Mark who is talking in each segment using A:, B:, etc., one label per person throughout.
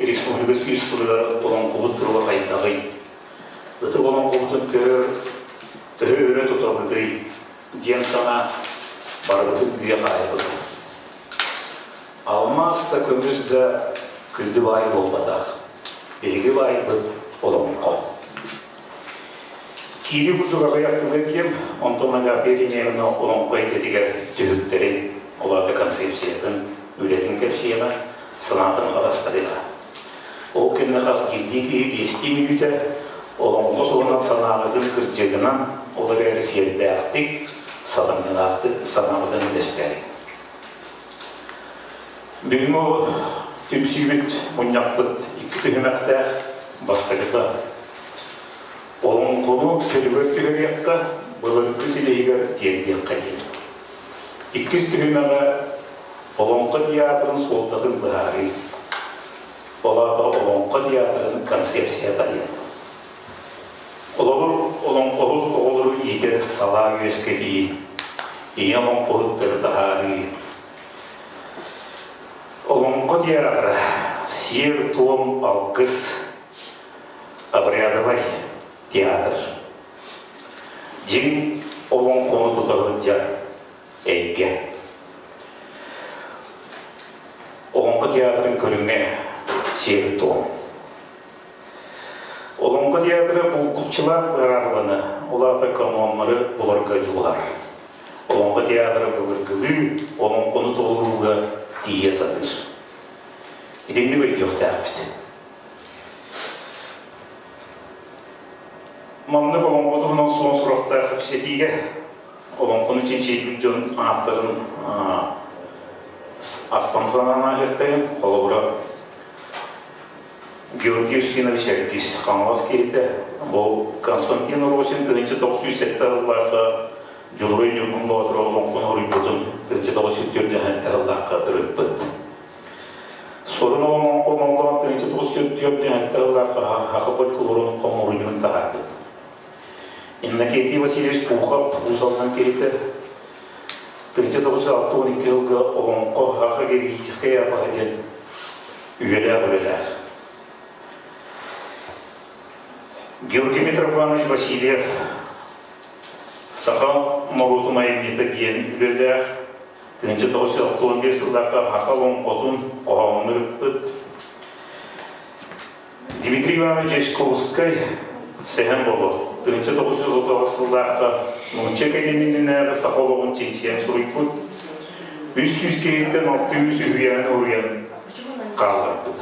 A: республика сүүс сылыгар олоҥхобут туруга хайдаҕый? Ытык олоҥхобутун төһө төһө өрө тутабытый диэн санаа барыбытын үйэ-хаайа тутар. Алмаас да көмүс да күндү баай буолбатах. Биһиги баайбыт олоҥхо. Киири курдук аҕыйах тылы этиэм, онтон Агафья Еремеевна олоҥхо эйгэтигэр түһүктэрин, ол аата концепциятын, үлэтин кэпсиэҕэ, санаатын атастарыаҕа. Ол кэннэ хас биирдии киһи биэстии мүнүүтэ олоҥхо туһунан санааҕытын кырдьыгынан, ол эрээри сиэрдээхтик, сатамньылаахтык санаабытын үллэстээри. Бүгүҥҥү түмсүүбүт мунньахпыт икки түһүмэхтээх. Бастакыта олоҥхону чөлүгэр түһэриэххэ, былыргы силиһигэр тиэрдиэххэ диэн. Иккис түһүмэҕэ Олоҥхо театрын суолтатын быһаарыы. Ол аата Олоҥхо театрын концепцията диэн. Холобур, олоҥхоһут оҕолору иитэр салаа үөскэтии, ийэ олоҥхоһуттары таһаарыы. Олоҥхо театра сиэр-туом алгыс обрядовай театр. Дьиҥ олоҥхону тута сылдьар эйгэ. Олоҥхо театрын көрүҥэ сиэр-туом. Олоҥхо театра булгуччулаах быраабыланы, ол аата каноннары буларга дьулуһар. Олоҥхо театра былыргылыы олоҥхону толорууга тиийэ сатыыр. Итинник өйдүөхтээхпит. Маннык олоҥхо туһунан суон сурахтаах кэпсэтиигэ олоҥхону чинчийбит дьон ааттарын ахтан санаан ааһыахтайын. Холобура, Георгий Устинович Эргис Хаҥалас киһитэ. Бу Константин Росин 1907 сыллаахха Дьулуруй Ньургун Боотур олоҥхону уруйбутун 1904 сыллаахха ырыппыт. Сурун олоҥхолоон 1904 сыллаахха Саха фольклорун хомуурунньугун таһаарбыт. Иннокентий Васильевич Пухов Уус Алдан киһитэ 1962 сылга олоҥхо Саха геологическай эпоһа диэн үйэлээх үлэлээх. Георгий Митрофанович Васильев саха норуотун айымньыта диэн үлэлээх 1965 сыллаахха саха олоҥхотун хоһоонун ырыппыт. Дмитрий Иванович Дьячковскай Сэһэн Боло 1939 сыллаахха нуучча кэлининээҕи саха олоҕун чинчийэн суруйбут. 300 киһиттэн 600 үһүйээн уруйан хаалларбыт.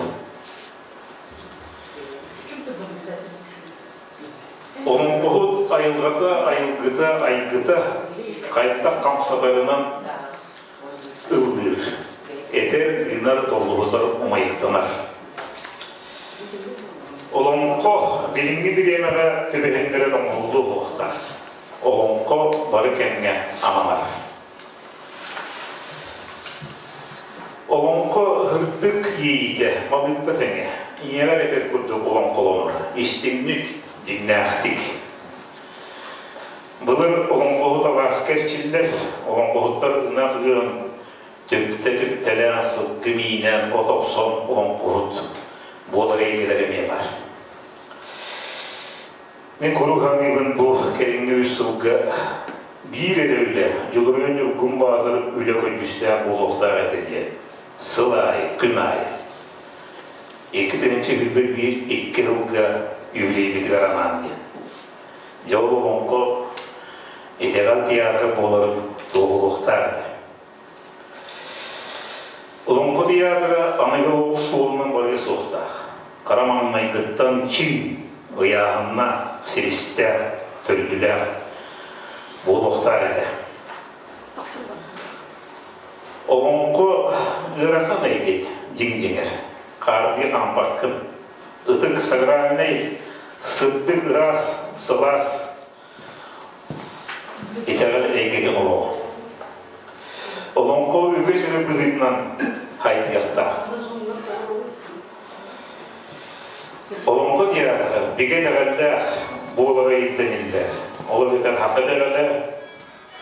A: Олоҥхоһут айылҕата, айылгыта, айгыта хайдах хамсатарынан ыллыыр, этэр, тыынар, доллоһутар, умайыктанар. Олоҥхо билиҥҥи бириэмэҕэ түбэһиннэрэн оҥоһуллуо суохтаах. Олоҥхо бары кэмҥэ аманар. Олоҥхо һырдык иэйиитэ малыыппа тэҥэ, ийэҕэр этэр курдук олоҥхолонор, истиҥник, дьиҥнээхтик. Былыр олоҥхоһут алааска эрчиллэр, олоҥхоһуттар ынах ыан, түптэ-түптэлээн, сылгы миинэн, от охсон олоҥхоһут буолар эйгэлэрэ эмиэ баар. Мин куруук саныыбын бу кэлиҥҥи үс сылга биир эрэ үлэ, Дьулуруйан Ньургун Баатыр үлэ көдьүүстээх буолуохтаах этэ диэн. Сыл аайы, күн аайы. 2021 икки сылга юбилейбитигэр анаан диэн. Дьэ ол олоҥхо итэҕэл театра буоларын туоһулуохтаах этэ. Олоҥхо театра аныгы олох суолунан барыа суохтаах. Хара маҥнайгыттан чиҥ, ыйааһыннаах, силистээх, төрдүлээх буолуохтаах этэ. Олоҥхо ыарахан эйгит дьиҥ-дьиҥэр. Хаардыы хаампаккын. Ытык сакральнай, сырдык ыраас, сылаас Итэҕэл эйгэтин олоҕо. Олоҥхо үгүс эрэ быһыытынан хайдыахтаах. Олоҥхо театра бигэ итэҕэллээх буолара ирдэниллэр. Ол эбэтэр саха итэҕэлэ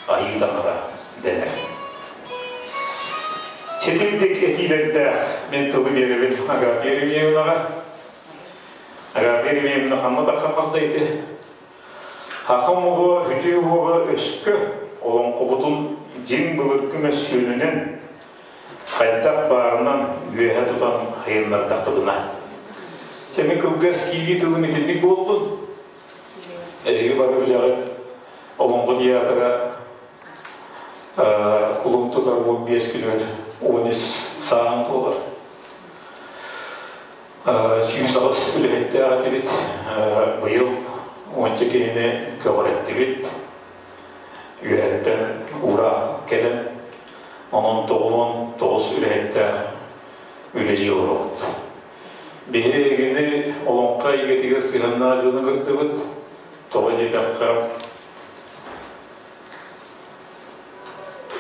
A: Айыы Таҥара дэнэр. Чэ, Ситимдик этиилэрдээх мин тылы биэрэбин Агафья Еремеевнаҕа. Агафья Еремеевна ханна да хаппалда ити. Саха омуга үтүө уоҕа өскө олоҥхобутун дьиҥ былыргы мөссүөнүнэн хайдах баарынан үөһэ тутан айыннардахпытына. Чэ мин кылгас киирии тылым итинник буоллун. Эһиги бары билэҕит Олоҥхо театра кулун тутар 15 күнүгэр 13 сааһын туолар. 108 үлэһиттээх этибит. Быйыл уонча киһини көҕүрэттибит. Үөһэттэн уураах кэлэн, онон 99 үлэһиттээх үлэлии олоробут. Биһиги эйигини олоҥхо эйгэтигэр сыһыаннаах дьону кыттыбыт. Тоҕо диэтэххэ,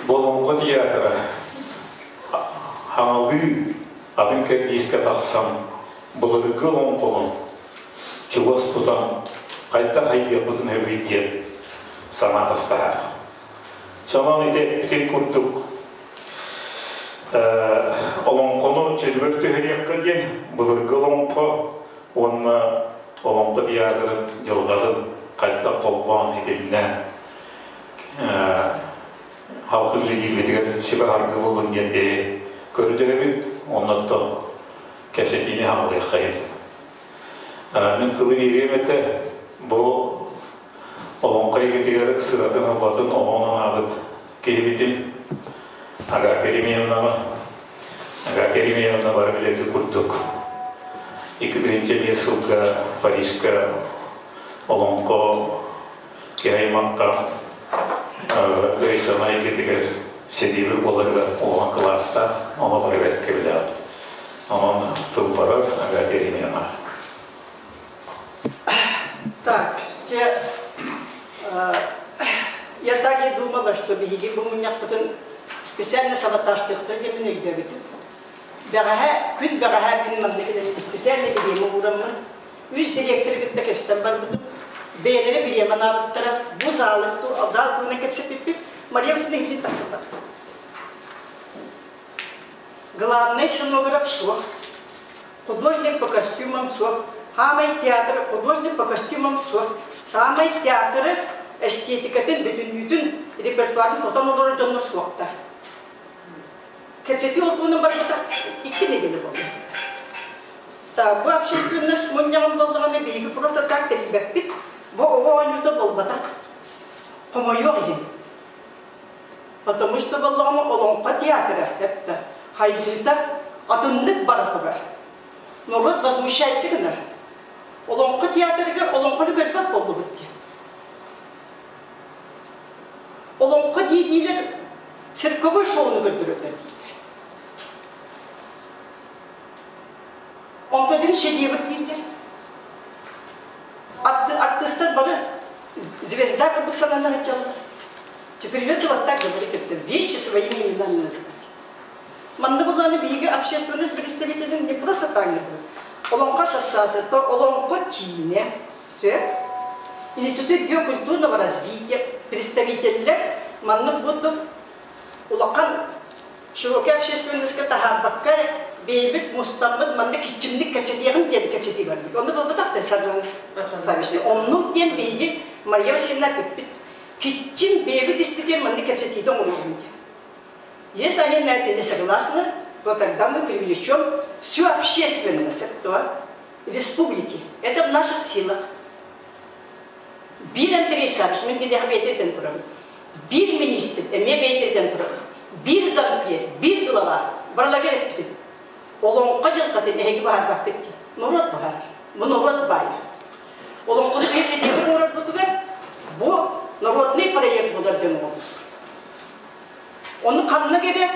A: бу олоҥхо театра хаҥалыы атын кэрдиискэ тахсан былыргы олоҥхону чугас тутан хайдах хайдыахпытын сөбүй диэн санаа тастаһар. Сонон ити эппитин курдук олоҥхону чөлүгэр түһэриэххэ диэн былыргы олоҥхо уонна олоҥхо театрын дьылҕатын хайдах холбоон итиннэ халкы үлэлиирбитигэр сүбэ-аргы буолун диэн бэйэ көрдөһөбүт оннуттан кэпсэтиини хаҥалыаххайын. Мин тылы биэриэм этэ бу олоҥхо эйгэтигэр сыратын ылбатын олоҕун анаабыт киһибитин Агафья Еремеевнаҕа. Агафья Еремеевна бары билэргэ курдук 2005 сылга Парижка олоҥхо киһи аймахха өй-санаа эйгэтигэр сэриилэр буоларыгар улахан кылааттаах, ону бары бэркэ билэҕит. Онон тыл барар Агафья Еремеевна.
B: Так, те, я так и думала, что биһиги бу мунньахпытын специально саботажтыахтар диэммин өйдөөбүтүм. Бэҕэһээ, күн бэҕэһээ мин манна кэлэн специально бириэмэ уураммын, үс дириэктэри кытта кэпсэтэн барбытым. Бэйэлэрэ бириэмэ анаабыттара, бу залы, зал туһунан кэпсэппиппит, Мария Васильевна иһин тахсан барбыт. Главный сценограф суох. Художник по костюмам суох. Хаамай театр художник по костюмам суох. Саамай театры эстетикатын бүтүннүүтүн репертуарын тутан олорор дьоннор суохтар. Кэпсэтии олтуунан барбыта икки неделя буолла. Бу общественность мунньаҕын буоллаҕына биһиги просто так тэрийбэппит. Бу оҕо оонньуута буолбатах. Хомойуох иһин. Потому что буоллаҕына Олоҥхо театра эптэ хайдыыта атыннык бара турар. Норуот возмущайся гынар. Олоҥхо театрыгар олоҥхону көрбөт буоллубут диэн. Олоҥхо дии-диилэр цирковой шоуну көрдөрөллөр дииллэр. Онтон шедевр дииллэр. Артыыстар бары звезда курдук санана сылдьаллар. Придется вот так говорить, это вещи своими именами называть. Манна буланы биһиги общественность представителин не просто так не Олоҥхо ассоциацията, Олоҥхо киинэ, Институт геокультурного развития представителлэр маннык курдук улахан широкий общественностька таһаарбакка эрэ бэйэбит мустаммыт манна киччимник кэпсэтиэҕин диэн кэпсэтии барбыт. Онно буолбатах да Саржан Савична. Оннук диэн биһиги Мария Васильевна эппиппит. Киччим бэйэбит испитин манна кэпсэтиитэ оҥоруоҕун диэн. Если они на это не согласны, то тогда мы привлечем всю общественность этого республики. Это в наших силах. Биир Андрей Савич, мин киниэхэ бэйэтиттэн турабын. Биир министр, эмиэ бэйэтиттэн турабын. Биир зампред, биир глава барыларыгар эппитим. Олоҥхо дьылҕатын эһиги баһарбаккыт дии. Норуот баһар. Бу норуот баайа. Олоҥхону биир ситиһии оҥорорбутугар бу народный проект буолар диэн оҥорбуппут. Ону ханна эрэ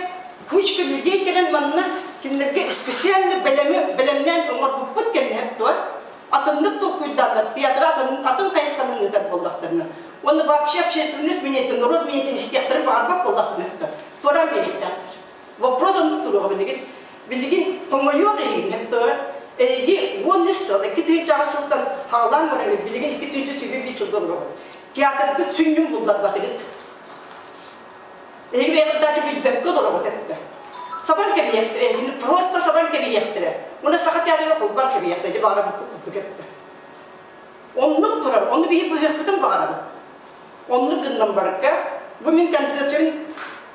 B: кучка людей кэлэн манна кинилэргэ специально бэлэми бэлэмнээн оҥорбуппут кэнниһэт дуо? Атыннык толкуйдааннар театр атын, атын хайысханан ыытар буоллахтарына. Уонна вообще общественность мнениетин, норуот мнениетин истиэхтэрин баҕарбат буоллахтарына туораан биэриэхтээхтэр. Вопрос оннук туруоҕа билигин. Билигин хомойуох иһин туора эһиги 13 сыл, 2008 сылтан хаалаан баран билигин 2025 сылга олоробут. Театргыт сүнньүн булларбатыгыт. Эһиги бэйэҕит даже билбэккэ олороҕут эттэ. Сабан кэбиһиэхтэрэ, мин просто сабан кэбиһиэхтэрэ. Уонна Саха театрыгар холбоон кэбиһиэхтэрэ, дьэ баҕарабыт курдук эттэ. Оннук турар, ону биһи быһыахпытын баҕарабыт. Оннук гыннан барарга, бу мин концепциям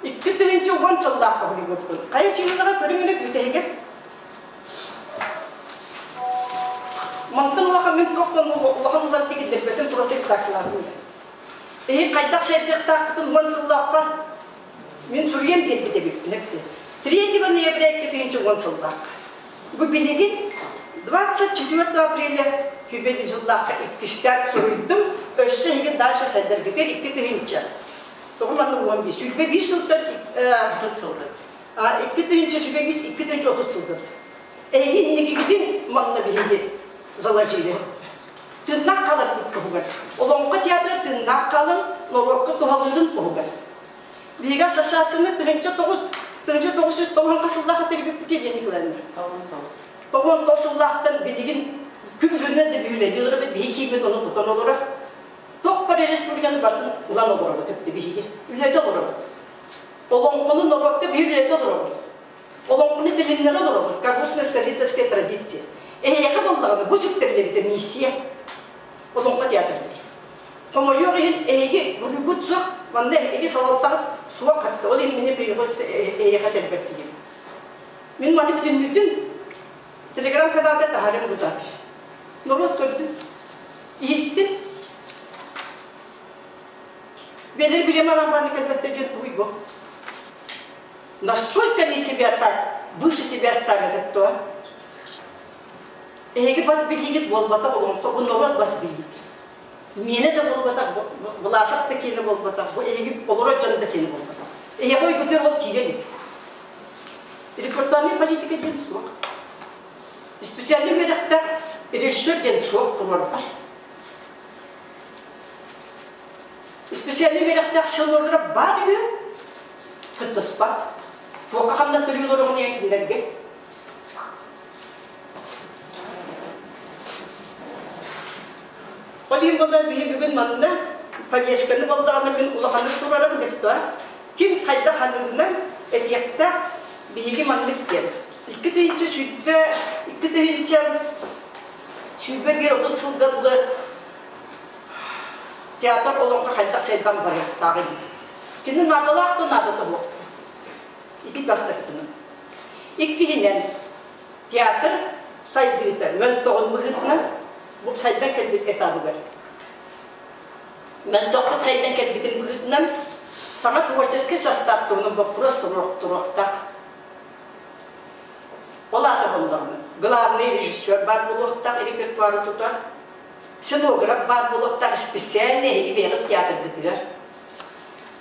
B: 2010 сыллаахха суруйбуппун. Хайа чыылаҕа көрүҥ эрэ бүтэһигэр Мантан улахан мин туох улахан улар тигиллэрбэтин просто редакциялаатым. Эһи хайдах сайдыахтаахпытын уон сыллаахха мин суруйан биэрбит эбиппин эпти. 3 ноября 2010 сыллаахха. Бу билигин 24 апреля 20 сыллаахха иккистээн суруйдум. Өссө эһиги дальше сайдаргытыгар 2000. Тоҕо манна 11 21 сылтан
C: 30 сылга.
B: 2025 2030 сылга. Эһиги инникигитин манна биһиги заложили. Тыыннаах хааларбыт туһугар. Олоҥхо театра тыыннаах хаалан норуокка туһалыырын туһугар. Биһиги ассоциацияны 1990 сыллаахха тэрийбиппит Елена Николаевна. 99 сыллаахтан билигин күн бүгүнэ да бүлэлии олоробут, биһиги кииммит ону тутан олорор. Туох бар республиканы барытын ылан олоробут өттө биһиги. Үлэлии олоробут. Олоҥхону норуокка биһи үлэлии олоробут. Олоҥхону тилиннэрэ олоробут, как устно-сказительская традиция. Эһиэхэ буоллаҕына бу сүктэриллибитэ миссия. Олоҥхо театрыгар. Хомойуох иһин эһиги буруйгут суох, манна эһиги салалтаҕыт суох хатта. Ол иһин мини приходится эһиэхэ тэлбэттигим. Мин маны бүтүннүүтүн телеграм-каналга таһаарым бузар. Норуот көрдүн, иһиттин. Бэлэр билим арамбаны кэлбэттэр дьон уйбу. Настолько они себя так выше себя ставят, то Эһиги бас билиигит буолбатах олоҥхо, бу норуот бас билиит. Миэнэ да буолбатах, Власов да киэнэ буолбатах, бу эһиги олорор дьон да киэнэ буолбатах. Эһиэхэ өйгүтүгэр ол киирэ илик. Репертуарнай политика диэн суох. Специальный үөрэхтээх режиссер диэн суох туруорбат. Специальный үөрэхтээх силуоргара баар үһү, кыттыспат. Туохха хамнас төлүү олороҕун кинилэргэ. Ол иһин буоллар биһи бүгүн манна повестканы боллоҕуна күн улаханнык турарым диптуа. Ким хайдах ханныгынан этиэхтээх биһиги маннык диэн. 2020 2021 30 сылга дылы театр олоҥхо хайдах сайдан барыахтааҕый? Кини наадалаах да наадата суох. Ити бастакытынан. Иккиһинэн, театр сайдыыта мөлтөҕүн быһыытынан бу сайдан кэлбит этабыгар мөлтөхтүк сайдан кэлбитин быһыытынан саҥа творческий состав туһунан боппуруос туруохтаах. Ол аата буоллаҕына, главный режиссер баар буолуохтаах репертуары тутар, сценограф баар буолуохтаах специальный эһиги бэйэҕит театргытыгар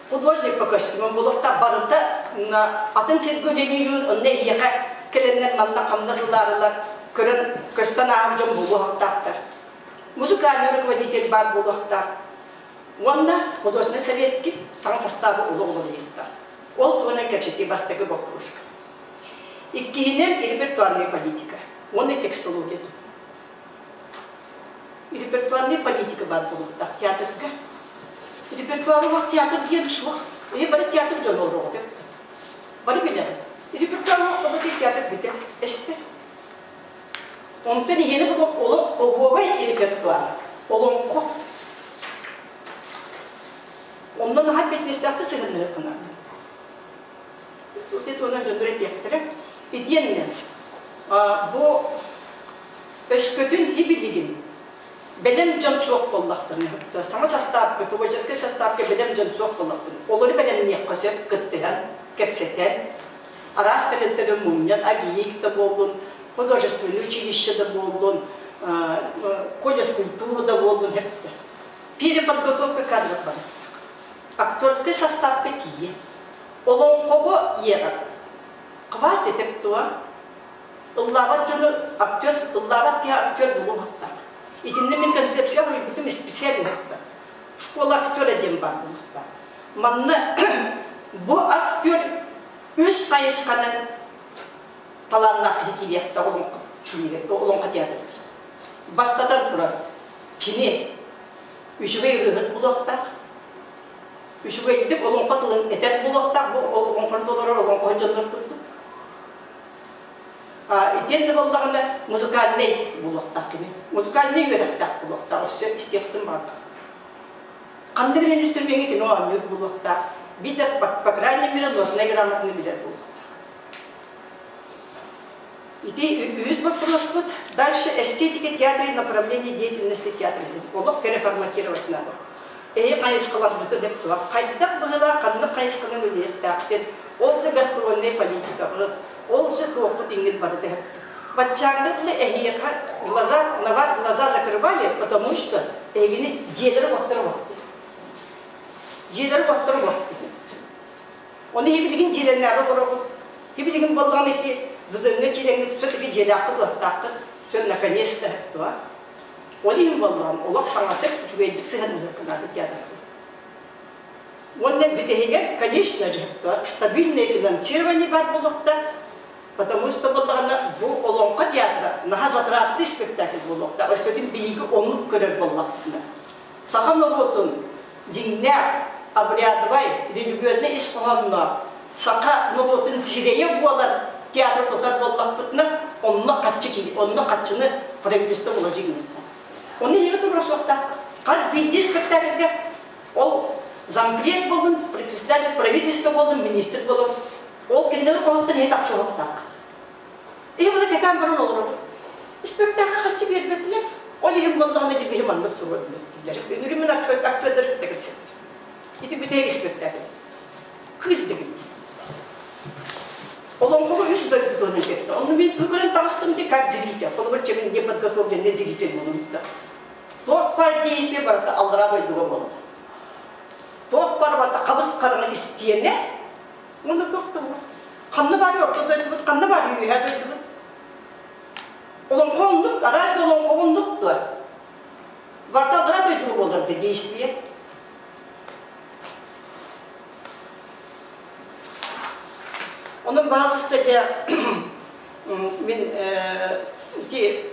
B: художник по костюмам буолуохтаах барыта атын сиргэ үлэлиирүүн онно эһиэхэ кэлэннэр манна хамнас ылаарылар көрөн көстөн ааһар дьон буолуохтаахтар музыкальный руководитель баар буолуохтаах уонна художественный советки саҥа састаабы олох уларыйыахтаах ол туһунан кэпсэтии бастакы боппуруоска иккиһинэн репертуарная политика уонна текстология Репертуарнай политика баар буолуохтаах театрга. Репертуарлаах театр диэн суох. Эһи бары театр дьоно олороҕут. Бары билэҕит. Репертуарлаах оҕо театр бүтэр, эстэр. Онтон иһиэни булуох олох оһуобай репертуар. Олоҥхо. Онно наһаа эппиэтинэстээхтик сыһынныаххына. Вот это онон дьоннор этиэхтэрэ. Итиэннэ бу Өскөтүн ибилигин бэлэм дьон суох буоллахтарына, саҥа састаапка, творческай састаапка бэлэм дьон суох буоллахтарына, олору бэлэмниэххэ сөп, кыттыһан, кэпсэтэн, араас тэрилтэри мунньан, АГИИК да буоллун, художественное училище да буоллун, колледж культуры да буоллун, переподготовка кадров барыахтаах. Актерскай састаапка тиийэ. Олоҥхоҕо иэҕэр. Хватит эптуа Ыллаабат дьону актер, ыллаабат киһи актер буолуохтаах. Итиннэ мин концепция суруйбутум специально школа актера диэн баар буолуохтаах. Манна бу актер үс хайысханан талааннаах киһи киириэхтээх олоҥхо киинигэр, олоҥхо театрыгар. Бастатан туран, кини үчүгэй ырыаһыт буолуохтаах, үчүгэйдик олоҥхо тылын этэр буолуохтаах, бу олоҥхону толорор олоҥхоһут дьоннор курдук. Итиэннэ буоллаҕына музыкальнай буолуохтаах кини. Музыкальнай үөрэхтээх буолуохтаах, өссө истиэхтин баҕарбат. Ханнык эрэ инструмеҥҥа кино оонньуур буолуохтаах, биитэр по крайней мере нотнай грамотаны билэр буолуохтаах. Ити үһүс боппуруоспут. Дальше эстетика театра и направление деятельности театра. Олох переформатировать надо. Эһи хайысхаларбытын эп хайдах быһыылаах ханнык хайысханан үлэлиэхтээхпит, ол же гастрольная политикабыт, ол же туохпут иҥҥит барыта Баччааҥҥа дылы эһиэхэ глаза, на вас глаза закрывали, потому что эһигини дьиэлэри-уоттары уохту. Дьиэлэри-уоттары уохту. Оны билигин дьиэлэннээҕи олоробут. Билигин боллоҕун ити дыдыҥҥа киирэҥҥит все-таки дьиэлээххит-уоттааххыт, все наконец-то туа. Ол иһин боллоҕун олох саҥатык үчүгэйдик сыһыаннаһыаххынааты театрга. Уонна бүтэһигэр, конечно же, стабильное финансирование баар буолуохтаах, потому что буоллаҕына бу Олоҥхо театра наһаа затратный спектакль буолуохтаах. Өскөтүн биһиги оннук көрөр буоллахпытына. Саха норуотун дьиҥнээх обрядовай, религиознай ис хоһоонноох саха норуотун сирэйэ буолар театр тутар буоллахпытына, онно хаччы онно хаччыны правительство вложить Оны эһиги турура суохтаах. Хас биирдии спектакльга ол зампред буоллун, председатель правительства буоллун, министр буоллун, ол кинилэр хоһуттан иһи тахсыһыктаах. Иһи була кэтээн баран олоробут. Спектакль хаччы биэрбэтилэр. Ол иһин буоллаҕына дьэ биһи маннык туруордум дииллэр. Үнүрүмүн актёрдар кытта кэпсэттим. Ити бүтэһик спектакль. Кыыс дэгит. Олоҥхоҕо үс дойду туһунан кэпсэтэ. Онно мин көрөн таҕыстым ди как зритель. Холобур, чем не подготовленный зритель буолумта. Туох бар действие барыта аллараа дойдуга буолла. Туох бар барыта хабыс хараҥа истиэнэ. Уонна туох да Ханна бары орто дойдубут, ханна бары үөһээ дойдубут. Олоҥхо оннук, араас да олоҥхо оннук дуо? Барыта аллараа дойдуга буолар да действие. Онон баһаалыста дьэ мин ити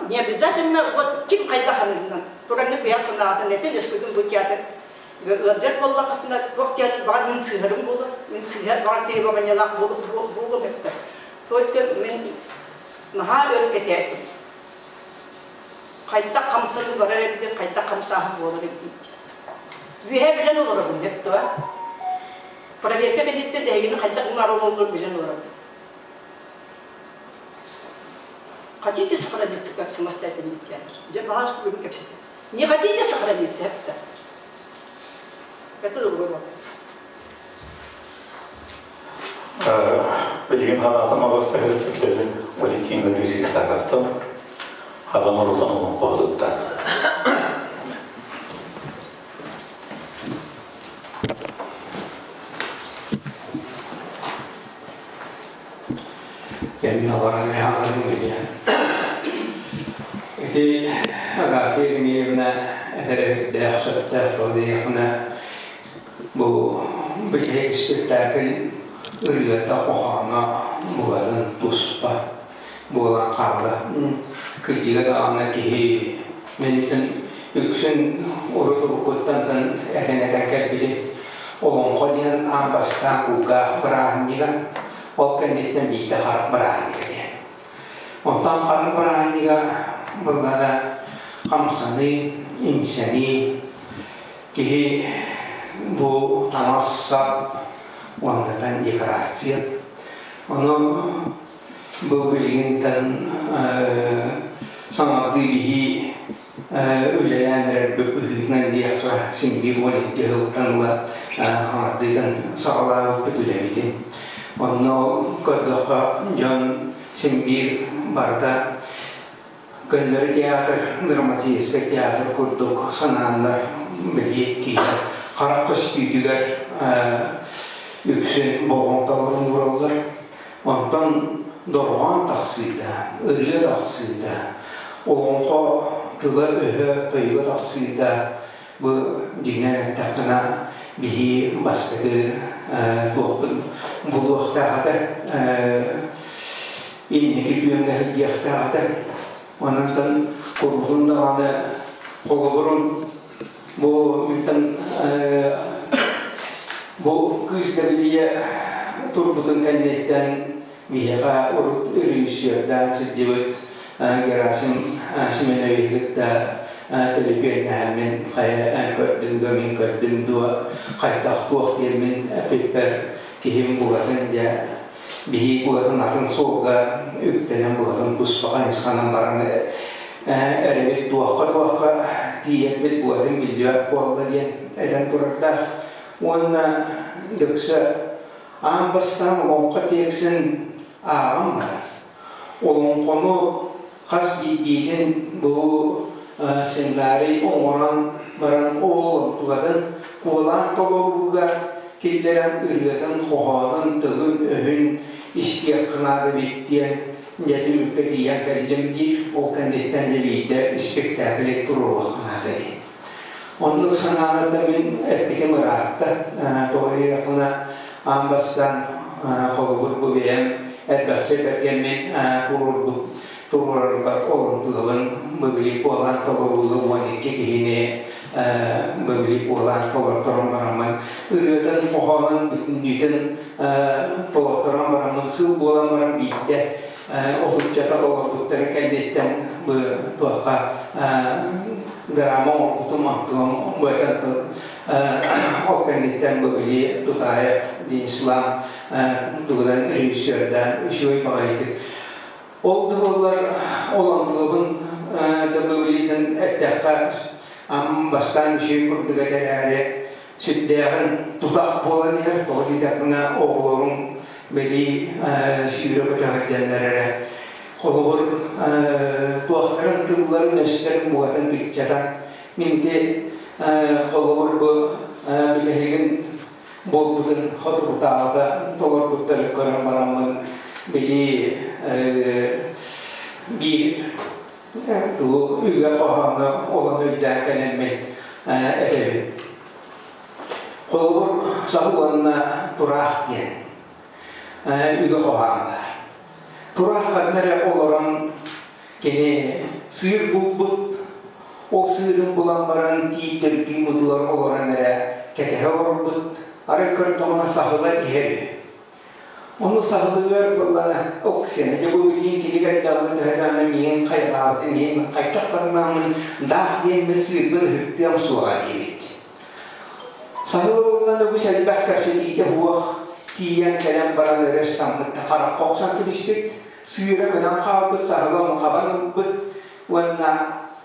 B: не обязательно вот ким хайдах саныырынан тураҥҥа бэйэ санаатын этин өскөтүн бу театр ыалдьар буоллаххытына туох театр баҕар мин сыыһарым буолуо мин сыыһар баҕар требованиялаах буолуом эттэ только мин наһаа өр кэтээтим хайдах хамсаныы барар эбитин хайдах хамсааһын буолар эбитин үөһэ билэн олоробун эптуа проверка кэнниттэн эһигини хайдах уҥар билэн олоробун. Хотите сохраниться как самостоятельный театр? Дьэ, баҕар, бүгүн кэпсэтим. Не хотите сохраниться, это? Это другой вопрос.
A: Билигин ханаатын алыстыгар түрдөрүн Валентин Гаврилович Исаковтан Хадан Орутан олоҥхоһутуттан.
C: Кэмин олорон хааларын билиэн. Ити Агафья Еремеевна этэрэ сөптөөх диэххинэ бу бүтэһик спектакль ырыата хоһооно буоларын туспа буолан хаалла. Кырдьыга даҕаны киһи мин үксүн урут уруккуттан этэн-этэн кэлбитим. Олоҥхо диэн аан бастаан кулгаах бырааһынньыга, ол кэнниттэн биирдэ харах бырааһынньыга диэн. Онтон харах бырааһынньыга быллара хамсаныы, имсэнии, киһи бу таҥас-сап уоннатан декорация. Ону бу билигинтэн саҥардыы биһии үлэлээн эрэрбит быһыытынан диэххэ син биир 12 сылтан ыла хаҥардыытан саҕалаабыппыт үлэбитин. Онно көрдөххө дьон син биир барыта көннөрү театр, драматическай театр курдук санааннар били киһи харах көстүүтүгэр үксүн болҕомтолорун уураллар. Онтон дорҕоон тахсыыта, ырыа тахсыыта, олоҥхо тыла-өһө, тойуга тахсыыта бу дьиҥинэн эттэххинэ биһи бастакы туохпут булуохтаах этэ, инники күөҥҥэ сылдьыахтаах этэ. Онон курбутун даҕаны холобурун бу мintэн бу кыыс Дэбилийэ турбутун кэнниттэн Биһиэхэ урут режиссердаан сылдьыбыт Герасим Семеновиһы кытта төлөпүөннэһэммин хайа эн көрдүҥ дуо, мин көрдүм дуо, хайдах туох диэммин эппиппэр киһим букатын дьэ биһи букатын атын суолга үктэнэн букатын туспа хайысханан баран эрэбит туохха-туохха тиийэрбит букатын биллибэт буолла диэн этэн турардаах. Уонна дөксө аан бастаан олоҥхо тиэксин ааҕан баран, олоҥхону хас биирдиитин бу сценарий оҥорон баран ол онтугатын куолаан толорууга киллэрэн ырыатын, хоһоонун, тылын-өһүн истиэххэ наада эбит диэн дьэ түмүккэ тиийэн кэллим диир. Ол кэнниттэн дьэ биирдэ испиктээкили туруоруохха наада диэн. Оннук санааны да мин эппитим ыраатта. Тоҕо диэтэххинэ, аан бастаан холобур бу бэйэм элбэхчэ бэргэммин туруордум туруорарбар олонтугабын быбили куолаан толорууга 12 киһини быбили куолаан толорторон бараммын ырыатын хоһоонун бүтүннүүтүн толорторон бараммын сыл буолан баран биирдэ отуччата толорбуттарын кэнниттэн бу туохха драма оҥорбутум онтуом быатан ол кэнниттэн бу били Тутаев Денислам тугунан режиссердаан үчүгэй баҕайытык ол да буоллар ол онтугабын да бу эттэххэ ам бастаан үчүгэй курдук этэрээри сүрдээҕин тутах буолан иһэр тоҕо диэтэхпинэ оҕолорум били сүүрэ көтө сылдьаллар эрэ холобур туохтарын тылларын өстөрүн бугатын кыччатан мин ити холобур бу бүтэһигин буолбутун хотугутааҕыта толорбуттары көрөн бараммын били биир тугу үгэ хоһоону олон өйдөөн кэлэммин этэбин. Холобур, саһыл уонна тураах диэн үгэ хоһоон баар. Тураах ханна эрэ олорон кини сыыр булбут, ол сыырын булан баран тиит төргүү мутугар олорон эрэ кэтэһэ олорбут, арай көрдөҕүнэ саһыла иһэр үһү. Ону саһылыгар буоллаҕына, Оксена, дьэ бу билигин кини кэллэҕинэ төһө даҕаны миигин хайҕаабытын иһин хайдах таҥнааммын даах диэммин сыырбын ыһыктыам суоҕа диэбит. Саһыл буоллаҕына үгүс элбэх кэпсэтиитэ суох тиийэн кэлэн баран өрө ыстаммыт да харахха охсон кэбиспит, сыыра көтөн хаалбыт саһылы ону хабан ылбыт уонна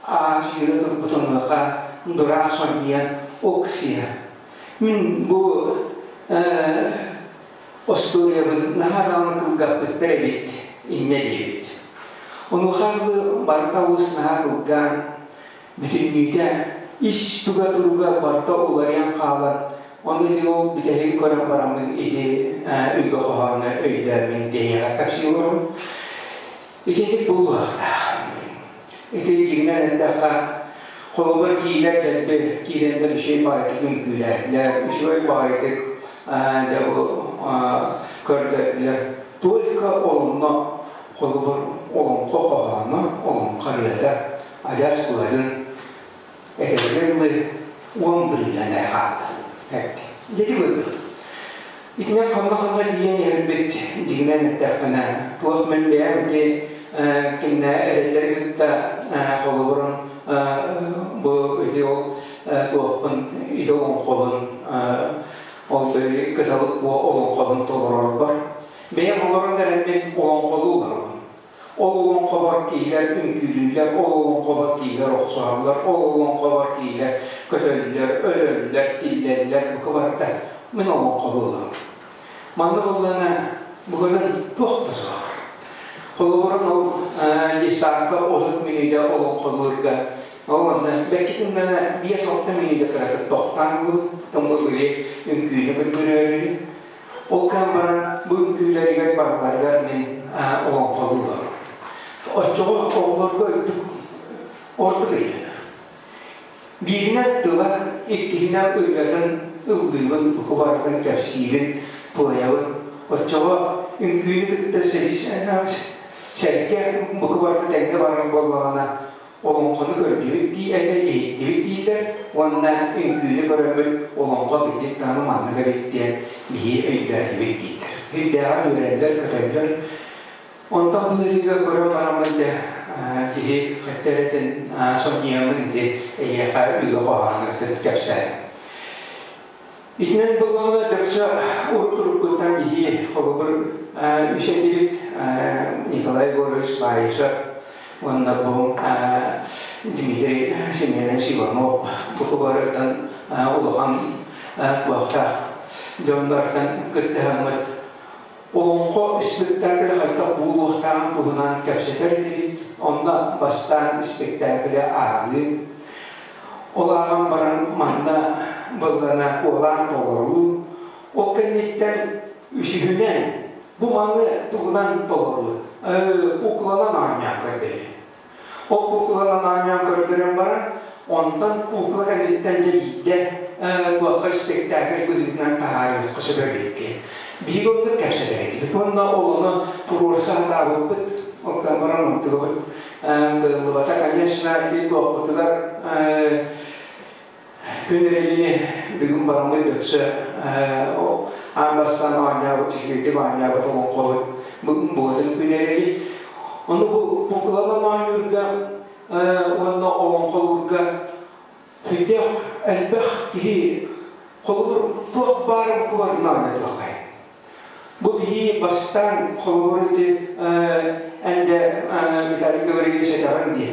C: аа сүүрэ турбут онуоха дураах сонньуйан Оксия Мин бу остуоруйабын наһаа даҕаны кылгаппыттар эбит, инньэ диэбит. Онуоха барыта олус наһаа кылгаан, бүтүннүүтэ ис туга туруга барыта уларыйан хаалан, ону ити ол бүтэһигин көрөн бараммын ити үгэ хоһоону өйдөөммүн дэһиэҕэ кэпсии олоробун. Итинник буолуохтаах. Ити дьиҥинэн эттэххэ, холобур киилэр дэлби киирэннэр үчүгэй баҕайытык үҥкүүлээтилэр, үчүгэй баҕайытык дьэ бу көрдөрдүлэр. Только олонно холобур олоҥхо хоһооно, олоҥхо ырыата адьас быатын этэргэ дылы 10 бырыһыан эрэ хаалла. Дьэ көрдүк. Итинэн ханна-ханна тиийэн иһэрбит дьиҥинэн эттэхпинэ, туох мин бэйэм ити кимнэ эрэллэри кытта холобурун бу ити ол туохпун ити олоҥхобун ол кыталык бу олоҥхобун толорорбор бэйэм олорон эрэммин олоҥхолуу олоробун. Ол олоҥхобор киилэр үҥкүүлүүллэр, ол олоҥхобор киилэр охсуһаллар, ол олоҥхобор киилэр көтөллөр, өлөллөр, тиллэллэр, бука барыта мин олоҥхолууллар. Манна буоллаҕына букатын туох да суох. Холобурун ол детсадка 30 мүнүүтэ олоҥхолуурга ол онно бэккитиннэ 5-6 мүнүүтэ кыратык тохтоон ылбыт, тоҥ били үҥкүүнү көрдөрөөрү. Ол кэм баран бу үҥкүүлэригэр барыларыгар мин олоҥхолууллар. Оччоҕо оҕолорго үрдүк ордук өйдөнөр. Бииринэн тыла, иккиһинэн ырыатын ыллыыбын, бука барытын кэпсиибин, туойабын. Оччоҕо үҥкүүнү кытта сэргэ бука барыта тэҥҥэ барар буоллаҕына, олоҥхону көрдүбүт дии этэ иһиттибит дииллэр уонна үҥкүүнү көрөммүт олоҥхо кырдьык даҕаны маннык эбит диэн биһи өйдөөтүбүт дииллэр. Өйдөөҕөр үөрэллэр, көтөллөр. Онтон быһыырыыга көрөн бараммын дьэ киһи хэттерэтин сонньуйаммын ити эйиэхэ үгэ хоһооннортон кэпсээтим. Итинэн буллаҕына дөксө урут-уруккуттан биһи холобур үс этибит Николай Егорович Баишев уонна бу Дмитрий Семенович Иванов бу кубарыттан улахан куохтаах дьоннортон кыттыһаммыт Олоҥхо испэктээкилэ хайдах буолуохтааҕын туһунан кэпсэтэр этибит. Онно бастаан испэктээкили ааҕыы. Ол ааҕан баран манна быллана куолаан толоруу. Ол кэнниттэн үсүһүнэн бу маны тугунан толоруу. Куукуланан оонньоон көрдөрүү. Ол куукуланан оонньоон көрдөрөн баран, онтон куукула кэнниттэн дьэ биирдэ туохха спектакль быһыытынан таһаарыахха сөбө эбит. Биһиги оннук кэпсэтэр этибит уонна ол ону туруорса сатаабыппыт. Ол гынан баран онтугабыт кыаллыбата. Конечно, ити туохпутугар күн эрэлини бүгүн бараммыт дөксө аан бастаан оонньообут, үчүгэйдик оонньообут олоҥхобут буотун күн эрэли. Ону бу куукуланан оонньуурга уонна олоҥхолуурга сүрдээх элбэх киһи холобур туох баар букубатын оонньотуоххай. Бу биһи бастаан холобур ити эн дэ Виталий Гаврильевич этэҕин дии.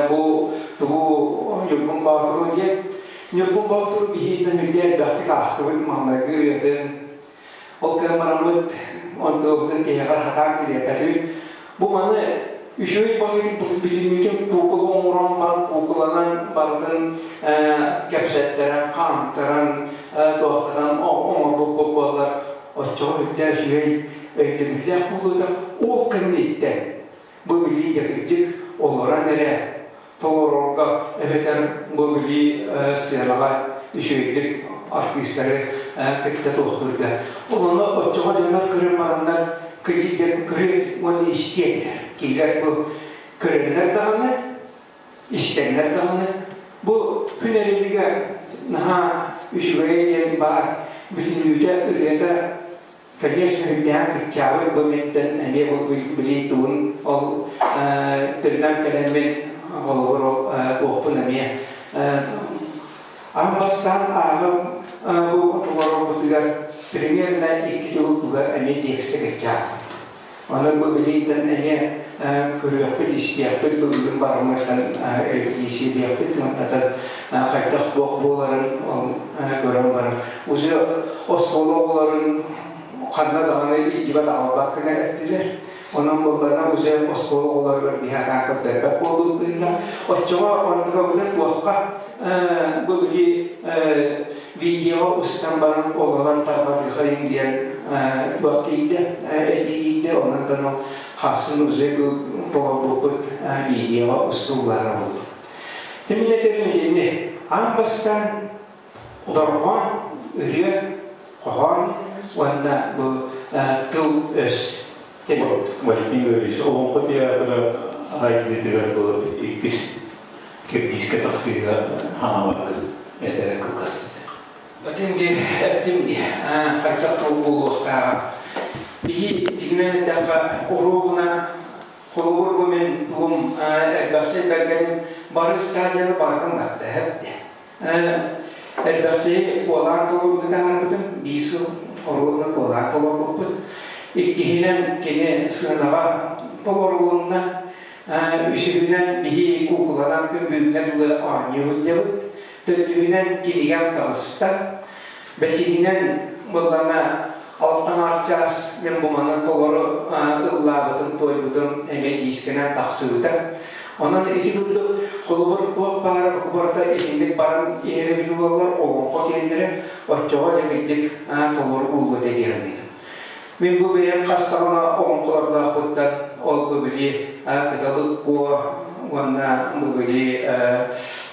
C: Бу тугу Ньургун Боотуру диэн. Ньургун Боотуру биһииттэн үрдэ элбэхтик аахтыбыт маҥнайгы ырыатын. Ол кэм бараммыт онтуобутун тиһэҕэр хатаан тириэппэтибит. Бу маны үчүгэй баҕайытык бүтүннүүтүн куукула оҥорон баран куукуланан барытын кэпсэттэрэн, хаамтаран, туохтатан оҥорбуппут буоллар, оччоҕо үрдэ үчүгэй өйдөбүллээх буолуота ол кэнниттэн бу билии дьэ кырдьык олорон эрэ толорорго эбэтэр бу билии сыанаҕа үчүгэйдик артыыстары кытта туохтуурга. Ол ону оччоҕо дьоннор көрөн бараннар кырдьык дьэ көрүө уонна истиэннэр. Кинилэр бу көрөннөр даҕаны, истэннэр даҕаны бу күн эрилигэ наһаа үчүгэй диэн баар бүтүннүүтэ ырыата Конечно, үрдээн кыччаабыт бу миттэн эмиэ бу билии тугун ол төннөн кэлэммин холобур ол туохпун эмиэ аан бастаан ааҕым бу толорорбутугар примерно икки төгүл туга эмиэ текстэ кыччаабыт. Онон бу билииттэн эмиэ көрүөхпүт, истиэхпит, бүгүн барыммыттан репетициялиэхпит, мантан хайдах туох буоларын ол көрөн баран. Уже оскуола оҕолорун ханна даҕаны илдьибэт аҕалбат гына эттилэр. Онон буолларына уже оскуола оҕолоругар биһи анаан көрдөрбөт буолуубутунна. Оччоҕо оннугабытын туохха бу били видеоҕа устан баран олорон тарҕатыахайын диэн туох киирдэ, этии киирдэ, онон ол хассын уже толорбуппут видеоҕа устууллара буолла. Тимин этэрим итинни аан бастаан дорҕоон, ырыа, хоһоон уонна бу тыл-өс
A: Валентин Григорьевич Олоҥхо театра айдыытыгар бу иккис кирдиискэ тахсыыга хаҥаларгын этэрэ кылгас.
C: Этим ди, эттим ди, хайдах тыл буолуохтааҕа. Биһи дьиҥинэн эттэххэ, уруогунан холобур бу мин тугум элбэхчэ бэргэним бары стадияны барытын барда эһэпти. Элбэхчи куолаан толорууга таһаарбытым, биир сыл оруобуна куолаан толорбуппут. Иккиһинэн кини сыанаҕа толорулунна. Үсүһүнэн биһи куукуланан күн бүгүҥҥэ дылы оонньуу сылдьабыт. Төрдүһүнэн кинигэм таҕыста. Бэсиһинэн быллана алтан арчаас мен бу маны толору ыллаабытым, туойбутум эмиэ диискэнэн тахсыбыта. Онон ити курдук холобур туох баара барыта итинник баран иһэрэ били буоллар олоҥхо киэннэрэ оччоҕо дьэ кырдьык толору ууллуо диэн Мин бу бэйэм хас даҕаны олоҥхолордоохпуттан ол бу били Кыталык Куо уонна бу били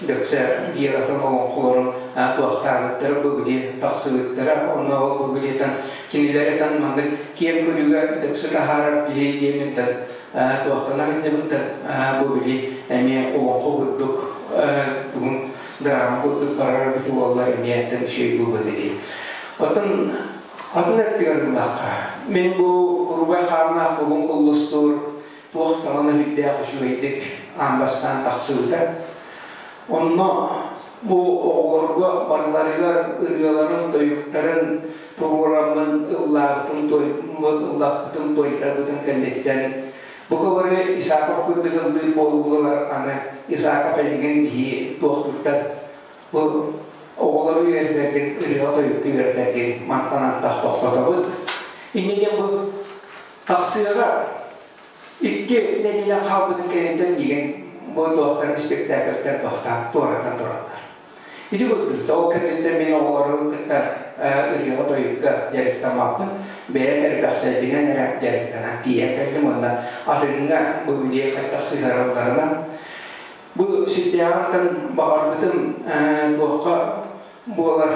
C: Дөксө Гератын олоҥхолорун туохтаабыттара бу били тахсыбыттара онно ол бу билитэн кинилэритэн маннык киэҥ көрүүгэ дөксө таһаарар киһи диэминтэн туохтана сылдьыбыттар бу били эмиэ олоҥхо курдук тугун драма курдук барар бит уоллар эмиэ үчүгэй буолуо дии. Оттон Атын өттүгэр ыллахха, мин бу курубай хааннаах кулун куллустуур туох даҕаны үрдээх үчүгэйдик аан бастаан тахсыбыта. Онно бу оҕолорго барыларыгар ырыаларын, тойуктарын туруораммын ыллаабытым, ыллаппытым, туойдарбытым кэнниттэн бу кыбары Исаков курдук ыллыыр буоллулар аны Исаков эйигин биһи туохтуттан бу оҕолору үөрэтэргин, ырыаҕа-тойукка үөрэтэргин мантан антах тохтотобут. Инньэ диэн бу тахсыаҕа икки нэдиэлэ хаалбытын кэнниттэн миигин бу туохтан испэктээкилтэн тохтоон туоратан тураллар. Ити курдук ол кэнниттэн мин оҕолору кытта ырыаҕа-тойукка дьарыктаммаппын, бэйэм эрбэхчэйбинэн эрэ дьарыктанан тиийэн кэллим уонна атыҥҥа бу билиэ хайдах сыһыаралларынан бу сүрдээҕиттэн баҕарбытым туохха буолар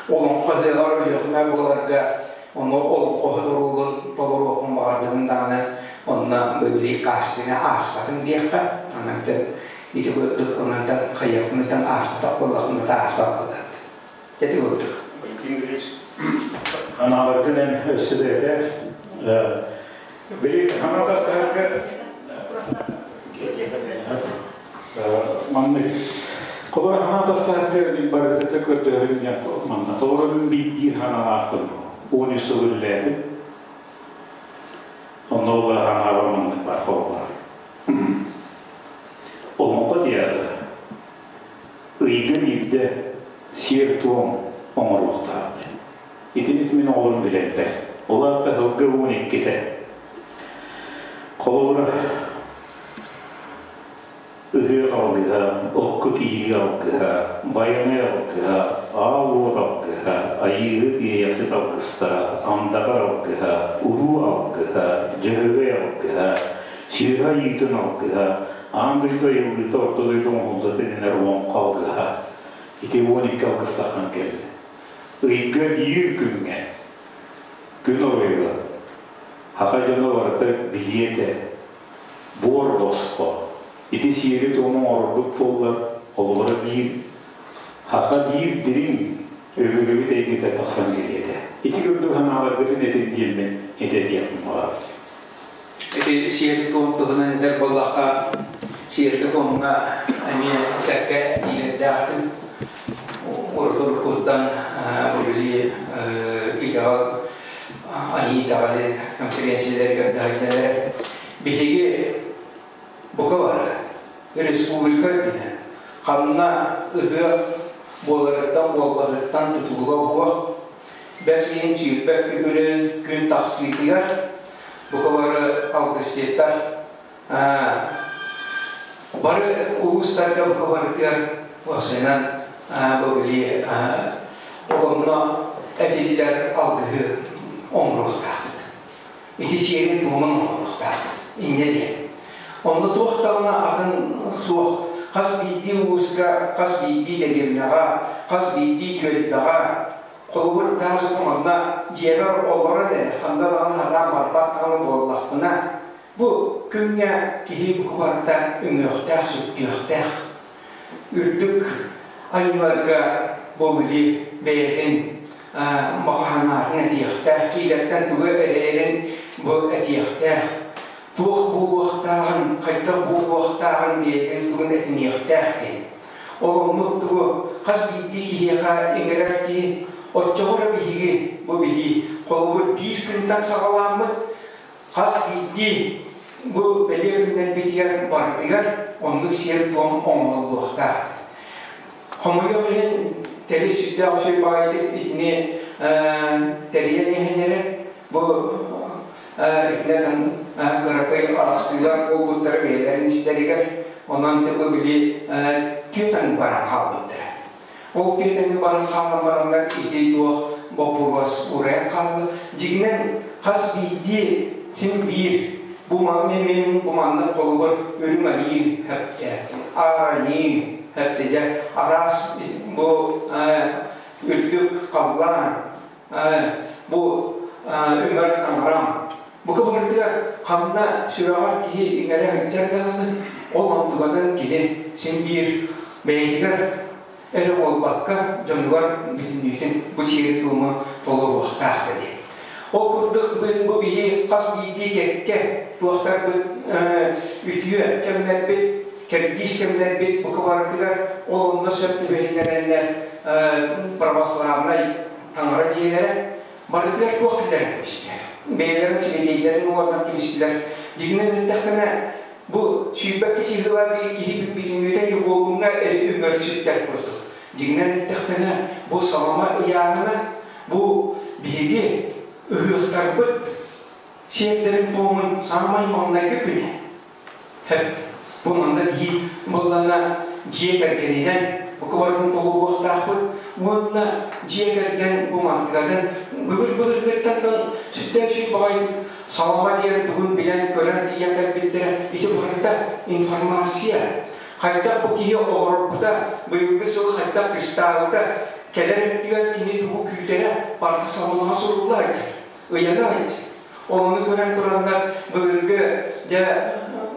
C: олоҥхо ыһыаҕар Өлүөхүмэ буоларга ону олоҥхоһут оруолун толоруохпун баҕарбытым даҕаны онно били кастинга ааспатым диэххэ онон ити курдук онон хайыахпыныттан ааспатах буоллахпына ааспат буоллаат ити курдук.
A: Валентин Григорьевич, анааларгын эн өссө да этэр. Били хаҥатастарга маннык Холор хаҥатастарга мин барытыта көрдөһөрүм диэн манна. Холорум биир хаҥалаахпын 13 сыл үлэлээтим. Онно ол хаҥаабар маннык бар холобура. Олоҥхо театра ыйга биирдэ сиэр-туом оҥоруохтаах. Итини мин оҕолорум билэллэр. Ол аата сылга 12-тэ. Холобура, ыһыах алгыһа, окко киирии алгыһа, байанай алгыһа, аал уот алгыһа, айыыһыт иэйэхсит алгыстара, андаҕар алгыһа, уруу алгыһа, дьөһөгөй алгыһа, сүөһү айыытын алгыһа, аан дойду айыллыыта орто дойду оҥоһуллата дэнэр олоҥхо алгыһа. Ити 12 алгыстаххан кэллэ. Ыйга биир күҥҥэ күн оройугар саха дьоно барыта билиэ этэ, буор босхо. Ити сиэри-туому оҥорорбут буоллар, оҕолоро биир саха биир дириҥ өбүгэбит эйгэтэ тахсан кэлиэ этэ. Ити курдук санааларгытын этин диэммин этэ диэхпин баҕарабын.
C: Ити сиэри-туом туһунан этэр буоллахха, сиэргэ-туомҥа эмиэ кэккэ этиилэрдээхпин. Урут-уруккуттан били итэҕэл айыы итэҕэлин конференцияларыгар даһайдалар. Биһиги бука бары республика үрдүнэн ханна ыһыах буоларыттан буолбатыттан тутулуга суох бэс ыйын 20 күнүн күн тахсыытыгар бука бары алгысчыттар бары улуустарга бука барытыгар уопсайынан бу били оҕонно этиллэр алгыһы оҥоруохтаахпыт. Ити сиэрин туомун оҥоруохтаахпыт. Инньэ диэн. Онно туох даҕаны атын суох. Хас биирдии улууска, хас биирдии дэриэбинэҕэ, хас биирдии түөлбэҕэ холобур таас манна дьиэбэр олорон эрэ ханна даҕаны сатаан барбат даҕаны буоллахпына бу күҥҥэ киһи бука барыта үҥүөхтээх, сүктүөхтээх. Үрдүк айыыларга бу били бэйэтин маханаатын этиэхтээх, киилэртэн тугу эрэйэрин бу этиэхтээх, туох буолуохтааҕын, хайдах буолуохтааҕын бэйэтин тугун этиниэхтээх диэн. Ол оннук тугу хас биирдии киһиэхэ иҥэрэр киһи оччоҕо эрэ биһиги бу биһи холобур биир күнтэн саҕалааммыт хас биирдии бу бэлиэ күннэрбитигэр барытыгар оннук сиэр-туом оҥоһуллуохтаах. Хомойуох иһин, тэрис сүрдээх үчүгэй баҕайытык итини тэрийэн иһэннэрэ бу итиннэ кыракый арахсыылар буолбуттара бэйэлэрин истэригэр, онон бу били түөт баран хаалбыттара. Ол түөтэҥи баран хаалан бараннар ити туох боппуруос урайан хаалла. Дьиҥинэн хас биирдии син биир бу мен бу маннык холобур үрүҥ айыы хэптэ, аар айыы хэптэ дьэ араас бу үрдүк халлаан бу үҥэр таҥарам бу кыбырытыгар ханна сүрэҕэр киһи иҥэрэ сылдьар даҕаны ол онтукатын кини син биир бэйэтигэр. Эрэ буолбакка, дьонугар бүтүннүүтүн бу сиэри-туому толоруохтаах да диэн. Ол курдук бу биһи хас биирдии кэккэ туохтарбыт үтүө кэмнэрбит, кэрдиис кэмнэрбит бука барытыгар ол онно сөп түбэһиннэрэннэр православнай таҥара дьиэлэрэ барытыгар туох киллэрэн кэбистилэр. Бэйэлэрин сибэтиэйдэрин олордон кэбистилэр. Дьиҥинэн эттэхпинэ, бу сүүрбэккэ сыһыылаах биир киһи бүтүннүүтэ Ньукуолуҥҥа эрэ үҥэр-сүктэр курдук. Дьиҥинэн эттэхпинэ, бу салама ыйааһына, бу биһиги ыһыахтарбыт сиэрдэрин-туомун саамай маҥнайгы күнэ. Хэп, бу манна биһи буоллана дьиэ кэргэнинэн бука барытын толоруохтаахпыт уонна дьиэ кэргэн бу мантыкатын былыр-былыргыттан сүрдээх үчүгэй баҕайытык салама диэн тугун билэн-көрөн тиийэн кэлбиттэрэ. Ити барыта информация. Хайдах бу киһи оҕорбута, быйылгы сыл хайдах кыстаабыта, кэлэр өттүгэр кини тугу күүтэрэ барыта саламаҕа сурулла сылдьар, ыйана сылдьар. Ону көрөн тураннар былыргы дьэ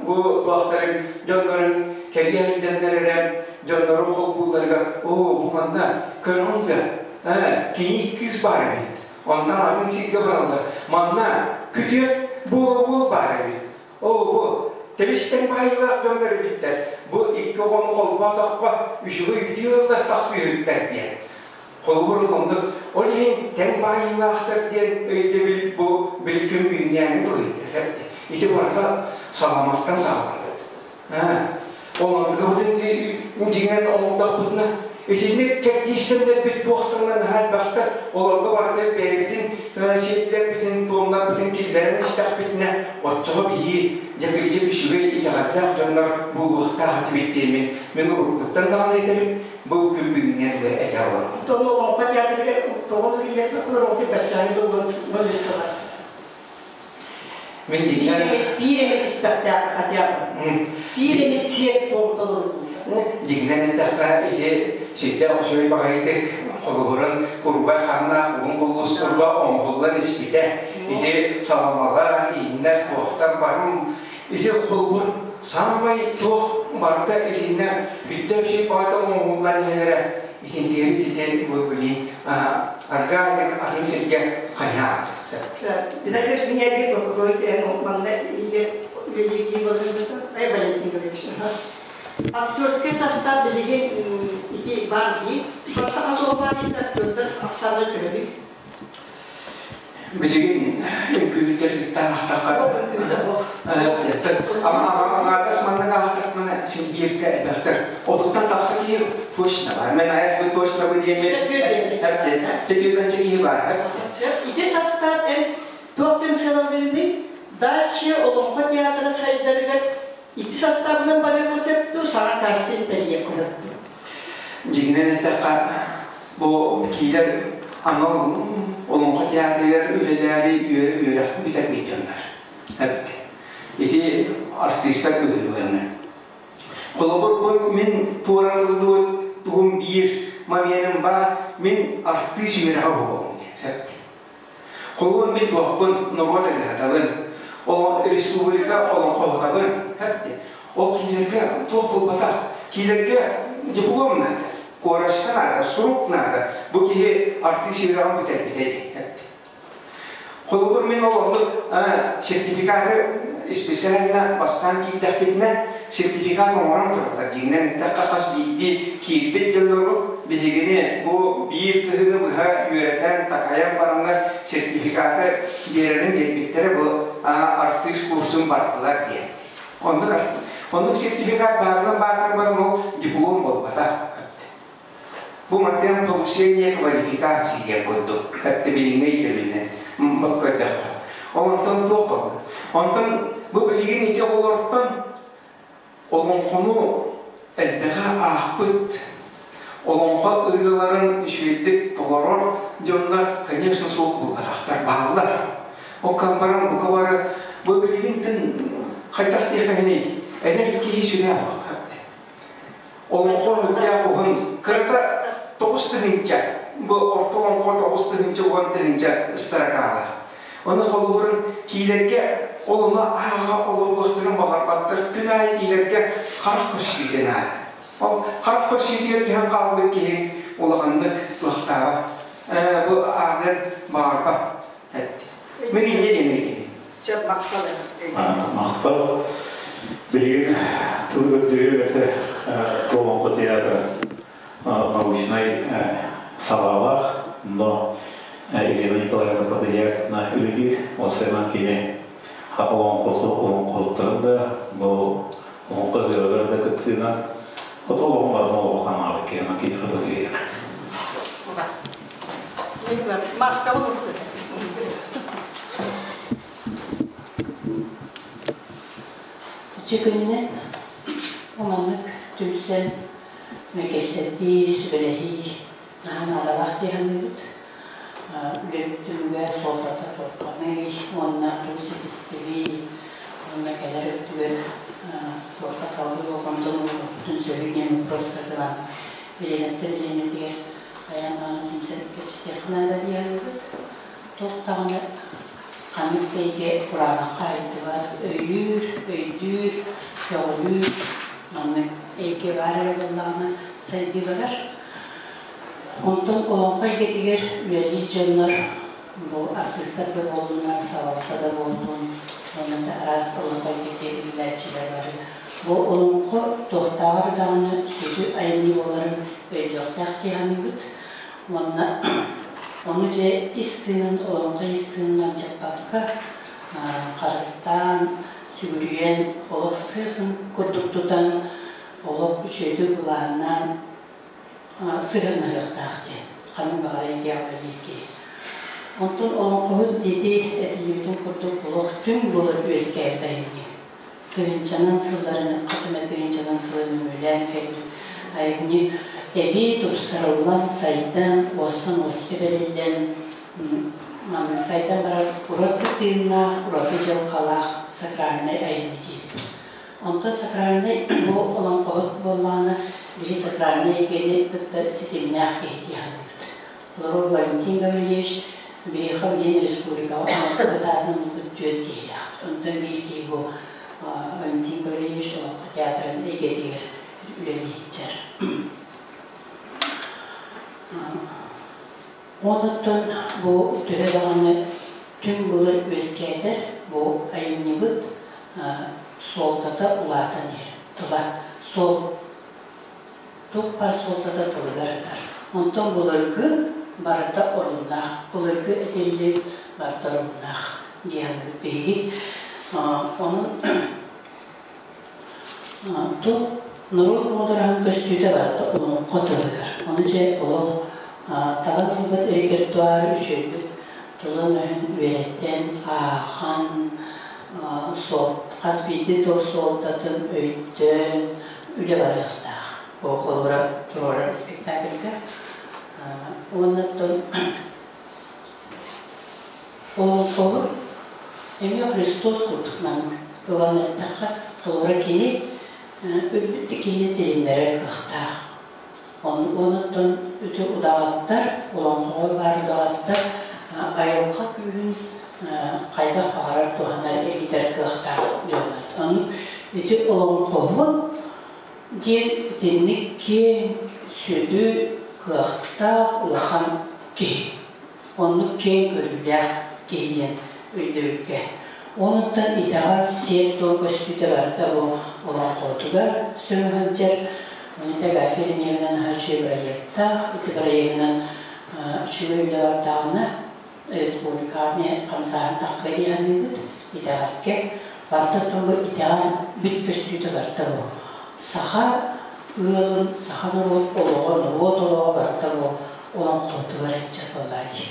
C: бу туохтарын дьоннорун кэлиэ сылдьаннар эрэ дьоннору холбуулларыгар оо бу манна көрөҕүн да ээ кийиит кыыс баар эбит. Онтон атын сиргэ бараллар. Манна күтүөт буола-буол баар эбит. Оо, бу тэбистэн баайыылаах дьоннор эбиттэр. Бу икки оҕону холбоотоххо үчүгэй үтүө ыаллар тахсыыһыктар диэн. Холобур оннук. Ол иһин тэҥ баайыылаахтар диэн өйдөбүл бу били күн бүгүҥҥээҥҥи тылыйдар. Ити барыта саламаттан саҕаламмыт. Ол оннугабытын дьиҥинэн оҥордохпутуна итинник кэрдиистэннэрбит туохтарынан наһаа элбэхтэр, олорго барыта бэйэбитин сиэттэрбитин, туомнарбытын киллэрэн истэхпитинэ, оччоҕо биһи дьэ кырдьык үчүгэй итэҕэллээх дьоннор буолуохтаах этибит диэммин мин уруккуттан даҕаны этэбин, бу күн бүгүҥҥэ дылы этэ олоробун.
B: Тоҕо Олоҥхо театрыгар тоҕо киллэрбэт олоҥхо баччааҥҥы долгун 03 сылаас.
C: Мин дьиҥинэн
B: Биир эмит испэктээх хотя бы. Биир эмит сиэр туом толоруллубута.
C: Дьиҥинэн эттэххэ, ити сүрдээх үчүгэй баҕайытык холобурун курбай хааннаах уһун куллустурга оҥоһуллан испитэ. Ити саламалар, ииннэр, туохтар барым ити холобур саамай туох барыта итиннэ бүттэ үчүгэй баҕайыта оҥоһуллан иһэлэрэ итинтиэбит ити бу билии аргаайдык атын сиргэ хайаат.
B: Виталий меня бир манна үлэлиирдии болдурбута. Ай Валентин Григорьевич. Актерский состав билигин ити бар дии. Бакка хас баар актердар ахсаана төһөбүй?
C: Билигин үҥкүүһүттэр кытта аахтахха аҥаардас маннык аахтахпына син бииргэ элбэхтэр. Отуттан тахса киһи точно бар. Мен айас бу точно бу диэммин түөртэнчэ киһи бар.
B: Ити состав эн туохтан сыаналыыный? Дальше Олоҥхо театра сайдарыгар ити составынан барыах сөптүү саҥа кастинг тэрийиэх көһөрдү.
C: Дьиҥинэн эттэххэ, бу киилэр анал Олоҥхо театрыгар үлэлээри үөрэх бүтэрбит дьоннор. Ити артыыстар быһыыларына. Холобур, бу мин туоратыллыбыт тугум биир моментым баар, мин артыыс үөрэҕэ буолуом диэн сөп. Холобур, мин туохпун норуот ырыаһытабын, ол республика олоҥхоһутабын, Ол киилэргэ туох буолбатах. Киилэргэ диплом наада, корочка наада, сурук наада. Бу киһи артыыс үөрэҕин бүтэрбитэ диэн. Холобур, мин ол оннук сертификаты специально бастаан киирдэхпитинэ, сертификат оҥорон тураллар. Дьиҥинэн эттэххэ, хас биирдии киирбит дьоннору биһигини бу биир кыһыны быһа үөрэтэн, такайан бараннар сертификаты биэрэрин биэрбиттэрэ бу артыыс курсун бардылар диэн. Оннук, оннук сертификат баарынан баатар баран ол диплом буолбатах. Бу мантан повышение квалификации диэн курдук эптибилиҥҥэ өйдөбүлүнэн көрдөххө. Онтон туох буолла? Онтон бу билигин ити оҕолортон олоҥхону элбэҕи аахпыт, олоҥхо ырыаларын үчүгэйдик толорор дьоннор, конечно, суох буолбатахтар, бааллар. Ол баран бука бары бу билигин хайдах диэххиний, эдэр киһи сүрэ Олоҥхо үрдээх уһун, кырата 9000, бу орто олоҥхо 9000 10 000 ыстаракаалар. Ону холобурун киилэргэ ол ону ааҕа олоруохтарын баҕарбаттар, күн аайы киилэргэ харах көстүүтэ наада. Ол харах көссүүтүгэр түһэн хаалбыт киһи улаханнык туохтааҕа бу ааҕыан баҕарбат эт. Мин инньэ диэмэй киһи.
B: Сөп махтал.
A: Махтал. Билигин тыл көрдөрүү этэ Олоҥхо театра научнай салаалаах, но Елена Николаевна Подоляковна үлэлиир. Ол сэмэн кини хах олоҥхоту олоҥхоһуттарын да, бу олоҥхо ыһыаҕар да кыттыынан ото олоҕун барытын олоҕо ханаабыт киһи, кини хатылыыр.
B: Маскабын
D: Үтүө күнүнэн маннык түмсэн кэпсэтии, сүбэлэһии наһаа наадалаах дии саныыбыт. Үлэбит түмүгэ суолтата туохханый уонна тугу ситистибий уонна кэлэр өттүгэр туохха салгыы болҕомтону уурбуппутун сөбүй диэн боппуруостарга бириэмэттэн бириэмэтигэр хайаан даҕаны түмсэн кэпсэтиэххэ наада дии саныыбыт. Туох даҕаны ханнык да эйгэ кураанахха айдыбат, өйүүр, өйдүүр, көҕүлүүр маннык эйгэ баар эрэ буоллаҕына сайдыы барар. Онтон олоҥхо эйгэтигэр үлэлиир дьоннор бу артыыстар да буоллуннар, салалта да буоллун, уонна да араас олоҥхо эйгэтигэр үлэлээччилэр бары бу олоҥхо туохтааҕар даҕаны сүдү айымньы буоларын өйдүөхтээх дии саныыбыт. Уонна ону дьэ ис тыынын, олоҥхо ис тыынын алдьаппакка, харыстаан, сүгүрүйэн, олох сыа-сым курдук тутан, олох үчүгэйдик былааннаан сыһыаннаһыахтаах диэн ханнык баҕарар эйгэҕэ үлэлиир киһи. Онтон олоҥхоһут диэти этиллибитин курдук олох түҥ буолар үөскээбит айымньы. Тыһыынчанан сылларын, хас эмэ тыһыынчанан сылын үмүлээн кэлбит айымньы эбии тупсарыллан, сайдан, уостан уоска бэриллэн, маннык сайдан барар ураты тыыннаах, ураты дьылҕалаах сакральнай айымньы диэбит. Онтон сакральнай бу олоҥхоһут буоллаҕына, биһи сакральнай эйгэни кытта ситимнээх киһи дии саныыбыт. Олору Валентин Гаврильевич биһиэхэ билигин республикаҕа олоҥхоһут аатын ылбыт түөрт киһилээх. Онтон биир киһи бу Валентин Гаврильевич Олоҥхо театрын эйгэтигэр үлэлии сылдьар. Онуттан бу төһө даҕаны түҥ былыр үөскээтэр, бу айымньыбыт суолтата улаатан иһэр. Тыла суол туох баар суолтата тылыгар ытар. Онтон былыргы барыта оруннаах, былыргы этиллибит барыта оруннаах дии саныыбыт биһиги. Онон Туох норуот муудараһын көстүүтэ барыта олоҥхо тылыгар. Ону дьэ олох талан ылбыт репертуар үчүгэйдик тылын-өһүн үөрэтэн, аахан, хас биирдии тыл суолтатын өйдөөн үлэ барыахтаах. Бу холобура туруорар спектакльга. Уонна оттон Олоҥхоһут эмиэ Христос курдук маннык ылан эттэххэ, холобура кини өлбүт да киһини тилиннэрэр кыахтаах. Онуттан үтү удаҕаттар, олоҥхоҕо баар удаҕаттар айылҕа күүһүн хайдах баҕарар туһанар, эргитэр кыахтаах дьоннор. Оннук ити олоҥхоһут диэн итинник киэҥ, сүдү, кыахтаах улахан киһи. Оннук киэҥ көрүүлээх киһи диэн өйдөбүлгэ. Онуттан итэҕэл, сиэр-туом көстүүтэ барыта бу олоҥхотугар сөҥө сылдьар. Ону Агафья Еремеевна наһаа үчүгэй бырайыактаах. Ити бырайыагынан үчүгэй үлэ бардаҕына, республикаҕа эмиэ хамсааһын таххыа дии саныыбыт итэҕэлгэ. Барыта бу итэҕэл бүт көстүүтэ барыта бу. Саха ыалын, саха норуот олоҕо, норуот олоҕо барыта бу олоҥхотугар ыччат буоллаа дии.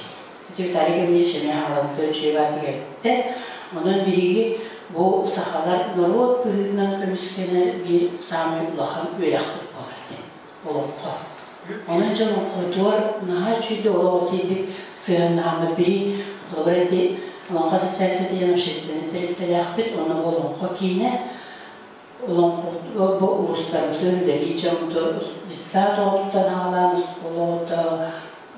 D: Ити Виталий Гаврильевич эмиэ хаалабыта үчүгэй баатыгар эттэ. Онон биһиги бу сахалар норуот быһыытынан көмүскэнэр биир саамай улахан үөрэхпит буолар этэ. Олоҥхо. Онон дьон олоҥхотугар наһаа үчүгэй олоҕу тиийбит сыһыаннаһаммыт биһи холобура ити Олоҥхо ассоциацията диэн общественнай тэрилтэлээхпит, онно бу Олоҥхо киинэ Олоҥхо бу улуустарбытын, үлэлии дьоммутун детсад оҕотуттан аҕалаан оскуола оҕото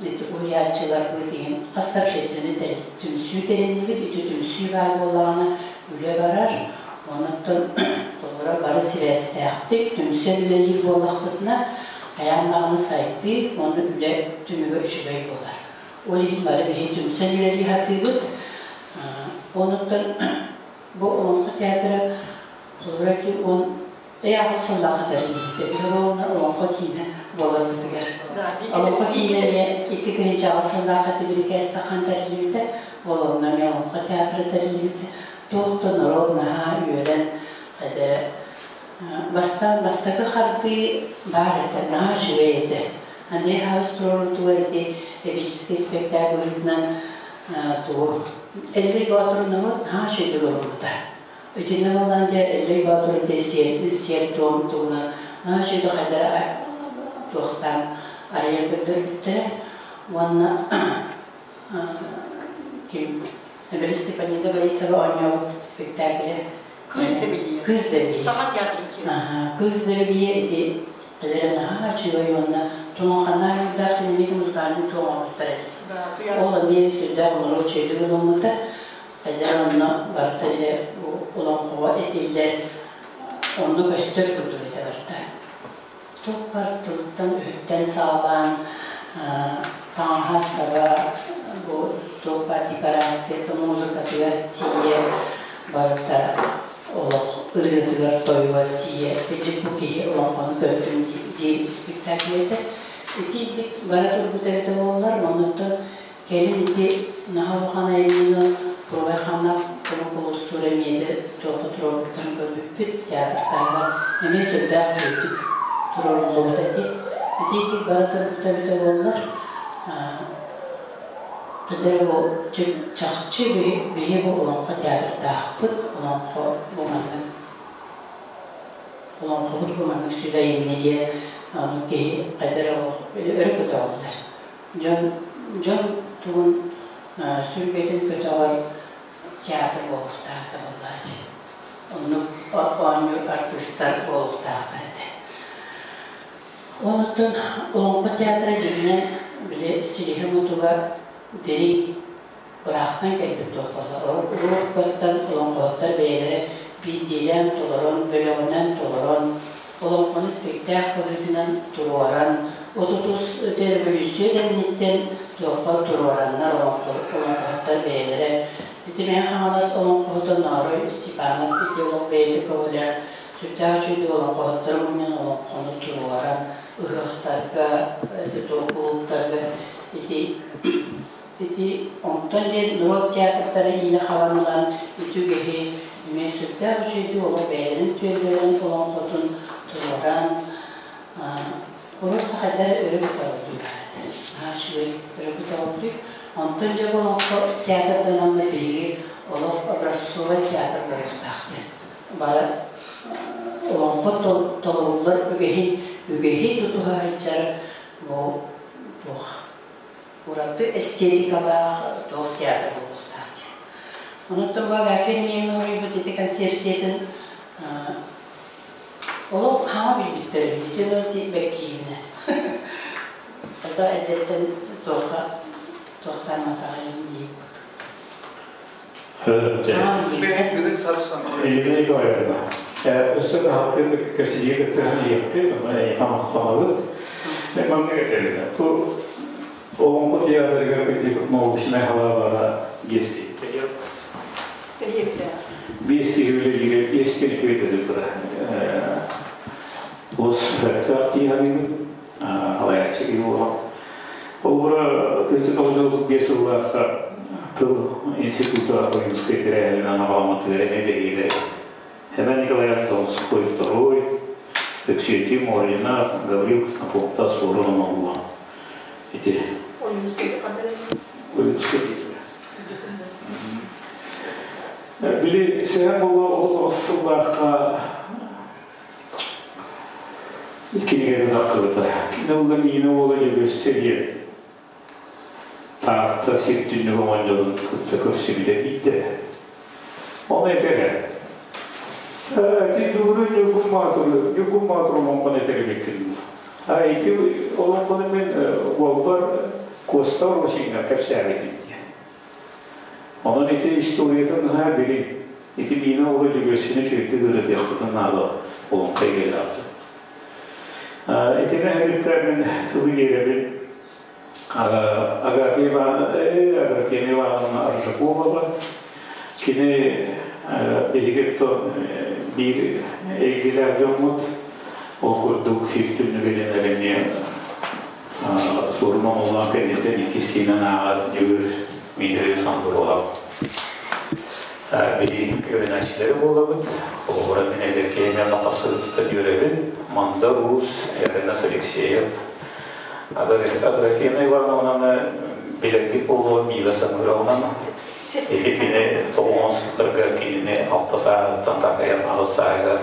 D: ити уһуйааччыларбыт иһин хас да общественнай түмсүү тэриллибит. Ити түмсүү баар буоллаҕына үлэ барар. Онуттан Холобура, бары сибээстээхтик, түмсэн үлэлиир буоллахпытына, хайаан даҕаны сайдыы уонна үлэ түмүгэ үчүгэй буолар. Ол иһин бары биһи түмсэн үлэлии сатыыбыт. Онуттан бу Олоҥхо театра холобура он ыйааҕы сыллаахха тэриллибитэ. Биһиги уонна Олоҥхо киинэ буоларбытыгар. Олоҥхо киинэ эмиэ 2000 сыллаахха тибирикээс тахан тэриллибитэ. Ол онно эмиэ Олоҥхо театра тэриллибитэ. Туох да норуот наһаа үөрэн хайдара бастаан бастакы хардыы баар этэ, наһаа үчүгэй этэ. Андрей Хаус туруорутугар ити эпический спектакль быһыытынан тугу Эллэй Боотуру норуот наһаа үчүгэйдик ылыммыта. Итиннэ буолан дьэ Эллэй Боотур ити сиэр-туом туһунан наһаа үчүгэйдик хайдара туохтаан арыйан көрдөрбүттэрэ. Уонна ким Эбэли Степанида Борисова оонньообут спектакле
B: Кыыс Дэбилийэ.
D: Кыыс Дэбилийэ.
B: Саха театрын киэнэ.
D: Кыыс Дэбилийэ ити элэрэ наһаа үчүгэй уонна туҥаханаа юрдаах кинини музыкальный туоҥорбуттар эти. Ол эмиэ сүрдээх норуот үчүгэйдик ылыммыта. Эдэр онно барыта дьэ олоҥхоҕо этиллэр онно көстөр курдук этэ барыта. Туох тылыттан өһүттэн саҕалаан таҥаһа-саба бу туох баар декорацията, музыкатыгар тиийэ барыта олох ырыатыгар, тойугар тиийэ кырдьык бу киһи олоҥхону көрдүм диир спектакль этэ. Итиирдик бара турбут эбитэ буоллар, оннуттан кэлин ити наһаа улахан айымньыны Куруубай Ханна кулустуур эмиэтэ туохха туруорбуттарын көрбүппүт, театртааҕар эмиэ сүрдээх үчүгэйдик туруоруллубут эти. Итиирдик бара турбута эбитэ буоллар, Тудэр бу чахчы биһи бу олоҥхо театрдаахпыт, олоҥхо бу маннык олоҥхобут бу маннык сүдү айымньы диэн ону киһи хайда эрэ олох өрө көтөҕүллэр. Дьон дьон тугун сүргэтин көтөҕөр театр буолуохтаах буоллааччы. Оннук оонньуур артыыстар буолуохтаахтар этэ. Онуттан Олоҥхо театра дьиҥинэн били силиһэ мутуга дириҥ ыраахтан кэлбит туох буолла. Уруоктартан олоҥхоһуттар бэйэлэрэ биирдиилээн толорон, бөлөҕүнэн толорон, олоҥхону спектакль быһыытынан туруоран, отутус революция кэнниттэн туохха туруораннар олоҥхоһуттар бэйэлэрэ ити Мэҥэ Хаҥалас олоҥхоһута Ноорой Степанов ити олох бэйэтэ көҕүлээн сүрдээх үчүгэй олоҥхоһуттары мунньан олоҥхону туруоран ыһыахтарга, ити туох кулууптарга ити ити онтон диэн норуот театрдара иилэ хабан ылан ити үгэһи эмиэ сүрдээх үчүгэйдик олох бэйэлэрин түөлбэлэрин олоҥхотун туруоран урут сахайдар өрө көтөҕүллүү наһаа үчүгэй өрө көтөҕүллүү. Онтон дьэ бу олоҥхо театрданаммыт биһиги олох образцовай театр буолуохтаах диэн бары олоҥхо толоруллар үгэһи үгэһи тутуһа сылдьар бу туох ураты эстетикалаах туох театр буолуохтаах диэн. Онуттан бу Агафья Ильинична уруйбут ити концепциятын олох хаҥа билбиттэр үһү ити бэккиибинэ. Ото эрдэттэн туохха туохтаамматаҕайын дии курдук.
C: Бүгүн сарсын.
A: Елена Николаевна, өссө таһаттыы кэпсэтиигэ кыттыһан иһиэхпит, онно эйиэхэ махтанабыт. Маннык этэбин, бу Олоҥхо театрыгар кырдьык научнай халаабара биэс Биэс киһи үлэлиирэ, биэс киһи үчүгэй тура. Олус сөптөөх дии саныыбын. Халайааччы киһи буолан. Холобура, 1935 сыллаахха тыл института Ойуунскай тэрээһинин анаҕаламмытыгар эмиэ бэһиэлэр эбит. Семен Николаевич Донской второй, Өксүөтүү Моринов, Гаврил Ксенофонтов суорун оҥоһуллан ити Ойуунскай Били сэһэн буолуо ол сыллаахха кинигэни таххыбыта. Кини ула миинэ уола Дьөгүөссэ диэн Таатта сир түннүк оҕонньорун кытта көрсүбүтэ биирдэ. Ону этэрэ. Ити Дьулуру Ньургун Боотуру, Ньургун Боотур олоҥхону этэр эбиккин. А ити олоҥхону мин уолбар Куоста Росиҥҥа кэпсээбитим диэн. Онон ити историятын наһаа дириҥ. Ити миинэ оҕо Дьөгүөссэни үчүгэйдик ырытыахпытын наада олоҥхо эйгэлээхтэр. Итини өрүттэр мин тылы биэрэбин Агафья Аграфена Ивановна Аржакова. Кини биһиги биир эйгэлээх дьоммут. Ол курдук сир түннүгэ дэнэр эмиэ суорума оҥоллоон кэнниттэн иккис киинэн ааҕар Дьөгүөр Дмитрий Сандуруһап. Биһиги үөрэнээччилэри буолабыт. Холобура мин эдэр киһи онно хапсыбыттан үөрэбин. Мандар Уус, Эрнас Алексеев, Аграфена Ивановнаны билэргит буолуо Мила Самыровнаны. Или кини тоҕуон сылларга кинини алта сааһыттан такайан аҕыс сааһыгар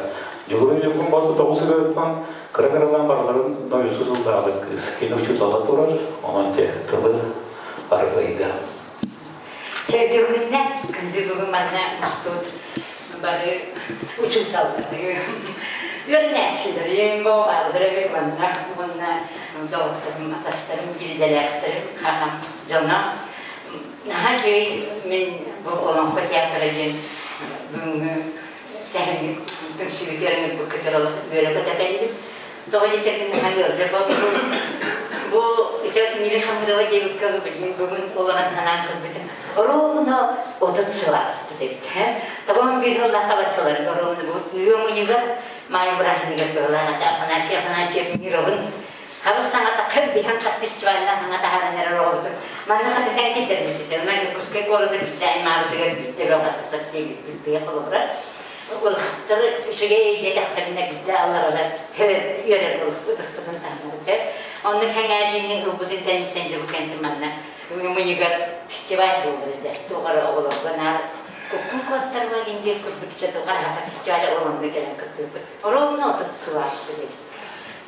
A: Дьулуруй Ньургун Боотур тоҕус ырыаттан кыра-кыралаан барыларын нойосу сыллаабыт кыыс. Кини учуутала турар, онон тылы арыгыйда.
E: Чэйдүүгүннэ күндү бүгүн манна мустубут бары учууталлары, үөрэнээччилэрим, бааллар манна уонна доҕотторум, атастарым, биирдэлээхтэрим, аҕам дьоно. Наһаа үчүгэй мин бу Олоҥхо театра диэн бүгүҥҥү сэһэммит түмсүүтүгэр ыҥырбыккытыгар үөрэ-көтө кэллим. Тоҕо диэтэргин наһаа ыалдьар буолбутум. Бу ити Миля Хамырова диэбиккэ билигин бүгүн олорон санаан көрбүтүм. Ровно 30 сыл ааспыт эбит. Тобон биир сыллаах табаччыларга ровно бу ыам ыйыгар Маай бырааһынньыгар быһылаан Афанасий Афанасьев Мировын хабыс саҥата хыр биһэн хат фестивалынан саҥа таһааран эрэр оҕобутун манна хатытан киллэрбит. Онно Дьокуускай куораты биирдэ аймаабытыгар биирдэ бөҕө диэбиппит быйа холобура. Улахаттары үчүгэй диэтэхтэринэ биирдэ алларалар үөрэр ытыспытын таһыннарыт. Онно кэҥээриини ылбытын кэнниттэн дьыбы кэнтим манна муньугар фестиваль буолар этэ. Туох эрэ оҕолорго наар куккун куоттарма гин диэн курдук чатуха фестиваль олонно кэлэн кыттыыппыт. Ровно 30 сыл ааспыт эбит.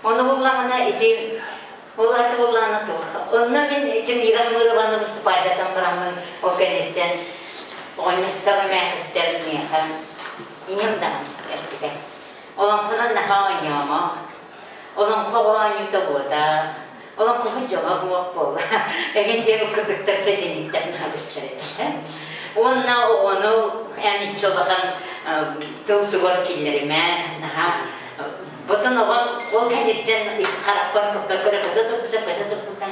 E: Ону буллаҕына ити ол аты буллаҕына туох. Онно мин ити Мира Хмырованы выступайдатан бараммын ол кэнниттэн оҕонньоттор эмээхиттэр миэхэ ийэм даҕаны эппитэ. Олоҥхонон наһаа оонньоомо. Олоҥхо оонньуута буотаах. Олоҥхоһут дьоло суох буолла. Эгин диэн кыргыттар чэтиниттэр наһаа быстар этэ. Уонна оҕону эн иччи улахан тыл тугар киллэримэ наһаа Ботон оҕом ол кэнниттэн харахпар көппөккө эрэ көтө турбута, көтө турбута.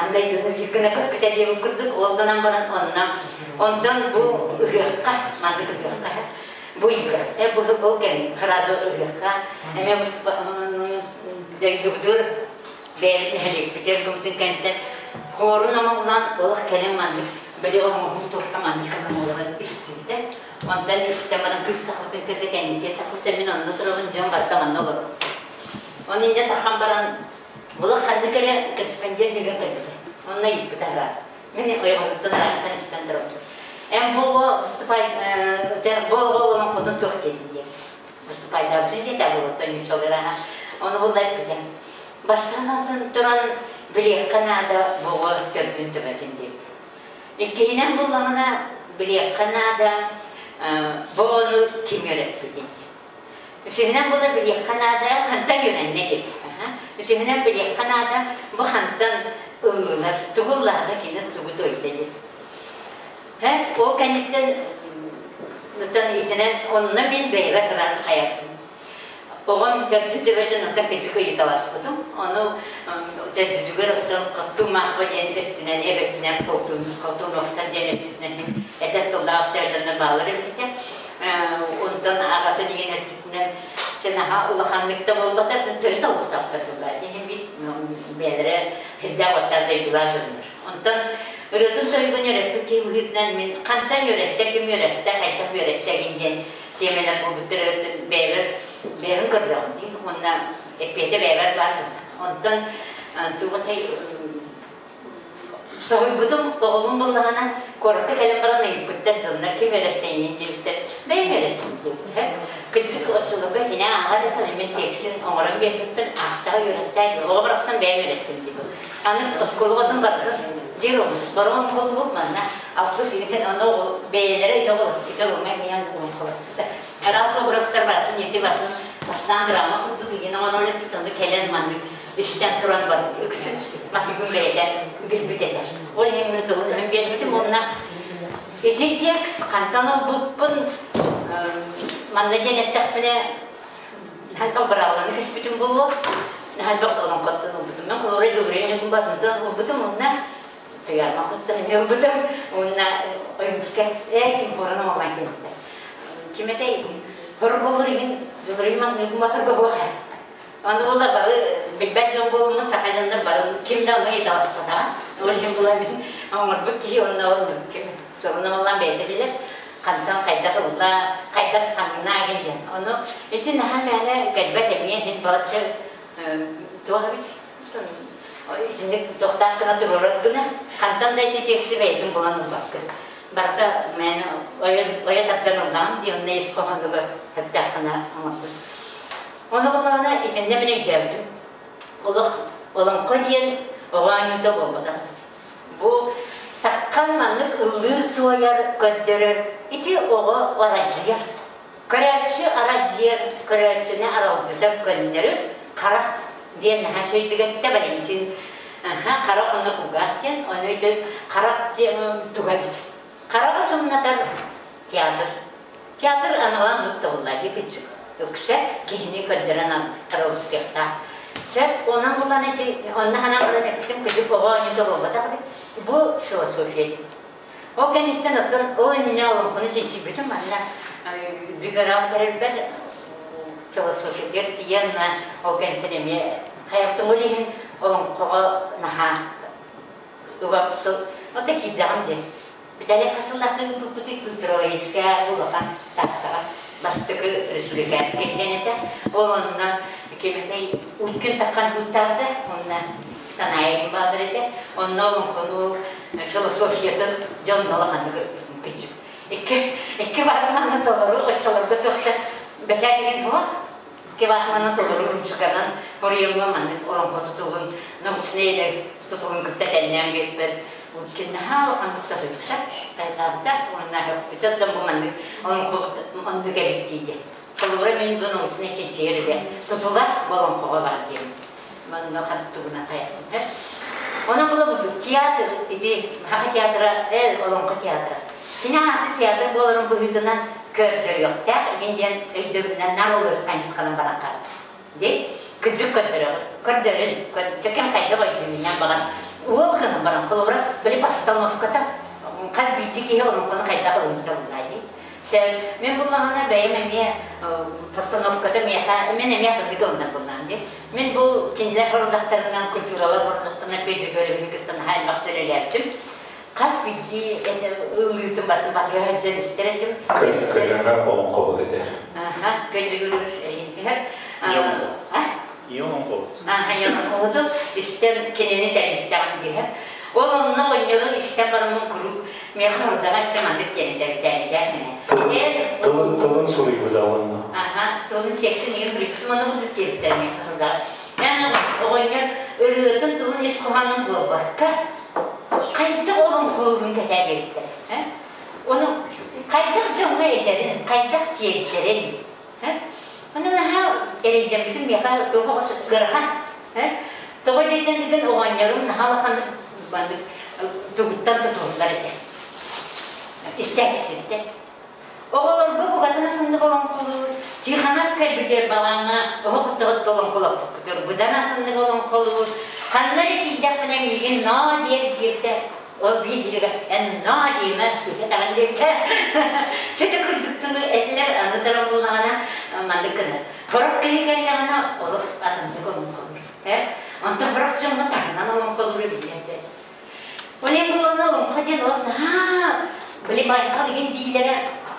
E: Андай дьону биир гына көппүтэ диэбит курдук, ол гынан баран онно онтон бу ыһыахха, маннык ыһыахха бу ыйга, бу ол кэм сразу ыһыахха эмиэ дойдубутугар бэйэбит нэһилиэкпитигэр гымтын кэнтэн хуорун омоллоон олох кэлин маннык били оҥоһун туохха маннык гынан олорон истибитэ. Онтон истэн баран кыыс тахпытын кытта кэннитиэн тахпыта мин онно турабын дьон барыта манна олорбут. Оны инньэ таххан баран улах ханнык эрэ корреспондент миигин көрбүтэ. Онно ыйыппыта араат. Мин ойоҕоһуттан арааттан истэн турабын. Эн бу выступай бу оҕо олоҥхотун туох диэтин диэн. Выступайдаабытын диэтэ буолуттан ньучалыраха. Ону булла эппитэ. Бастаан туран билиэххэ наада бу оҕо төрдүн төбөтүн диэбит. Иккиһинэн буллаҕына, билиэххэ наада, бу ону ким үөрэппитин. Үсүһүнэн була билиэххэ наада, хантан үөрэннэ диэн. Үсүһүнэн билиэххэ наада, бу хантан ыллылар, тугу ыллаата кини тугу туойда диэн. Ол кэнниттэн итинэн онно мин бэйэбэр ыраас хайаттым. Оҕом төрдүн төбөтүн оттон кычык ыйыталаспытым. Ону төрдүтүгэр оттон Хаттуумаахпа диэн өттүнэн, эбэтинэн Колтуновтар диэн өттүнэн этэр тыллаах дьоннор бааллар эбит этэ. Онтон аҕатын игин өттүтүнэн наһаа улаханнык да буолбатар, төрүт олохтоохтор буолла. Иһин бит бэйэлэрэ сирдээх оттар дойдулаах дьоннор. Онтон ырыатын тойугун үөрэппит киһи быһыытынан мин хантан үөрэттэ, ким үөрэттэ, хайдах үөрэттэ диэн тиэмэлэр буолбуттар бэйэбэр бэйэбин көрдөҕүм дии уонна эппиэтэ бэйэбэр баар онтон тугутай соһуйбутум оҕобун буллаҕына куоракка кэлэн баран ыйыппыттар дьоннор ким үөрэттэ диэбиттэр бэйэм үөрэттим диэбиттэр кырдьык оччолорго кини ааҕар этэ мин текстин оҥорон биэрбиппин аахтаҕа үөрэттээ оҕо барахсан бэйэм үөрэттим диэбит аны оскуолабытын барытын диир барон буолбут манна алтыс иһин ону бэйэлэрэ ити ол ити олормай миэн олоҥхолоспута араас образтар барытын ити барытын бастаан драма курдук игин оҥорор этит ону кэлэн маннык истэн туран бар үксүн матыгын бэйэтэ билбит этэ ол иһин мин тылын иһин биэрбитим уонна. Ити текст хантан ылбыппын манна диэн эттэхпинэ хайдах быраҕыланы кэспитим буолуо, хайдах олоҥхоттон ылбытым. Мен холобура Дьулуруйан Ньукулбатынтан ылбытым уонна Туйаарма куттан эмиэ ылбытым уонна Ойуунускай ээ ким буоран оҥоллон кэлбитэ. Ким этэй хор буолур иһин Дьулуруйан Ньукулбатырга буох Аны була бары билбэт дьон буолуммут саха дьоннор бары ким да ону ыйыталаспатаҕа. Ол иһин була мин оҥорбут киһи онно ол ким сорунан оллан бэйэтэ билэр хантан хайдах ылла, хайдах таҥнаа диэн. Ону ити наһаа мээнэ кэлбэт эмиэ иһин балачча туох эбит итинник туохтаах гына туруорар гына хантан да ити текси бэйэтин булан ылбаккын. Барыта мээнэ ойо тардан ыллаҕын дии онно ис хоһоонугар сөптөөх гына оҥорбут. Ону буллаҕына итиннэ мин өйдөөбүтүм. Олох олоҥхо диэн оҕо оонньуута буолбатах. Бу таккан маннык ыллыыр-туойар, көрдөрөр ити оҕо арадьыйар. Көрөөччү арадьыйар, көрөөччүнү аралдьытар көннөрү харах диэн наһаа үчүгэйдик эттэ Валентин. Харах онно кулгаах диэн, ону ити харах диэн туга эбит. Хараҕы сымнатар театр. Театр аналаан туттабыллар дии кыччык. Үксэ киһини көрдөрөн аралдьытыахтаах. Сөп, онон булан ити, онно ханаан баран эппитим кырдьык оҕо оонньуута буолбатах эбит. Бу философия диэн. Ол кэнниттэн оттон ол иннинэ олоҥхону чинчийбитим манна дыгараах тэрилбэр философиятыгар тиийэн ол кэнниттэн эмиэ хайаптым ол иһин олоҥхоҕо наһаа Убапсыл, ото киирдэҕим дьэ. Виталий хасыллаахтык ыыппыппытый культурологическай улахан Тааттаҕа бастакы республиканскай диэн этэ. Ол онно ким этэй Уткин таххан туттаабыта, онно Санаайын баатыр этэ. Онно олоҥхону философиятын дьон улаханнык ырыппытын кыдьык. Икки, икки баатыманна толору оччолорго туохта бэчээт деген суох. Киватманы толору ручканан хоруйуҥҥа маннык олоҥхо тутулун научнай тутулун кытта тэннээн биэрбэр Уткин наһаа улаханнык сатыыбыта, хайҕаабыта уонна өкпүтэ оттон бу маннык олоҥхобут оннук эбит диде. Холобура мин бу научнай чинчийэр үлэ тутула бу олоҥхоҕо бар диэн манна хаттыгынан хайаттым. Онон була бу театр ити Саха театра эл олоҥхо театра. Кини ааты театр буоларын быһыытынан көрдөрүөхтээх игин диэн өйдөбүлүнэн наар ол хайысханан баран хаалар. Ди кырдьык көрдөрөҕүн, көрдөрүн, ким хайдах өйдүүнүнэн баран уол гынан баран холобура били постановката хас биирдии киһи олоҥхону хайдах ылыммыта буоллаа дии. Сен мен буллаҕына бэйэм эмиэ постановката миэхэ мен эмиэ атыннык ылынар буллаам дии. Мин бу кинилэр хорудахтарынан культуралар хорудахтарынан Петр кытта наһаа элбэхтэ үлэлээбитим. Хас биирдии эти ылыытын батын батыһа сылдьан истэр этим.
A: Көлөҥө олоҥхобут этэ.
E: Аха, көдьүгүрүс эйин
A: Ийэ олоҥхобут.
E: Аха, ийэ олоҥхобуту истэн кинини тэристэҕим диһэ. Ол онно оҕонньорун истэн бараммын куруук миэхэ хорудаҕа өссө маннык диэн этэбитээнидээх
A: Тылын тылын суруйбута уонна.
E: Аха, тылын текстин иһин суруйбутум онно курдук диэбиттэр миэхэ хорудаҕа. Яна оҕонньор ырыатын тылын ис хоһоонун буолбакка хайдах олоҥхолуурун кэтээ диэбиттэр. Ону хайдах дьоҥҥо этэрин, хайдах тиэрдэрин. Ону наһаа эрэйдэммитим миэхэ туох оҕус ыарахан. Тоҕо диэтэн оҕонньорум наһаа улаханнык маннык тугуттан тутуллар этэ. Истээччитэ. Оҕолорго букатын атыннык олоҥхолуур, Тихонов кэлбитигэр балааҥҥа оһох оттоҕот олоҥхолоппуппутугар быдан атыннык олоҥхолуур, ханна эрэ тиийдэхпинэ миигин ноо диэр диэбитэ, ол биир сиригэр эн ноо диэмэ сыыһа даҕаны диэбитэ. Сити курдук тылы этилэр, аны туран буоллаҕына маннык гынар. Сорох киһи кэллэҕинэ олох атыннык олоҥхолуур. Э? Онтон сорох дьоҥҥо таһынан олоҥхолууру билбэт. Ол иһин буоллаҕына олоҥхо диэн олох наһаа били байҕал игин дииллэрэ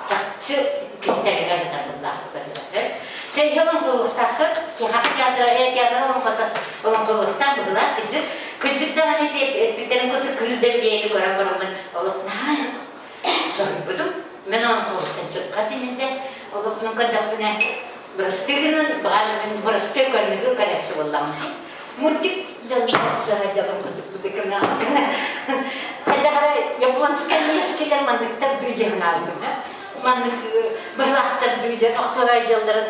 E: чахчы кистэлэҥэр ытарбыллаахтык этилэр. Чэ иһи олоҥхолуохтааххыт, театр театра, театр олоҥхото олоҥхолуохтаах быһыылаах кырдьык. Кырдьык даҕаны ити эппиттэрин курдук кыыс да билиэни көрөн бараммын олох наһаа соһуйбутум. Мин олоҥхолуохтан сыппат этэ. Олохпун көрдөхпүнэ бырастыы гынан, баҕар мин бырастыы көрүҥү көрөөччү буоллаҕым. Мультик дьон курдук бутыкына хайдах эрэ японскай миэскэлэр манныктар дыы диэн санаабытым маннык быһылаахтар дыы диэн охсоһой дьалларын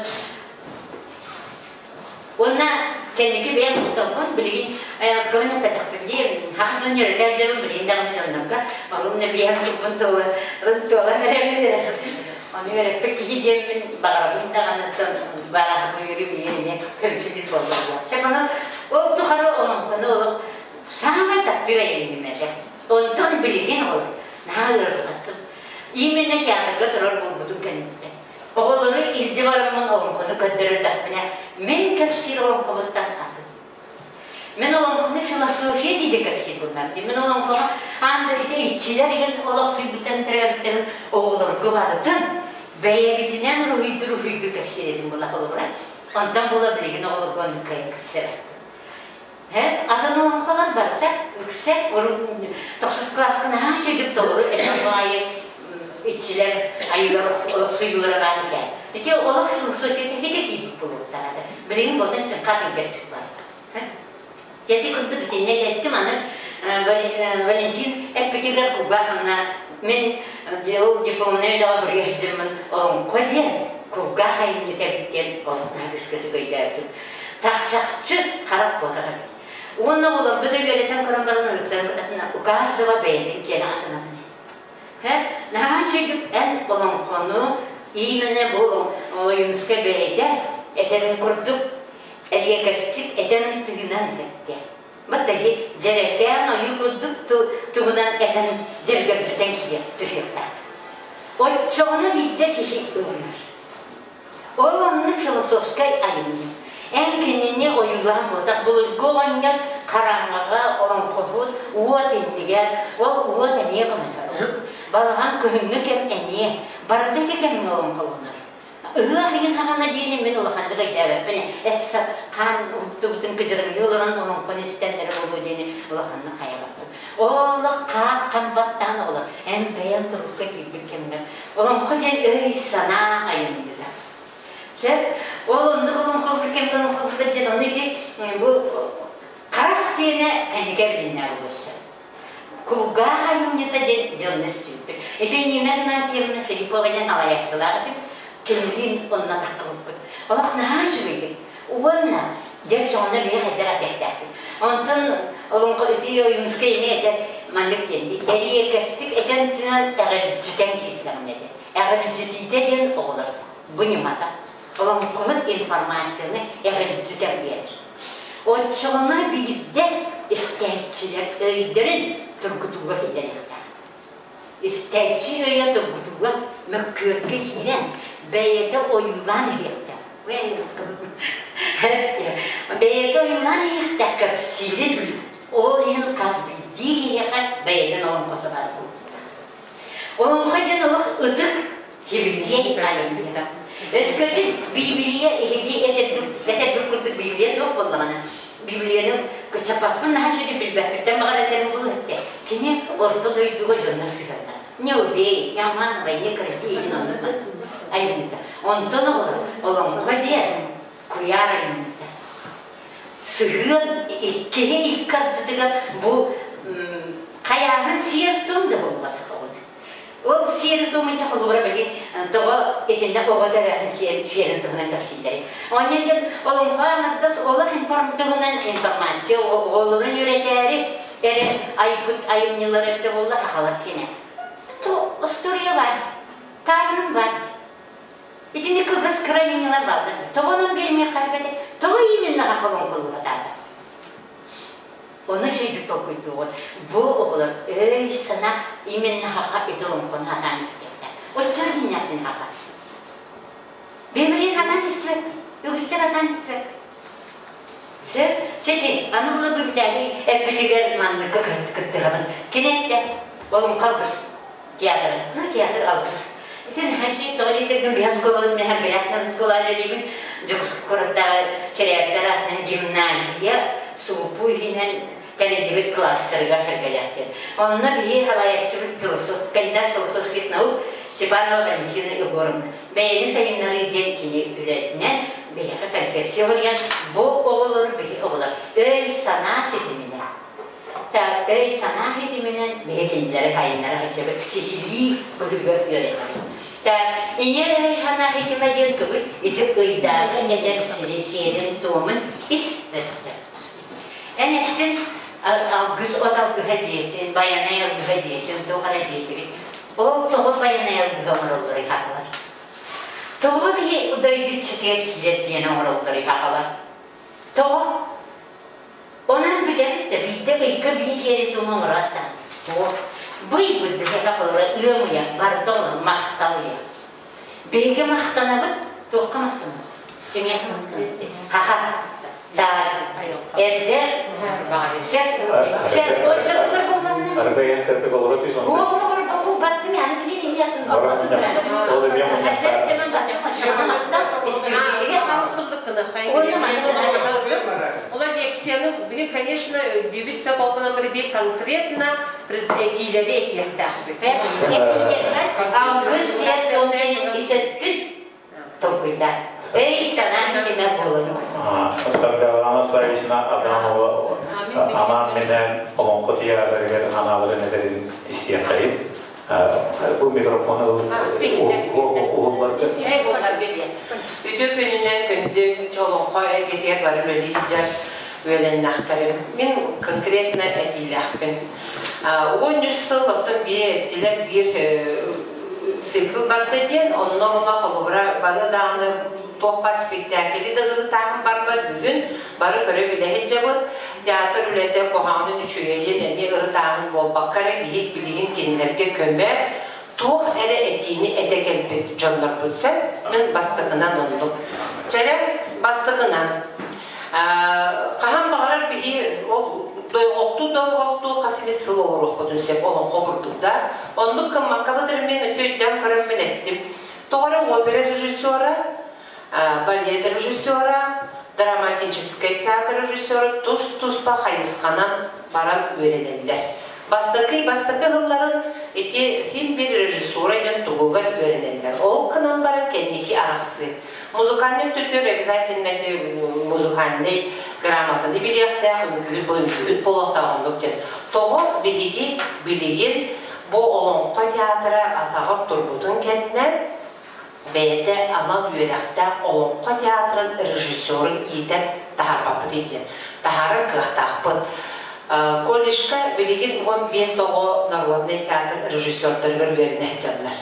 E: уонна Кэнники бэйэм усталбын билигин айаҕыткабын эппэтэхпин дии хахытын үөрэтэр дьонум билигин даҕаны дьоннорго орун биэһэн сылбын туолан эрэбин үөрэппит. Ону үөрэппит киһи диэммин баҕарабын даҕаны бараһабы үөрүү билигин эмиэ көмсүтүт буолла. Сөп ону ол тухары олоҥхону олох саамай таптыыр айымньым этэ. Онтон билигин ол наһаа ыарырҕаттым. Именно театрга турар буолбутум кэнниттэн. Оҕолору илдьэ бараммын олоҥхону көрдөрөрдөхпүнэ, мин кэпсиир олоҥхобуттан атын. Мин олоҥхону философия диде кэпсиир буоллам. Мин олоҥхону аан ити иччилэр игин олохсуйбуттан төрөөбүттэрин оҕолорго барытын бэйэбитинэн уруһуйду-уруһуйду кэпсиир этим була холобура. Онтон була билигин оҕолорго оннук кыайан кэпсээбэппин. Атын олоҥхолор барыта үксэ тохсус кылааска наһаа үчүгдүк толору этэн аайы иччилэр айыылар олохсуйуулара баар этэ. Ити олох философията ити киирбит буолуохтаах этэ. Билигин ботан сырха тиийбэт бар. Дьэ ити курдук итиннэ эттим аны Валентин эппитигэр кулгаах мин ол дипломнай үлэҕэ суруйа сылдьармын олоҥхо диэн кулгаах айымньыта эбит диэн олох наһаа кыскытык өйдөөбүтүм. Чахчы харах буотах эбит. Уонна оҕолорго да үөрэтэн көрөн баран ырыттан у каждого бэйэтин киэнэ атын атын. Һэ, наһаа үчүгэй эн олоҥхону именно бу Ойуунускай бэйэтэ этэрин курдук эриэкэстик этэн тыынан эппиттэ. Вот таки дьэрэкээн ойуу курдук тугунан этэн дьэргэбдитэн киирэ түһүөхтээх. Оччоҕуна биирдэ киһи ылынар. Ол оннук философскай айымньы. Эн кинини ойуулаан буотах былыргы оҕонньор хараҥаҕа олоҥхоһут уот иннигэр, ол уот эмиэ көмөлөһөр. Балаҕан күһүҥҥү кэм эмиэ, барыта ити кэмҥэ олоҥхолонор. Ыһыах иһин хаҕана диэни мин улаханнык өйдөөбөппүн. Эт хаан уһуктубутун кыдьырыҥныы олорон олоҥхону истэллэрэ буолуо диэни улаханнык хайабаппын. Олох хаат хам баттаан оҕолор, эн бэйэҥ турукка киирбит кэмҥэр Олоҥхо диэн өй-санаа айымньыта. Сөп? Ол оннук олоҥхолго кэмҥэ олоҥхолбут диэн ону ити бу харах диэнэ кэнникэ билиннэ буолуоса. Кулгаах айымньыта диэн дьонно истибиппит. Ити Нина Игнатьевна Филиппова диэн салайааччылаах этим. Кинилиин онно таххыбыппыт. Олох наһаа үчүгэйдик. Уонна дьэ чоҥоно биһи хайдах этиэхтээхпит. Онтон олоҥхо ити Ойуунускай эмиэ этэр маннык диэн эриэкэстик этэн тыынан эҕирдьитэн киирдэҕинэ этэ. Эҕирдьитиитэ диэн оҕолор бу ньымата. Олоҥхоһут информацияны эҕирдьитэн биэрэр. Оччоҕуна биирдэ истээччилэр өйдөрүн тургутууга киллэриэхтээх. Истээччи өйө тургутууга мөккүөргэ киирэн, бэйэтэ ойуулаан иһиэхтээх. Бэйэтэ ойуулаан иһиэхтээх кэпсиирин, ол иһин хас биирдии киһиэхэ бэйэтин олоҥхото баар буолуохтаах. Олоҥхо диэн олох ытык сибитиэй айымньыта. Өскөтүн Библия эһиги этэрбит курдук Библия туох буоллаҕына, Библияны кыччаппаппын наһаа үчүгэй билбэппиттэн баҕар этэрим буолуо этэ. Кини орто дойдуга дьоннор сыһыаннар. Не убей, не обманывай, не кради иһин оннук айымньыта. Онтон оҕолор олоҥхо диэн куйаар айымньыта. Сыһыан иккиһи икки ардытыгар бу хайааһын сиэр-туом да буолбатах оҕону. Ол сиэри-туому холобура били тоҕо итиннэ оҕо төрөөһүн сиэрин туһунан кэпсииллэрий. Онно диэн олоҥхо аҥардас олох туһунан информация оҕолорун үөрэтээри эрэ айбыт айымньылар эбитэ буолла сахалар киэнэ. История баар, таабырын баар. Итини кылгас кыра айымньылар бааллар. Тоҕо онон биэримиэххэ эбэтэ, тоҕо именно олоҥхолугатаата? Ону үчүгэйдик толкуйдуугун. Бу оҕолор өй-санаа именно хаха ити олоҥхону хатаан истиэхтэр. Оччоҕо дьиннээхтин хаха. Бэйбэлиин хатаан истибэппит. Үгүстэр хатаан истибэппит. Сөп. Чэчи, аны була Бүбүтээли эппитигэр манныкка кыттыһабын. Кини эттэ, олоҥхо алгыс театр. Ну, театр алгыс. Итин хаши тоҕо диэтэргин биһи оскуолабын мэһэр бэлэхтэн оскуола үлэлиибин. Дьокуускай куораттааҕы Чэрээптэр аатынан гимназия субуппу иһинэн тэриллибит класстарыгар сэргэлээхтэр. Онно биһи салайааччыбыт философ, кандидат философских наук Степанова Валентина Егоровна бэйэни сайыннарыы диэн кини үлэтинэн биһиэхэ концепция оҥоруйан бу оҕолору биһи оҕолор өй-санаа ситиминэн өй-санаа ситиминэн биһи кинилэри сайыннара сылдьабыт киһилии быһыыга үөрэтэбит. Ийэ хана хитиме диэн тугуй? Ити ыйдааҕы эдэр сири сиэрин-туомун ис өттө. Эн эттин алгыс от алгыһа диэтин, байанай алгыһа диэтин, туох эрэ диэтигит. Ол тоҕо байанай алгыһа оҥороллорүй хахалар? Тоҕо биһи дойду иччитигэр киирэр диэн оҥороллорүй хахалар? Тоҕо? Онон бүтэбит да биирдэ ыйга биир сиэри-туому оҥороот да туох быйбыт биһиэхэ холобура ыам ыйа барыта олор махтал ыйа. Биһиги махтанабыт, туохха махтанабыт? Кимиэхэ махтанабыт? Хаха, саа, эрдэ, сөп, сөп, оччотугар буоллаҕына.
A: Арбайан кырдык олоро түс онто.
E: Оҕону бу баттым яны билин ини атын.
A: Ол эмиэ мунньахтаах.
F: Олар лекцияны биһи, конечно, бибит сапалкынан бир конкретно этиилэри этиэхтээхпит.
E: Алгыс сиэр тылын исөттүн толкуйда. Эй, санаан тимэ буолун.
A: Саргылана Саввична Адамова анаан менен олоҥхо тыйаатырыгар анааларын этэрин истиэххэйин. Бу микрофону уһулларга.
F: Үтүө күнүнэн күндү чолоҥхо эргэтигэр бары үлэлиир үөлэннэхтэрим. Мин конкретно этиилээхпин. 13 сыл оттон биэ эттилэр биир цикл барда диэн, онно була холобура бары даҕаны туох бар спектакли да ырытааһын барбат бүгүн бары көрө билэһит дьабыт театр үлэтэ куһаҕанын үчүгэйин эмиэ ырытааһын буолбакка эрэ биһик билигин кинилэргэ көмө туох эрэ этиини этэ кэлбит дьоннорбут сөп мин бастакынан оннук чэрэ бастакынан хаһан баҕарар биһи ол дойҕохтуу дойҕохтуу хас эмит сыл олоруохпутун сөп олоҥхо курдук да оннук кыммаккабыт мин өтө көрөммүн эттим тоҕо эрэ опера режиссера балет режиссера драматическай театр режиссера тус-туспа хайысханан баран үөрэнэллэр. Бастакы бастакы ылларын ити хим бир режиссура диэн тугугар үөрэнэллэр. Ол кынан баран кэнники арахсы. Музыкальный өттүтүгэр обязательно ити музыкальный грамотаны билиэхтээх, үҥкүүһүт бу үҥкүүһүт буолуохтаах оннук диэн. Тоҕо биһиги билигин бу Олоҥхо театра атаҕар турбутун кэннэ бэйэтэ анал үөрэхтээх Олоҥхо театрын режиссерун иитэн таһаарбаппыт диэн таһаарар кыахтаахпыт. Колледжка билигин 15 оҕо народный театр режиссердарыгар үөрэнэ сылдьаллар.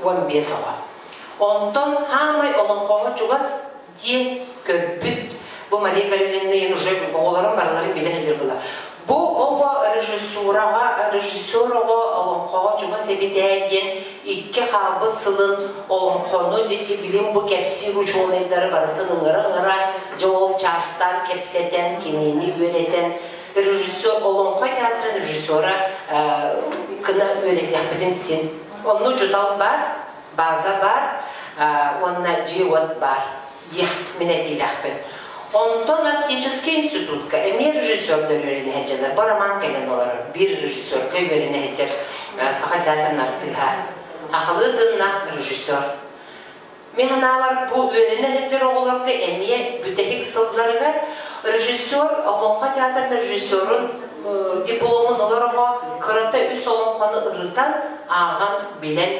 F: 15 оҕо. Онтон хаамай олоҥхоҕо чугас диэн көрбүт бу Мария Каролина уже оҕолорун барыларын билэ сылдьар була. Бу оҕо режиссураҕа, режиссер оҕо олоҥхоҕо чугас эбит ээ диэн икки хаалбыт сылын олоҥхону дики билим бу кэпсиир учуонайдары барытын ыҥыра-ыҥыра дьэ ол чаастаан кэпсэтэн, кинини үөрэтэн режиссер олоҥхо театрын режиссера кына үөрэтиэхпитин син. Онну учутал бар, база бар, уонна дьиэ-уот бар диэх мин этиилээхпин. Онтон Арктический институтка эмиэ режиссердар үөрэнэ сылдьаллар. Бу роман кэлэн олорор. Биир режиссерга үөрэнэ сылдьар Саха театрын артыыһа. Ахылыы тыыннаах режиссер. Мин санаабар бу үөрэнэ сылдьар оҕолорго эмиэ бүтэһик сылларыгар режиссер Олоҥхо театрын режиссерун дипломун ылар оҕо кырата үс олоҥхону ырытан, ааҕан, билэн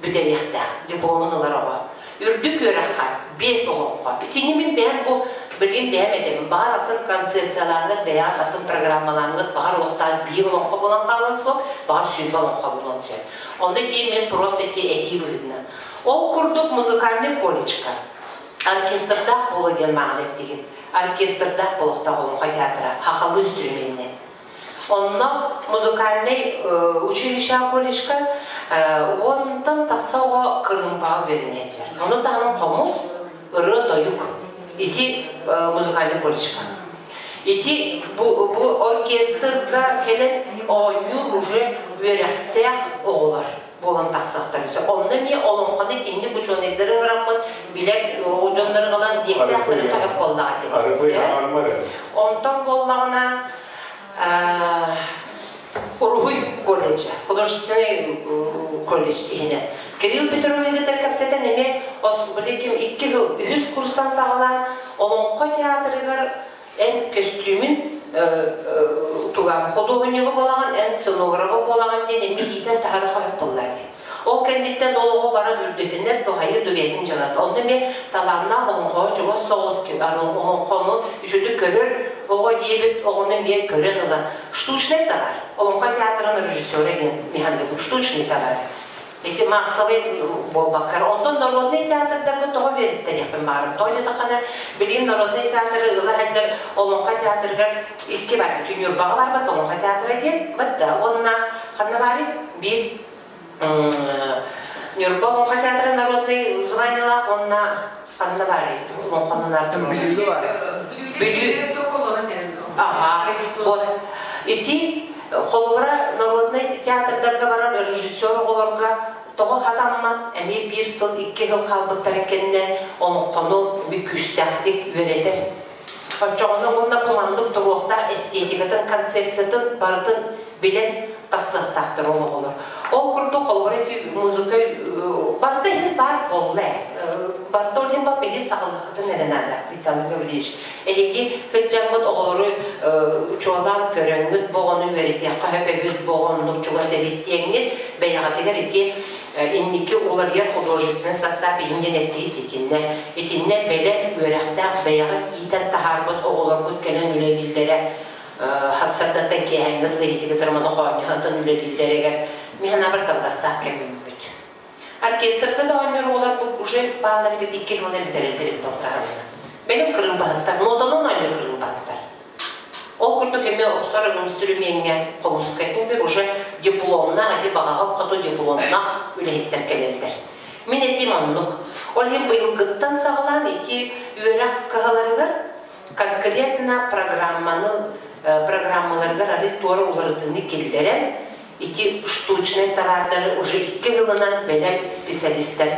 F: бүтэриэхтээх дипломун ылар оҕо. Үрдүк үөрэххэ биэс олоҥхо. Итини мин бэйэм бу билигин бэйэм этэбин. Баҕар атын концепциялааҥҥыт, бэйэҕит атын программалааҥҥыт, баҕар олохтоох биир олоҥхо буолан хаалан суох, баҕар 20 олоҥхо буолуон сөп. Онно ити мин просто ити этии быһыытынан. Ол курдук музыкальный колледжка оркестрдаах буолуо диэн мааҕын эттигит. Оркестрдаах буолуохтаах олоҥхо театра, хахалы үстүрүмүөннэн. Онно музыкальный училище колледжка уонтан тахса оҕо кырыымпаҕа үөрэнээччи. Ону таһынан хомус, ырыа-тойук. Ити музыкальный колледжка. Ити бу оркестрга кэлэн оонньуур уже үөрэхтээх оҕолор буолан тахсахтар. Онно эмиэ олоҥхону кинини учуонайдары ыҥыраммыт, билэр дьоннорун ылан диэксээхтэрин тоһук буоллаҕа ити. Онтон буоллаҕына Уруһуй колледжа, художественный колледж иһинэн. Кирилл Петрович кэпсэтэн эмиэ ким икки жыл үһүс курстан саҕалаан Олоҥхо театрыгар эн көстүүмүн туга худуоһунньугу буолаҕын, эн сценографа буолаҕын диэн эмиэ иитэн таһара хоһуп буоллаа диэн. Ол кэнниттэн ол оҕо баран үрдэтинэр туһайыр дүбээтин дьалата. Онно эмиэ талааннаах олоҥхоҕо чугас соҕус олоҥхону үчүгэй көрөр оҕо диэбит оҕону эмиэ көрөн ылан штучный товар. Олоҥхо театрын режиссера диэн Михаил штучный товар. Ити массовый буолбаккар. Онтон народный театрдарга тоҕо үөрэттэриэхпин баҕарым. Тоҕо диэтэххинэ, билигин народный театры ыла сылдьар Олоҥхо театрыгар икки бар. Бүтүн Ньурбаҕа барбат Олоҥхо театра диэн. Бытта. Уонна ханна баарый? Биир Ньурба Олоҥхо театра народный званиелаах уонна ханна баарый? Олоҥхонун артын.
C: Бүлүүгэ бар.
F: Бүлүү. Ага. Вот. Ити холобура народнай театрдарга барар режиссер оҕолорго тоҕо хатаммат эмиэ биир сыл, икки сыл хаалбыттарын кэннэ олоҥхону күүстээхтик үөрэтэр. Оччоҕуна уонна бу маннык туруохтаах эстетикатын, концепциятын барытын билэн тахсыахтаахтар ол оҕолор. Ол курдук холобура музыка барыта иһин баар буолла. Барыта ол иһин биһиги саҕалыахпытын эрэ наада, Виталий Гаврильевич. Эһиги кыдьаммыт оҕолору чуолаан көрөҥҥүт, бу оҕону үөрэтиэххэ сөп эбит, бу оҕо оннук чугас эбит диэҥҥит, бэйэҕитигэр ити инники уларыйар художественный состав иһин диэн эттигит итиннэ. Итиннэ бэлэм үөрэхтээх бэйэҕит иитэн таһаарбыт оҕолоргут кэлэн үлэлииллэрэ хассардаттан киэһээҥҥи тылы романы хоонньоһон үлэлииллэригэр мин санаабар табыгастаах кэммит. Оркестрга да оонньуур оҕолорбут уже бааллар эбит икки сылынан бүтэрэллэр эбит балтараллар. Бэлэм кырыымпаһыттар, нотанан оонньуур кырыымпаһыттар. Ол курдук эмиэ охсор инструмеҥҥа хомуска бир уже дипломнаах, ити баҕаҕа хоту дипломнаах үлэһиттэр кэлэллэр. Мин этиим оннук. Ол иһин быйылгыттан саҕалаан ити үөрэх кыһаларыгар конкретно программаны программаларыгар арый туора уларытыыны киллэрэн ити штучнай товардары уже икки сылынан бэлэм специалистар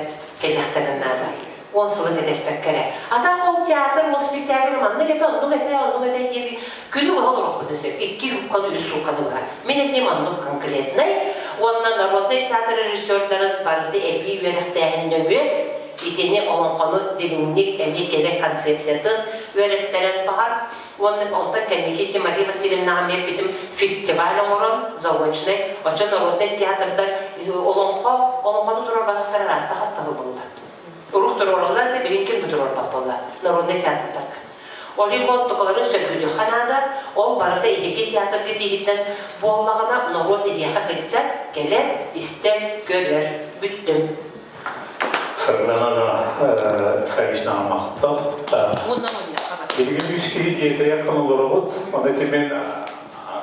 F: кэлиэхтэрин наада. Он сылы кэтэспэккэ эрэ. А так ол театр, ол спектакль маннык этэ, оннук этэ, оннук этэ диир күнү быһа олорохпут сөп. Икки рукканы, үс суукканы быһа. Мин этиим оннук конкретнай. Уонна народнай театр режиссердарын барыта эбии үөрэхтээһин нөҥүө итини олоҥхону дириҥник эмиэ кэлэр концепциятын үөрэттэрэн баҕар Уонна онтон кэнники ити Мария Васильевнаҕа эмиэ эппитим фестиваль оҥорон заочнай оччо народнай театрдар олоҥхо олоҥхону туруорбатахтара ыраатта хастаһыы буолла. Урук туруораллар да билин ким да туруорбат буолла народнай театрдарга. Ол иһин тукалары сөргүтүөххэ наада, ол барыта эһиги театрга тииһиттэн буоллаҕына норуот эһиэхэ кытта кэлэр, истэр, көрөр, бүттүм.
A: Саргылана Савичнаҕа махтал. Билигин үс киһи тиэтэйэр хонолороҕут. Оны тимин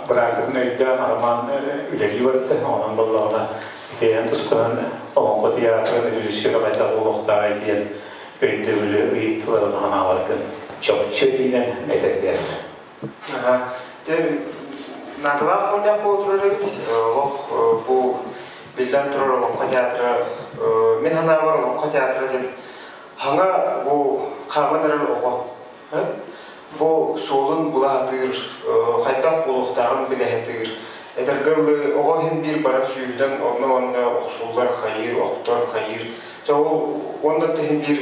A: быраакытын өйдөөн Роман үлэлии барда. Онон боллоҕуна итиэн тускунан Олоҥхо театрын режиссера хайдах буолуохтааҕый диэн өйдөбүлү ыйыттыларын ханааларгын чопчу диинэн этэргэр.
G: Те наадалаах мунньах буола турар эбит. Олох бу биллэн турар Олоҥхо театра мин санаабар Олоҥхо театра диэн хаҥа бу хааман эрэр оҕо бу суолун булаатыыр хайдах буолуохтааҕын билэһэтиир этэргэ дылы оҕо иһин биир баран сүүһүнэн онно-манна охсуллар хайыыр охтор хайыыр дьэ ол уонна иһин биир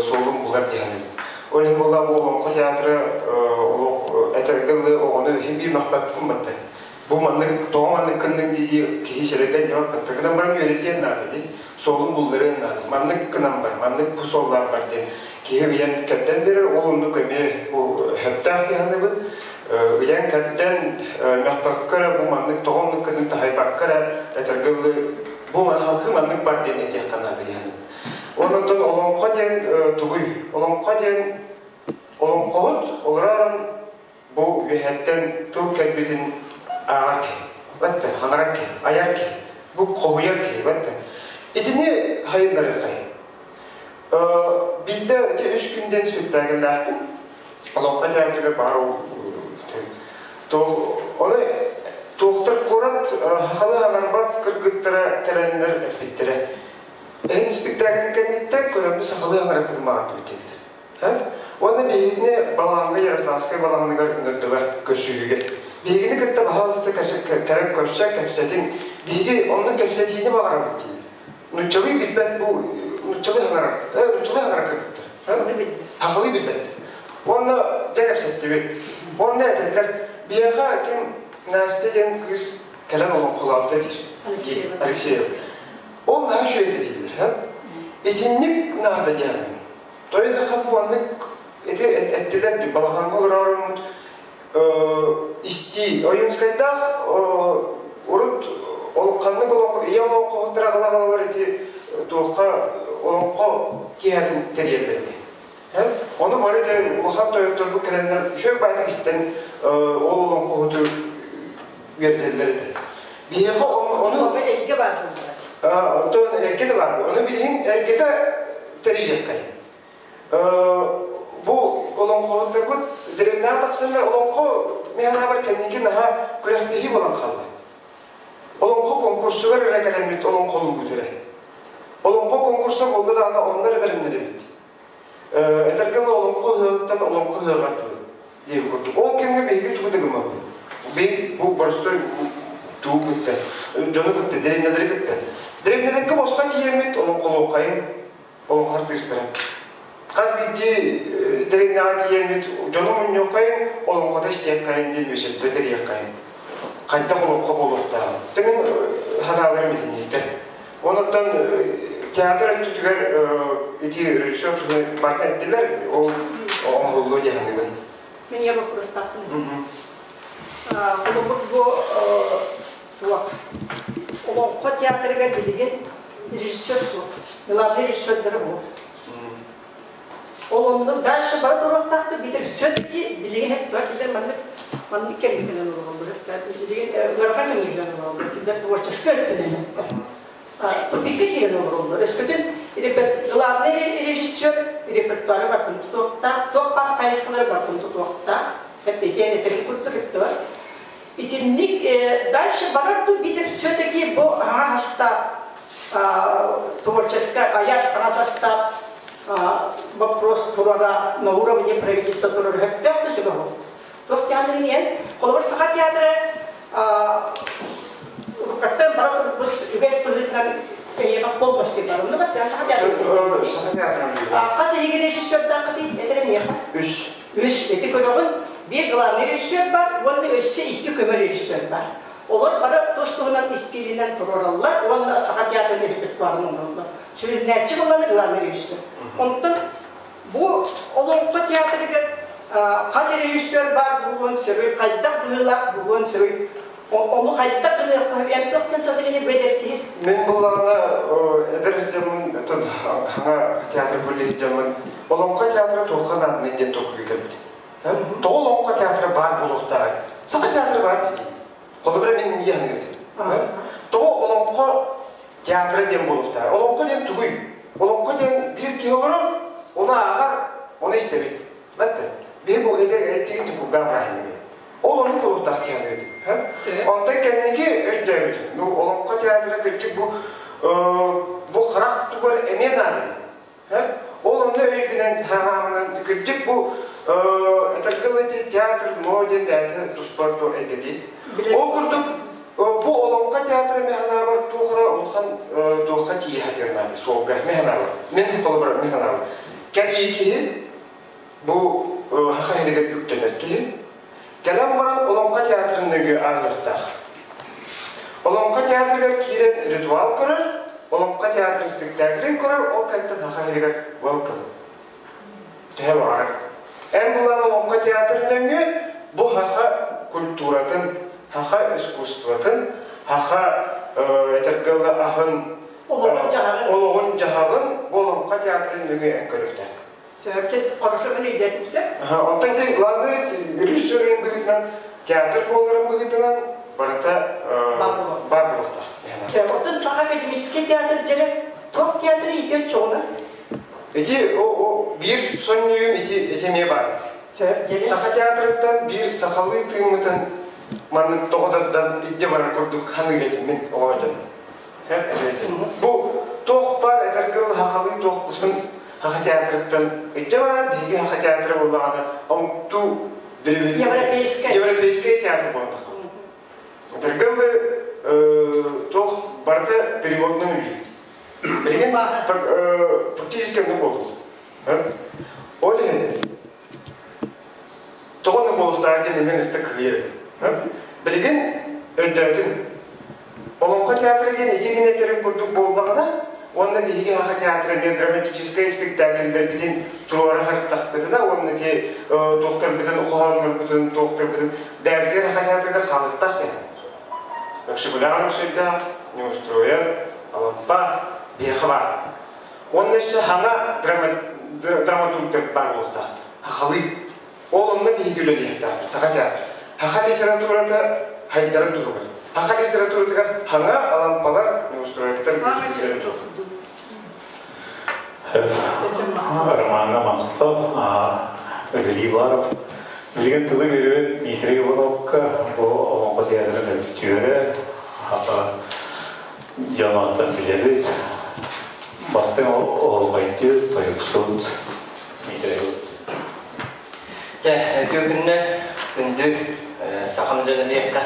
G: суолун булар диэхинин ол иһин буолла бу Олоҥхо театра олох этэргэ дылы оҕону иһин биир махпаппын батта бу маннык тоҕо маннык гынныҥ дии киһи сирэйгэ ньымар батта гынан баран үөрэтиэн наада дии суолун булларыан наада маннык гынан бар маннык бу суоллаах бар диэн киһи ыйан кэрдэн биэрэр ол оннук эмиэ бу сөптөөх дии саныыбын ыйан кэрдэн мөхпөккө эрэ бу маннык тоҕо оннук гынныҥ таһайбакка эрэ этэргэ дылы бу халкы маннык бар диэн этиэххэ наада дии саныыбын онон олоҥхо диэн тугуй олоҥхо диэн олоҥхоһут олорон бу үөһэттэн тыл кэлбитин ааҕар киһи, бэтте, хаҥарар киһи, айар киһи, бу хоһуйар киһи, бэтте. Итини хайыннарыахай. Биирдэ ити үс күн диэн спектакльлээхпин. Олоҥхо театрыгар баар ол Оны туохтар куорат халы хаҥарбат кыргыттара кэлэннэр эппиттэрэ. Эһин спектакль кэнниттэн көрөммү сахалыы хаҥараппытын баҕарбыт диэтилэр. Уонна биһигини Балаҕаҥҥа Ярославскай балаҕаныгар ыҥырдылар көрсүһүүгэ. Биһигини кытта баһаалыста кэлэн көрсө, кэпсэтиҥ. Биһиги онно кэпсэтиини баҕарабыт диир. Нуччалыы билбэт бу нуччалыы хаҥарар, нуччалыы хаҥарар кыргыттар. Сахалыы билбэттэр. Уонна дьэ кэпсэттибит. Уонна этэллэр, биһиэхэ ким Настя диэн кыыс кэлэн олоҥхолообута диир. Алексеева. Ол Ол наһаа үчүгэй этилэр. Итинник наада диэхпин. Тойдохо бу оннук ити эттилэр ди балаҕаҥҥа олороруммут истии Ойуунскайдаах урут ол ханнык олоҥхо ийэ олоҥхоһуттар аҕалаҕалар ити туохха олоҥхо киэһэтин тэрийэллэр ити. Ону бары дьэ улахан тойотторбут кэлэннэр үчүгэй баайдык истэн ол олоҥхоһуту үөрдэллэр этэ. Биһиэхэ ону
B: эске баар
G: Оттон эргэ да баар. Ону билигин эргэтэ тэрийиэххэй. Бу олоҥхоһуттарбыт дэриэбинэҕэ тахсаннар олоҥхо миэхэ кэнники наһаа күрэхтэһии буолан хаалла. Олоҥхо конкурсугар эрэ кэлэммит олоҥхолуубут эрэ. Олоҥхо конкурса буолла даҕаны онно эрэ бэлэмнэнэбит. Этэргэ дылы олоҥхо ыһыаҕыттан олоҥхо ыһыаҕар дылы диэн курдук. Ол кэмҥэ биһиги тугу да гыммаппыт. Би бу боростуой тугу кытта, дьону кытта, дэриэбинэлэри кытта. Дэриэбинэлэргэ босхо тиийэммит олоҥхолуоххайын, олоҥхо артыыстара. Хас биирдии дэриэбинэҕэ тиийэммит дьону мунньуоххайын, олоҥхото истиэххэйин диэн үөсэлдэ тэрийиэххэйин. Хайдах олоҥхо буолуохтааҕын. Дьэ мин санааларым итинниктэр. Онуттан театр өттүтүгэр ити режиссер туһунан барытын эттилэр, ол оҥоһуллуо дии саныыбын.
B: Мин я вопростаахпын. Холобур бу туох Олоҥхо театрыгар билигин режиссер суох. Главный режиссердара бу. Ол онно дальше бара туруохтаахтар биитэр все-таки билигин хеп туох килер маннык маннык кэмҥитинэн олороллор. Билигин ыарахан кэмҥитинэн олороллор. Кинилэр творческай өттүнэн тупикка киирэн олороллор. Өскөтүн главный режиссер репертуары бартын тутуохтаах, туох баар хайысхалары бартын тутуохтаах. Хеп итиэн этэрин курдук эптэ Итинник дальше барар дуу биитэр все-таки бу аҥа састаап творческай айар саҥа састаап вопрос турара на уровне правительства турар өһөктөөх да сөбө буолт. Туох театрын иэн, холобур Саха театра уруккаттан бара турбут үгэс быһыытынан эйиэхэ полностью барымны баттан Саха театрын.
G: Саха театрын.
B: Хас эһиги режиссердааххытый этэрэ миэхэ?
G: Үс.
B: Үс ити көрөҕүн биир главный режиссер бар уонна өссө икки көмө режиссер бар. Олор бары тус-туһунан истиилинэн туруораллар уонна Саха театрын репертуарын оҥороллор. Сүрүннээччи буоллаҕына главный режиссер. Онтон бу Олоҥхо театрыгар хас режиссер баар буолуон сөбүй, хайдах быһыылаах буолуон сөбүй, ону хайдах гыныахха эн туохтан сатыгыны бэдэр киһи?
G: Мин буллаҕына эдэр дьоммун хаҥа театр коллеги дьоммун Олоҥхо театра туохха наадыный диэн толкуйга кэлбитим. Тоҕо Олоҥхо театра баар буолуохтааҕый? Саха театра баар дии. Холобура мин инньэ саныыртым. Тоҕо Олоҥхо театра диэн буолуохтааҕый? Олоҥхо диэн тугуй? Олоҥхо диэн биир киһи олорор, ону ааҕар, ону истэбит. Батта. Биһи бу эттигин чукургаан бырааһынньыгы. Ол ону буолуохтаах диэн саныыртым. Онтон кэнники өйдөөбүтүм. Ну, Олоҥхо театра кырдьык бу бу харах тугар эмиэ наада. Ол онно өйбүнэн хаһаамынан кырдьык бу этэргэ театр но диэн бэйэтэ туспа эйгэтий. Ол курдук бу олоҥхо театра механаабар туох эрэ улахан туохха тиийэ сатыыр наада суолга механаабар. Мин холобура механаабар. Кэлии киһи бу хаха иһигэр үктэнэр киһи кэлэн баран олоҥхо театрын нөҥүө ааһыахтаах. Олоҥхо театрыгар киирэн ритуал көрөр, Олоҥхо театрын спектаклин көрөр, ол кэнниттэн саха сиригэр welcome. Төһө баҕарар. Эн булан Олоҥхо театрын нөҥүө бу саха культуратын, саха искусствотын, саха этэргэ дылы аһын, олоҕун-дьаһаҕын бу Олоҥхо театрын нөҥүө эн көрүөхтээх.
B: Сөп, хорошо мин өйдөөтүм сөп.
G: Онтон ити главный режиссерын быһыытынан, театр буоларын быһыытынан барыта бар буолуохтаах.
B: Оттон Саха академический театр дьэрэ туох театры иитиэн чоҕуна?
G: Ити биир сонньуйум ити ити эмиэ баар. Саха театрыттан биир сахалыы тыыммытын маннык тоҕо тардан илдьэ барар курдук ханыыр этим мин оҕо дьон. Бу туох баар этэргэ сахалыы туохпутун Саха театрыттан илдьэ барар, биһиги Саха театра буоллаҕына омуктуу
B: Европейскай.
G: Европейскай театр буолбатах. Этэргэ туох барыта переводунан үлэлиир. Билигин фактически оннук буолбут. Ол иһин тоҕо оннук буолуохтааҕа диэн эмиэ ытык кыһыйар этим. Билигин өйдөөтүм. Олоҥхо театра диэн ити мин этэрим курдук буоллаҕына, уонна биһиги Саха театра эмиэ драматическай спектакльлэрбитин туруора сырыттахпытына уонна ити туохтарбытын, хоһооннорбутун, туохтарбытын бэйэбитигэр Саха театрыгар хаалыахтаах диэн. Өксөкүлээх Өлөксөйдөөх, Неустроев, Алампа биһиэхэ баар. Уонна өссө саҥа драматургдар баар буолуохтаахтар. Сахалыы. Ол онно биһиги үлэлиэхтээхпит, саха театра. Саха литературата хайдарын туһугар. Саха литературатыгар хаҥа алампалар, неустроевтар үөскүүлэрин туһугар.
A: Ромаҥҥа махтал, үлэлии барып. Билигин тылы биэрэбин Дмитрий Ивановка, бу Олоҥхо театрын өттүөрэ, хата дьон билэбит. Бастыҥ оһуохайдьыт, тойуксут Дмитрий
H: Чэ, үтүө күннэр, күндү сахам дьоно диэххэ.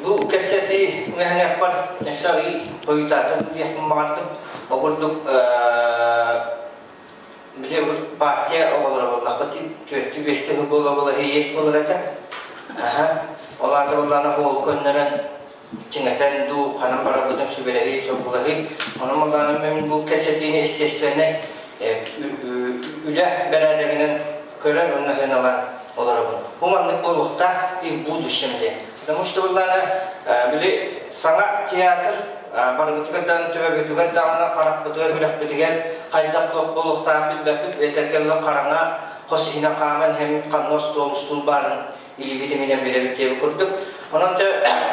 H: Бу кэпсэтии үҥэһиҥэхпэр өссө арыый хойутаатым диэхпин баҕардым. Ол курдук били партия оҕолоро буоллахпыт түөртүү биэстэ сыл буола-буола есть буолар этэ. Аха. Ол аата буоллаҕына уол көннөрөн чиҥэтэн дуу, ханан барарбытын сүбэлэһии, соргулаһыы. Онон буоллаҕына мин бу кэпсэтиини естественнэй үлэ бэрээдэгинэн көрөн уонна сыаналаан олоробун. Бу маннык буолуохтаах и в будущем диэн. Потому что буоллаҕына били саҥа театр барыбытыгар даҕаны төбөбүтүгэр даҕаны харахпытыгар үрэхпитигэр хайдах туох буолуохтааҕын билбэппит бэйэтэргэ хараҥа хос иһинэн хааман иһэммит ханна остуол устуул баарын илиибит иминэн билэбит диэбит курдук. Онон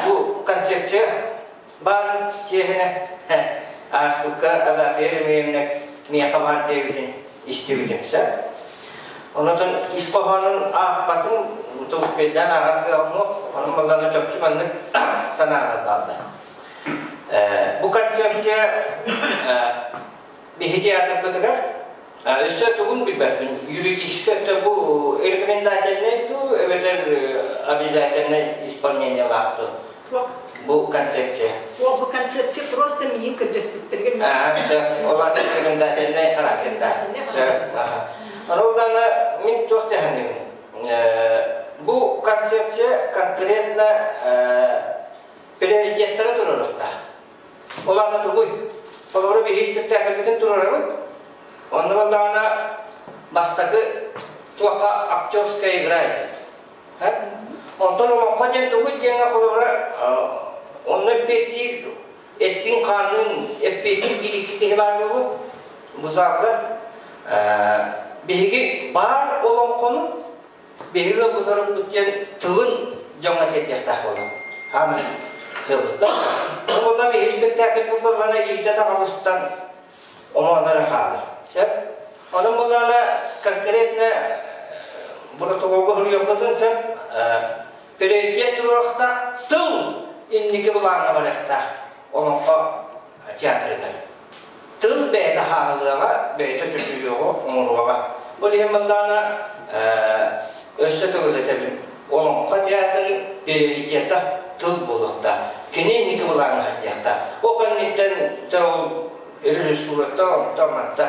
H: бу концепция баар чиэһинэ ааспыкка Агафья Еремеевна миэхэ баар диэбитин истибитим сөп. Онотон ис хоһоонун аахпатын туспейдаан ааҕар кыаҕым суох. Онон баллана чопчу маннык санаалар бааллар. Бу концепция биһи театрбытыгар Өссө тугун билбэппин, юридически өттө бу рекомендательный дуу, эбэтэр обязательное исполнениелаах дуу? Бу концепция.
B: О, бу концепция просто миигин көрдөспүттэригэр.
H: Аа, сөп. Ол аты рекомендательный характердаах. Сөп. Аха. Ону мин туох дэһэнибин. Бу концепция конкретно приоритеттары туруорухтаах. Ол аата тугуй? Холобура, биһиги спектакльбытын туруорабыт. Онно буоллаҕына бастакы туохха актерская игра Онтон олоҥхо диэн тугуй диэҥҥэ холобура онно эппиэттиир эттиин-хаанныын эппиэттиир биир-икки киһи баар буолуо. Бу залга биһиги баар олоҥхону Биһиги ыалбыт диэн тылын дьоҥҥо тиэрдиэхтээх буолар. Хааман ыалбыттар. Онно биһиги спектакль буоллаҕына илиитэ таҕалыстан омооно эрэ хаалар. Сөп? Онон буоллаҕына конкретно протоколга суруйуоххутун сөп. Приоритет туруохтаах тыл инники былааҥҥа барыахтаах олоҥхо театрыгар. Тыл бэйэтэ хааһылыаҕа, бэйэтэ чочуйуоҕа, оҥоруоҕа. Ол иһин мандаана өссө төгүл этэбин, Олоҥхо театрын приоритета тыл буолуохтаах. Кини инники былааҥҥа сылдьыахтаах. Ол кэнниттэн дьэ ол режиссурата, онтон манта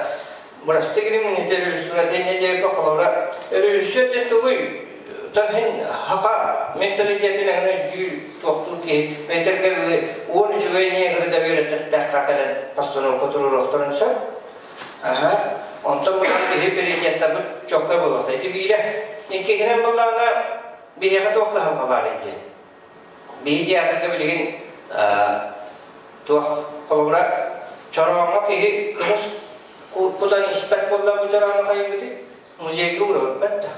H: бырастыы гыныҥ ити режиссурата инньэ диэбиккэ холобура режиссер диэн тугуй? Тан хака менталитетин эҥин өйдүүр туохтуур киһи бэйэтэргэ дылы уон үчүгэй негры да үөрэтэртээх кэлэн постановка туруоруохтарын сөп. Аха. Онтон булан киһи приоритеттарбыт чоккой буолуохта. Ити биирэ. Иккиһинэн буллаҕына биһиэхэ туох кыһалҕа баар диэн. Биһи театрга билигин туох холобура чорооҥҥо киһи кымыс кутан испэт буолла бу чороону хайыыбытый? Музейга уурабыт да.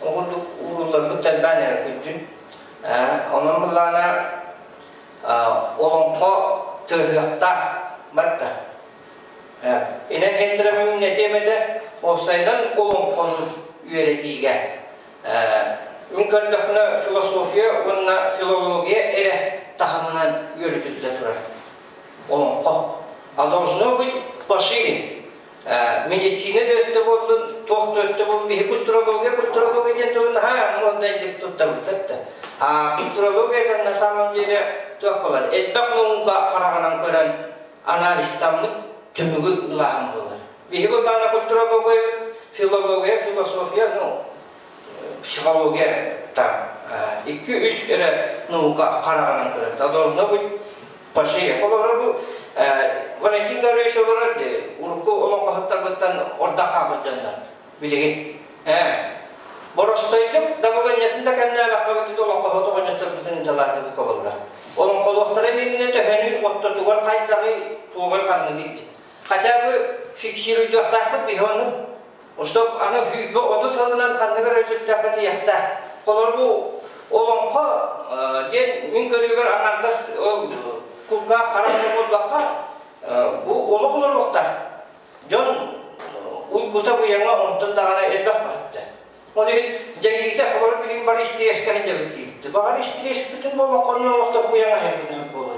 H: Ол курдук уурулларбыт элбээн эрэ күндүн. Онон былаана олоҥхо тыаһыахтаах барда. Инэн хеттерэмим этиэм этэ, уопсайынан олоҥхону үөрэтиигэ мин көрдөхпүнэ философия уонна филология эрэ таһымынан үөрэтиллэ турар олоҥхо. А должно быть пошире. Медицина да өттө буоллун, туох да өттө буоллун, биһи культурология, культурология диэн тылы наһаа муодайдык туттабыт да. А культурология это на самом деле туох буолар, элбэх наука хараҕынан көрөн анализтаммыт түмүгү ылааһын буолар. Биһи былаана культурология, филология, философия, ну, Психология там 2-3 эрэ наука хараҕынан көрөбүт. А должно быть пошире. Холобура бу Валентин Гаврилович олорор урукку олоҥхоһуттарбыттан ордон хаалбыт дьоннор билигин. Боростойдук дабылыанньатын да кэмнээбэккэ бүтүн олоҥхоһут оҕонньотторбутун дьалаатыбыт холобура. Олоҥхолуохтара иннинэ төһөнү оттотугар хайдаҕый, туоҕар ханныгый диэн. Хотя бы фиксируйдуохтаахпыт биһи ону. Чтоб аны хүйбэ 30 сылынан ханнык эрэ сүттэххэ тиийэхтээх. Холобур бу олоҥхо диэн мин көрүүбэр аҥардас ол кулгаах харах эрэ буолбакка бу олох олоруохтаах. Дьон уйгута быйаҥа онтон даҕаны элбэх баһытта. Ол иһин дьайыыта холобур билигин бары истириэскэ сылдьабыт диибит. Баҕар истириэспитин буоллаххына олохтох быйаҥа иһэрбитин буолуо.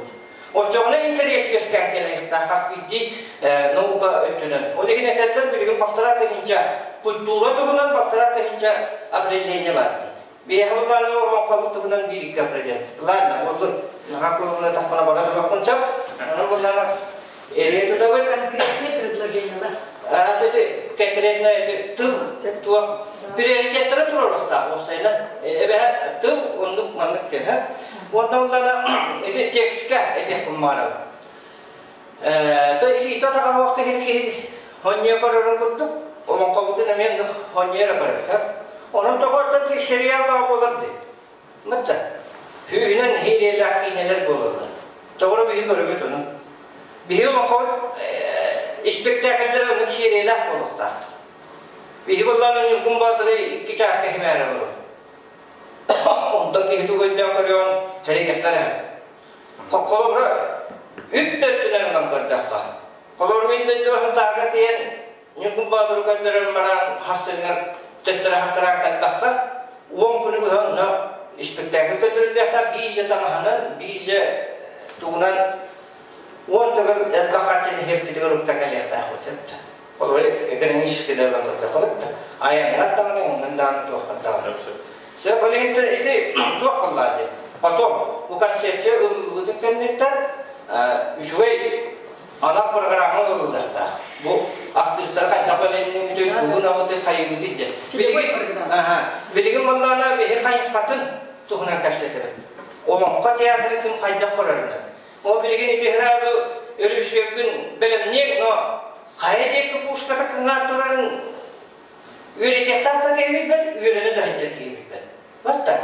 H: Оччоҕуна интэриэс үөскээн кэлиэхтээх хас биирдии наука өттүнэн. Ол иһин этэллэр билигин балтараа тыһыынча культура туһунан балтараа тыһыынча определение бар диэн. Биһиэхэ былааны олоҥхобут туһунан биир икки определение. Ладно, буоллун. Наһаа кылына тахпана бара турахпын сөп. Онон буллаана эрие тутабыт.
B: Конкретные предложения.
H: А, это конкретно это тыл туох приоритеттары туруорухтаах уопсайынан эбэһэ тыл оннук маннык диэн уонна оннана ити текстка этиэхпин баҕарабын то илиитэ атаҕа киһи киһи хонньуо көрөрүн курдук олоҥхобутун эмиэ оннук хонньуо эрэ көрөбүт онон тоҕо ордон сериаллаах буолар дии Мытта сүүһүнэн хиириэлээх киинэлэр буолаллар. Тоҕо биһи көрөбүт ону. Биһи олоҥхобут испэктээкиллэрэ оннук сиэриэлээх буолуохтаахтар. Биһи буоллаҕына Ньургун Боотуру икки чааска химээрэ олорор. Онтон киһи тугу өйдөөн көрүөн сэрэйиэххэ эрэ. Холобура, үп да өттүнэн ылан көрдөххө. Холобура, мин дойдубар Сунтаарга тиийэн Ньургун Боотуру көрдөрөн баран хас сылыгар төттөрү хаккыраан кэлбэххэ, уон күнү быһа онно испэктээкил көрдөрүллүөхтээх биирдэ таҥаһынан, биирдэ тугунан уон төгүл элбэх харчыны иһэппитигэр уктан кэлиэхтээх сөптө. Холобура, экономически да ылан көрдөххө да, айаҥҥар даҕаны, оннун даҕаны, туоххар даҕаны. Сөп, ол иһин ити туох буоллаа диэн. Потом, бу концепция ылыллыбытын кэнниттэн үчүгэй анал программа ылыллыахтаах. Бу артыыстары хайдах бэлэмниибитий, тугун абытый, хайыыбытый диэн. Билигин маннаана биһи хайысхатын туһунан кэпсэтэбит. Олоҥхо театрын ким хайдах көрөрүнэн. Ол билигин ити сразу режиссергүн бэлэмниэҥ, но хайа диэки пушката кыҥаан турарын үөрэтиэхтээх да киһи билбэт, үөрэнэ да сылдьар киһи билбэт. Батта.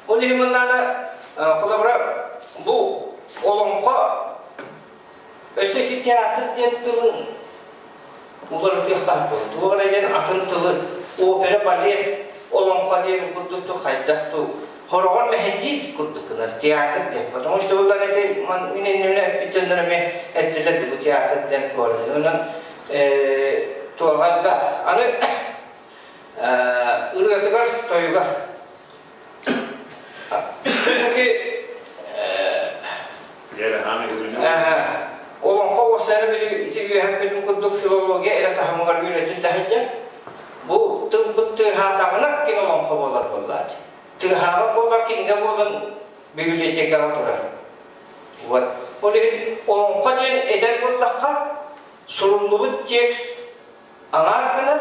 H: Ол иһин маннаана холобура бу олоҥхо Өссө ити театр диэн тылын уларытыахха буолуо. Туох эрэ диэн атын тылы, опера, балет, олоҥхо диэн курдук хайдах туу хороҕор мэһэйдиир курдук гынар театр диэн. Потому что буллар эти мин иннинэ эппит дьоннор эмиэ эттилэр бу театр диэн туорды. Онон туоҕа аны ырыатыгар, тойугар Олоҥхо уопсайа били ити үөһэппитин курдук филология эрэ таһымыгар үөрэтиллэ сылдьар. Бу тылбыт тыаһаатаҕына кини олоҥхо буолар буоллаат. Тыаһаабат буоллар кинигэ буолан библиотекаҕа турар. Вот. Ол иһин олоҥхо диэн эдэр буоллахха суруллубут текст аҥаар гынан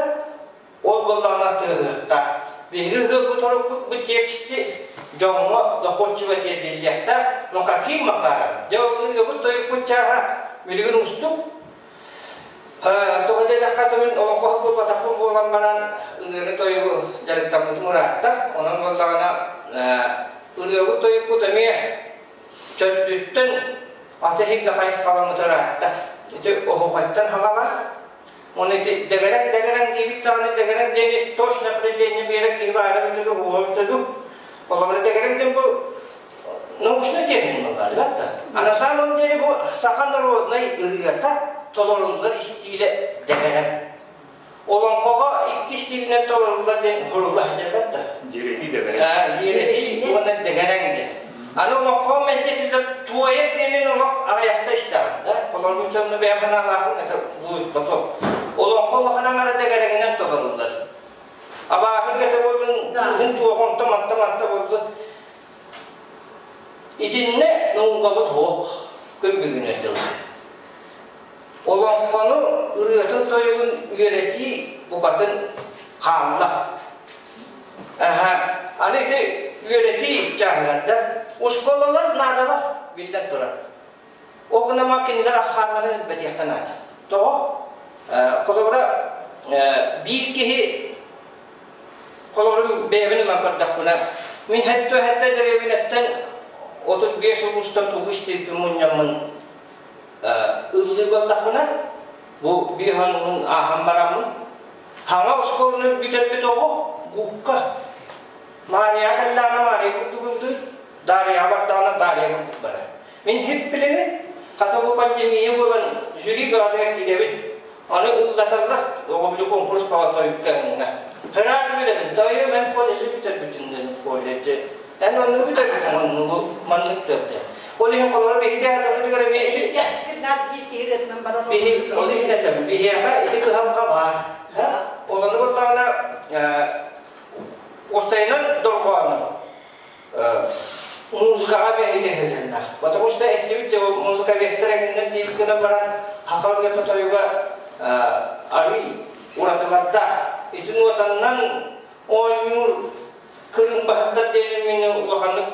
H: Ол буоллаҕына тыаһыахтаах. Биһиги ыһыахпыт оруккут бу тексти дьоҥҥо доходчиво тиэрдиллиэхтээх, но каким макаром? Дьэ ол ырыабыт тойукпут чааһа билигин уустук. Тоҕо диэтэххэ мин олоҥхоһут буолбатахпын буолан баран ырыаны тойугу дьарыктаммытым ыраатта. Онон буоллаҕына ырыабыт тойукпут эмиэ төрдүттэн аты иһиггэ хайысхаламмыта ыраатта. Ити оһуохайтан хаҕалаах Оны ити дэгэрэҥ дэгэрэҥ диэбит даҕаны дэгэрэҥ диэни точно определение биэрэр киһи баара эбитэ дуу, уола эбитэ дуу. Холобура дэгэрэҥ диэн бу научный термин буолла, да? А на самом деле бу саха народнай ырыата толоруллар истиилэ дэгэрэҥ. Олоҥхоҕо икки стилинэн толоруллар диэн сурулла сылдьар да.
A: Диэретии дэгэрэҥ.
H: Диэретии уонна дэгэрэҥ диэн. Аны олоҥхоҕо мэлдьи туойар диэнин олох аҕыйахта истэҕин да. Холобур дьонно бэйэм санаалаахпын это будет потом. Олоҥхо улахан аҥара дэгэрэҥинэн толоруллар. Абааһы үлэтэ буоллун, кыыһын туоҕа онто манта манта буоллун. Итиннэ наукабыт суох күн бүгүнү дылы. Олоҥхону ырыатын-тойугун үөрэтии букатын хаалла. Аны ити үөрэтии чааһыгар да оскуолалар наадалар биллэн турар. Ол гынан кинилэр аххааннарын элбэтиэххэ наада. Тоҕо? Холобура, биир киһи холобурун бэйэбин ылан көрдөхпүнэ, мин хэттэ дэриэбинэттэн 35 улуустан тугу истибиппин мунньаммын ыллыы буоллахпына, бу биир хонугун ааһан бараммын, хаҥа оскуоланы бүтэрбит оҕо гуукка Мария кэллэҕинэ Мария курдук ыллыыр, Дарья бардаҕына Дарья курдук барар. Мин хип билигин, хата бу пандемия буолан жюри бөҕөтүгэр киирэбин. Аны ыллаталлар, оҕо били конкурс баҕа тойукка ылынна. Сразу билэбин, тойум эн колледжы бүтэрбитин колледжы. Эн оннугу бүтэрбитин, оннугу маннык төрдө. Ол иһин холоро биһи театрбытыгар эмиэ ити биһи ол иһин этем, биһиэхэ ити кыһалҕа баар. Олону буоллаҕына уопсайынан дорҕоону музыкаҕа бэһитэһилиннэ. Потому что эттибит музыковедтар эҥиннэр диэбит гынан баран саха ырыата тойуга арый уратыларда. Ити нуотаннан оонньуур кырыымбаһыттар диэн мин улаханнык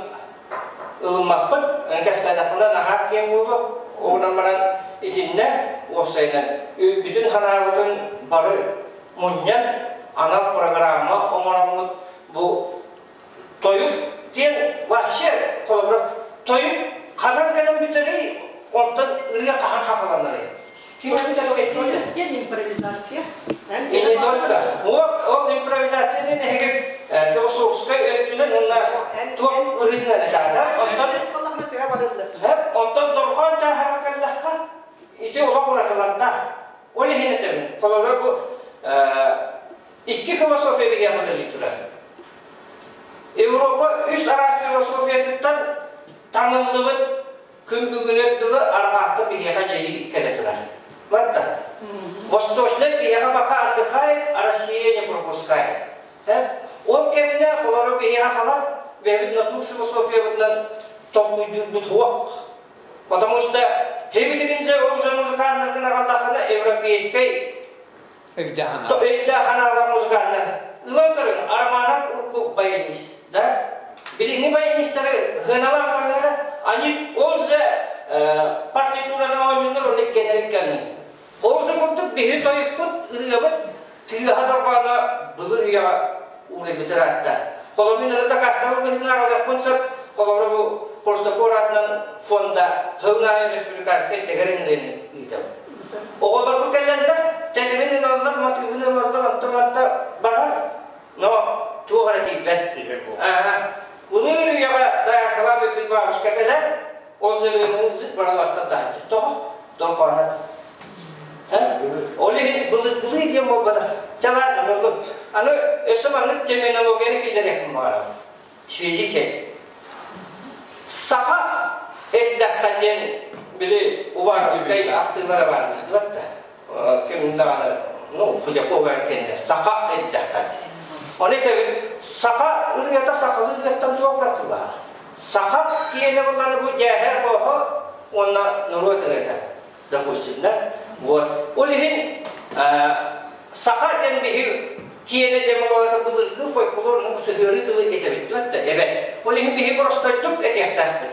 H: ылыммаппын. Кэпсээтэхпинэ наһаа киэҥ буолуо. Оҕунан баран итиннэ уопсайынан бүтүн ханаабытын бары мунньан анал программа оҥороммут бу тойук диэн вообще холобура тойук ханан кэлэн бүтэрий онтон ырыа хаһан хапаланарый ким
B: Тойук диэн импровизация.
H: И не только. Ол импровизация диэн эһиги философскай өттүнэн уонна туох быһыытынан этаата. Онтон онтон дорҕоон чааһыгар кэллэххэ ити олох уратылардаах. Ол иһин этэбин. Холобура бу икки философия биһиэхэ үлэлии турар. Европа үс араас философиятыттан таҥыллыбыт күн бүгүнү дылы арҕааттан биһиэхэ дьайыы кэлэ турар. Батта. Восточный биһиэхэ пока отдыхает, а Россия не пропускает. Ол кэмҥэ олору биһиэхэ халар, бэйэбит натур философиябытынан толкуйдуурбут суох. Потому что хебилигинже ол уже музыканнаргын аҕаллаххына европейскай Өйдөөх-ханаалаах музыканнар. Ылан көрүҥ, Романов урукку баянист, да? Билиҥҥи баянистары сыаналаах барылара, они ол же партитураны оонньуулар, ол иккеннэр иккеннэр. Ол же курдук биһи тойукпут, ырыабыт тыаһа дорҕооно былыр үйэҕэ уурайбыт ыраатта. Холобур, мин дакаастабыл быһыытынан аҕалыахпын сөп. Холобура, бу Корсаков аатынан фонда сылын аайы республиканскай дэгэр ыҥырыыны ыытабыт. Оҕолорбут кэллэллэр, тэтимин ылаллар, матыыбын ылаллар, онтон барыта барар, но туох эрэ тиийбэт. Былыр үйэҕэ дояркалаах бүппүт бабушка кэлэр, ол зырыыны ылдыт баралартан таһыччы. Тоҕо? Дорҕоонот. Ол иһин былыргылыы диэн буолбатах. Чалаан боллум. Аны өссө маннык терминологияны киллэриэхпин баҕарабын. Связи с этим. Саха эрдэххэ диэн били Уваровскай ахтыылара баар да ким даҕаны ну Худякова кэннэ саха эрдэххэ Оны этэбин саха ырыата сахалыы ырыаттан туох уратылаах саха киэнэ буоллаҕына бу дьээһэ бооһо уонна норуот ырыата допустим да вот ол иһин саха диэн биһи киэнэ демологата былыргы фольклор ну сыһыарыы тылы этэбит да эбэт ол иһин биһи простойдук этиэхтээхпит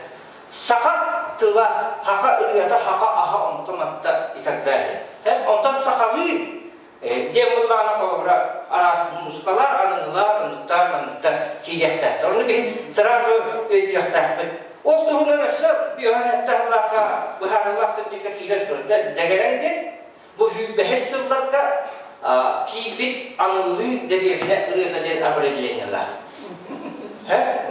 H: саха тыла хаха ырыата хаха аха онтон атта и так далее онтон сахалыы диэн буоллаҕына холобура араас музыкалар аныылар оннуктар манныктар киириэхтээхтэр ону биһи сразу өйдүөхтээхпит ол туһунан өссө биоһэттаһылаахха быһаарыылаах кырдьыкка киирэн турар дэгэрэн диэн бу сүүрбэһис сылларга киирбит аныллыы дэриэбинэ ырыата диэн определениелаах.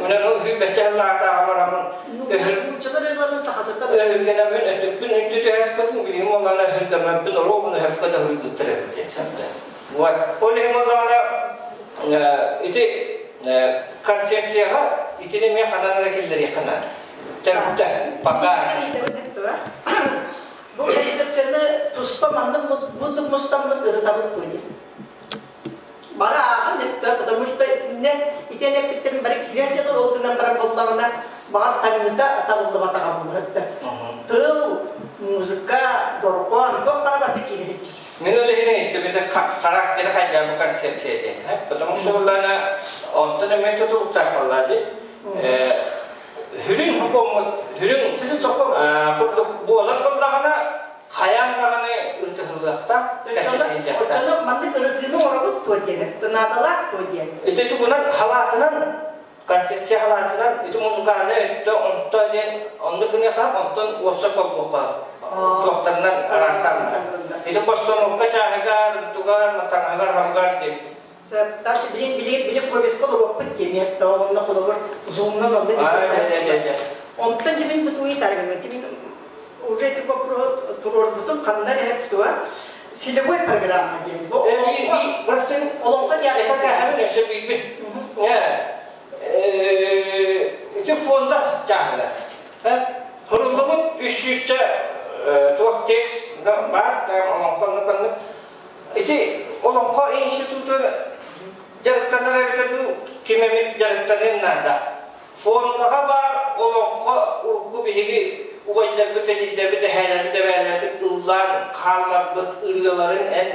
H: Үнэн ол сүүрбэччэ сыллаахтааҕа бараммын өһүргэнэммин өттүкпүн үнтү түһэспэтим билигин уоллаана өһүргэммэппин оруобун өһөххө да уруйбуттар эбит диэн санта. Вот. Ол иһин буоллаҕына ити концепцияҕа итини эмиэ ханан эрэ киллэриэххэ наада. Төрүттэ, пока.
B: Бу концепцияны туспа маннык мундук мустаммыт ырытабыт дуо диэн. Бары аахан эттэ, потому что итиннэ итиэн эппиттэрин бары киирэр дьон ол гынан баран буоллаҕына баҕар таҥныта табыллыбатаҕа буолар. Тыл, музыка, дорҕоон, туох бары барыта киирэ сылдьар.
H: Мин ол иһин ыйыттым, это характер хотя бы концепция диэн. Потому что буллана онтон эмиэ тутулуктаах буолла дии. Хүрүн хокуоммут, хүрүн
B: Сүрүн сокуон.
H: курдук буолар буоллаҕына, хайаан даҕаны ырытыһыллыахтаах, кэпсэтиллиэхтээх.
B: Оччоно маннык ырытыыны оҥоробут туо диэн, наадалаах туо диэн.
H: Ити тугунан халаатынан концепция халаатынан ити музыкальнай өттө онто диэн оннук гыныаха, онтон уопсай холбуохха туохтарынан араартааммыта. Ити постановка чааһыгар, тугар, таҥаһыгар, харугар диэн.
B: Дальше билин билин билин ковидка олоруохпут диэмиэ, онно холобур зумнан онно Онтон дьимин бутуи таргын, тимин уже эти вопрос туруорбутум ханна эрэ туа Целевой программа диэн. Бу
H: Просто
B: олоҥхо
H: театр каһабын өссө билбит. Ити фонда чааһыгар. Хуруллубут үс сүүсчэ туох текст баар, олоҥхо оннук Ити олоҥхо институтун дьарыктанар эбитэ дуу, ким эмит дьарыктаныан наада. Фондаҕа баар олоҥхо урукку биһиги убайдарбыт, эдьиийдэрбит, эһээлэрбит, эбээлэрбит ыллаан хаалларбыт ырыаларын эн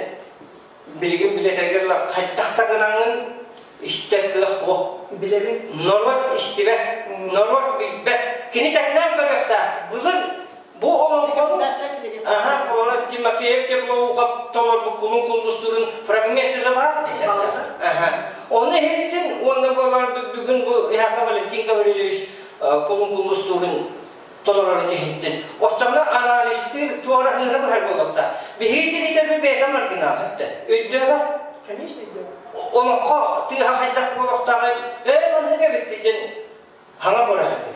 H: билигин билэтэргэр хайдах да гынаҥҥын истэр кыах суох.
B: Билэбин.
H: Норуот истибэт, норуот билбэт. Кини тэҥнээн көрүөхтээх. Былыр Бу олоҥхону аха холоро Тимофеев Теплоухов толорбут кулун куллустуурун фрагменты же баар Аха. Оны иһиттин уонна буолар бүгүн бу Иһака Валентин Гаврильевич кулун куллустуурун толорорун иһиттин. Оччоҕуна анализтыыр туора ыһыына быһар буолуохта. Биһиги сириитэрбит бэйэтэ маргынаах этте. Өйдөөбөт.
B: Конечно, өйдөөбөт.
H: Олоҥхо тыаһа хайдах буолуохтааҕый? Ээ, маннык эбит диэн хаҥа быраһатыр.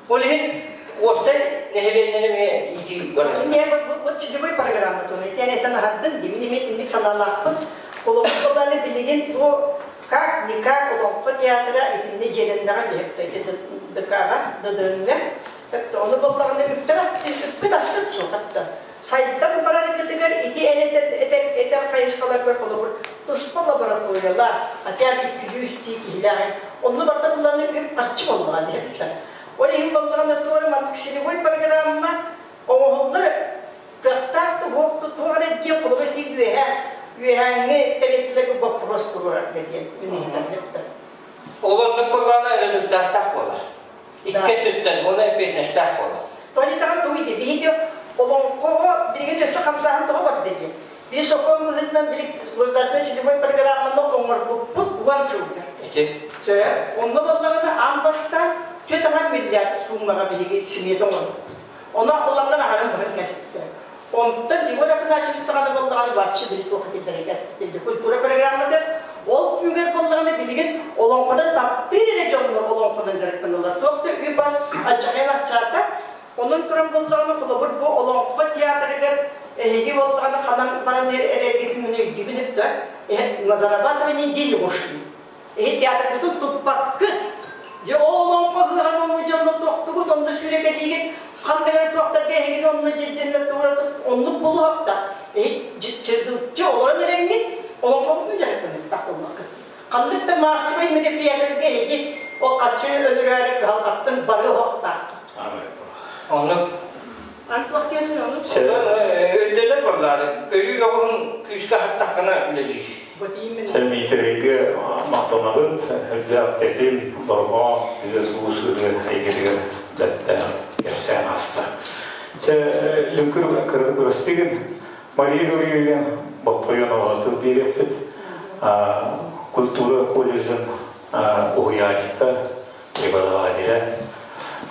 H: Ол иһин уопсай нэһилиэнньэни эмиэ иитии барар.
B: Вот целевой программа туна. Итиэн этэн аһардын, димин эмиэ итинник санаалаахпын. Олоҥхо билигин бу как никак олоҥхо театра итиннэ дьиэлэннэҕэ диэхтэ ити ДК-ҕа, ДДН-ҥэ. Ону буоллаҕына үптэр үппүт аспыт суох этэ. Сайдан бараргытыгар ити эн этэр, этэр, этэр хайысхаларгар холобур туспа лабораториялар, хотя бы иккилүү-үстүү киһилээх онно барда булланы үп харчы буоллаҕа диэбиттэр. Ол иһин буоллаҕына туора маннык целевой программа оҥоһуллар кыахтаах туһуох туох эрэ диэн холобур ити үөһээ үөһээҥҥи тэрилтэлэргэ боппуруос туруорарга диэн мин иһитэн
H: Ол оннук буоллаҕына результаттаах буолар. Икки өттүттэн уонна эппиэтинэстээх буолар.
B: Тоҕо тугуй дии биһиги олоҥхоҕо билигин өссө хамсааһын тоҕо барда диэн. Биир сокуон быһыытынан били государственной целевой программаны оҥорбуппут уон сылга.
H: Ити.
B: Сөп. Онно буоллаҕына аан бастаан түөрт аҥар миллиард суумаҕа биһиги смета оҥорбуппут. Ону ыланнар аһарын быһын кэспиттэрэ. Онтон Егор Афанасьевич саҕана буоллаҕына вообще били туох этиллэрин культура программатыгар ол түмүгэр буоллаҕына билигин олоҥхонон таптыыр эрэ дьоннор олоҥхонон дьарыктаналлар. Туох да үп-ас аччаҕайан аччаата. Онон туран буоллаҕына холобур бу олоҥхо театрыгар эһиги буоллаҕына ханан баран эрэргитин мин өйдүүбүн да на зарабатывание денег ушли. Эһи театргытын туппаккыт. Дьэ ол олоҥхо ыһыаҕын онну дьонно туохтугут, онно сүүрэкэлиигит, ханнык эрэ туохтарга эһигини онно дьидьиннэр туора оннук булуһапта. Эһи чыргылчы олорон эрэҥҥит, олоҥхобутун дьарыктаныахтаах буоллаххыт. Ханнык да массовай мероприятиеларга эһиги ол хаччы өлөрөөрү кыһалҕаттан бары оһохтааххыт.
H: Оннук Өйдөнөр буоллаары, көрүү өҕүһүн күүскэ аһаттаххына үлэлиир.
A: Дмитрийгэ махтанабыт, элбэх тэтим, дорҕоон, тыас-уус ырыа эйгэтигэр бэртэ кэпсээн ааста. Чэ, Лүҥкүр кырдык бырастыгын Мария Гаврильевна Боппойонова тыл биэриэхпит. Культура колледжын уһуйааччыта, преподавателэ.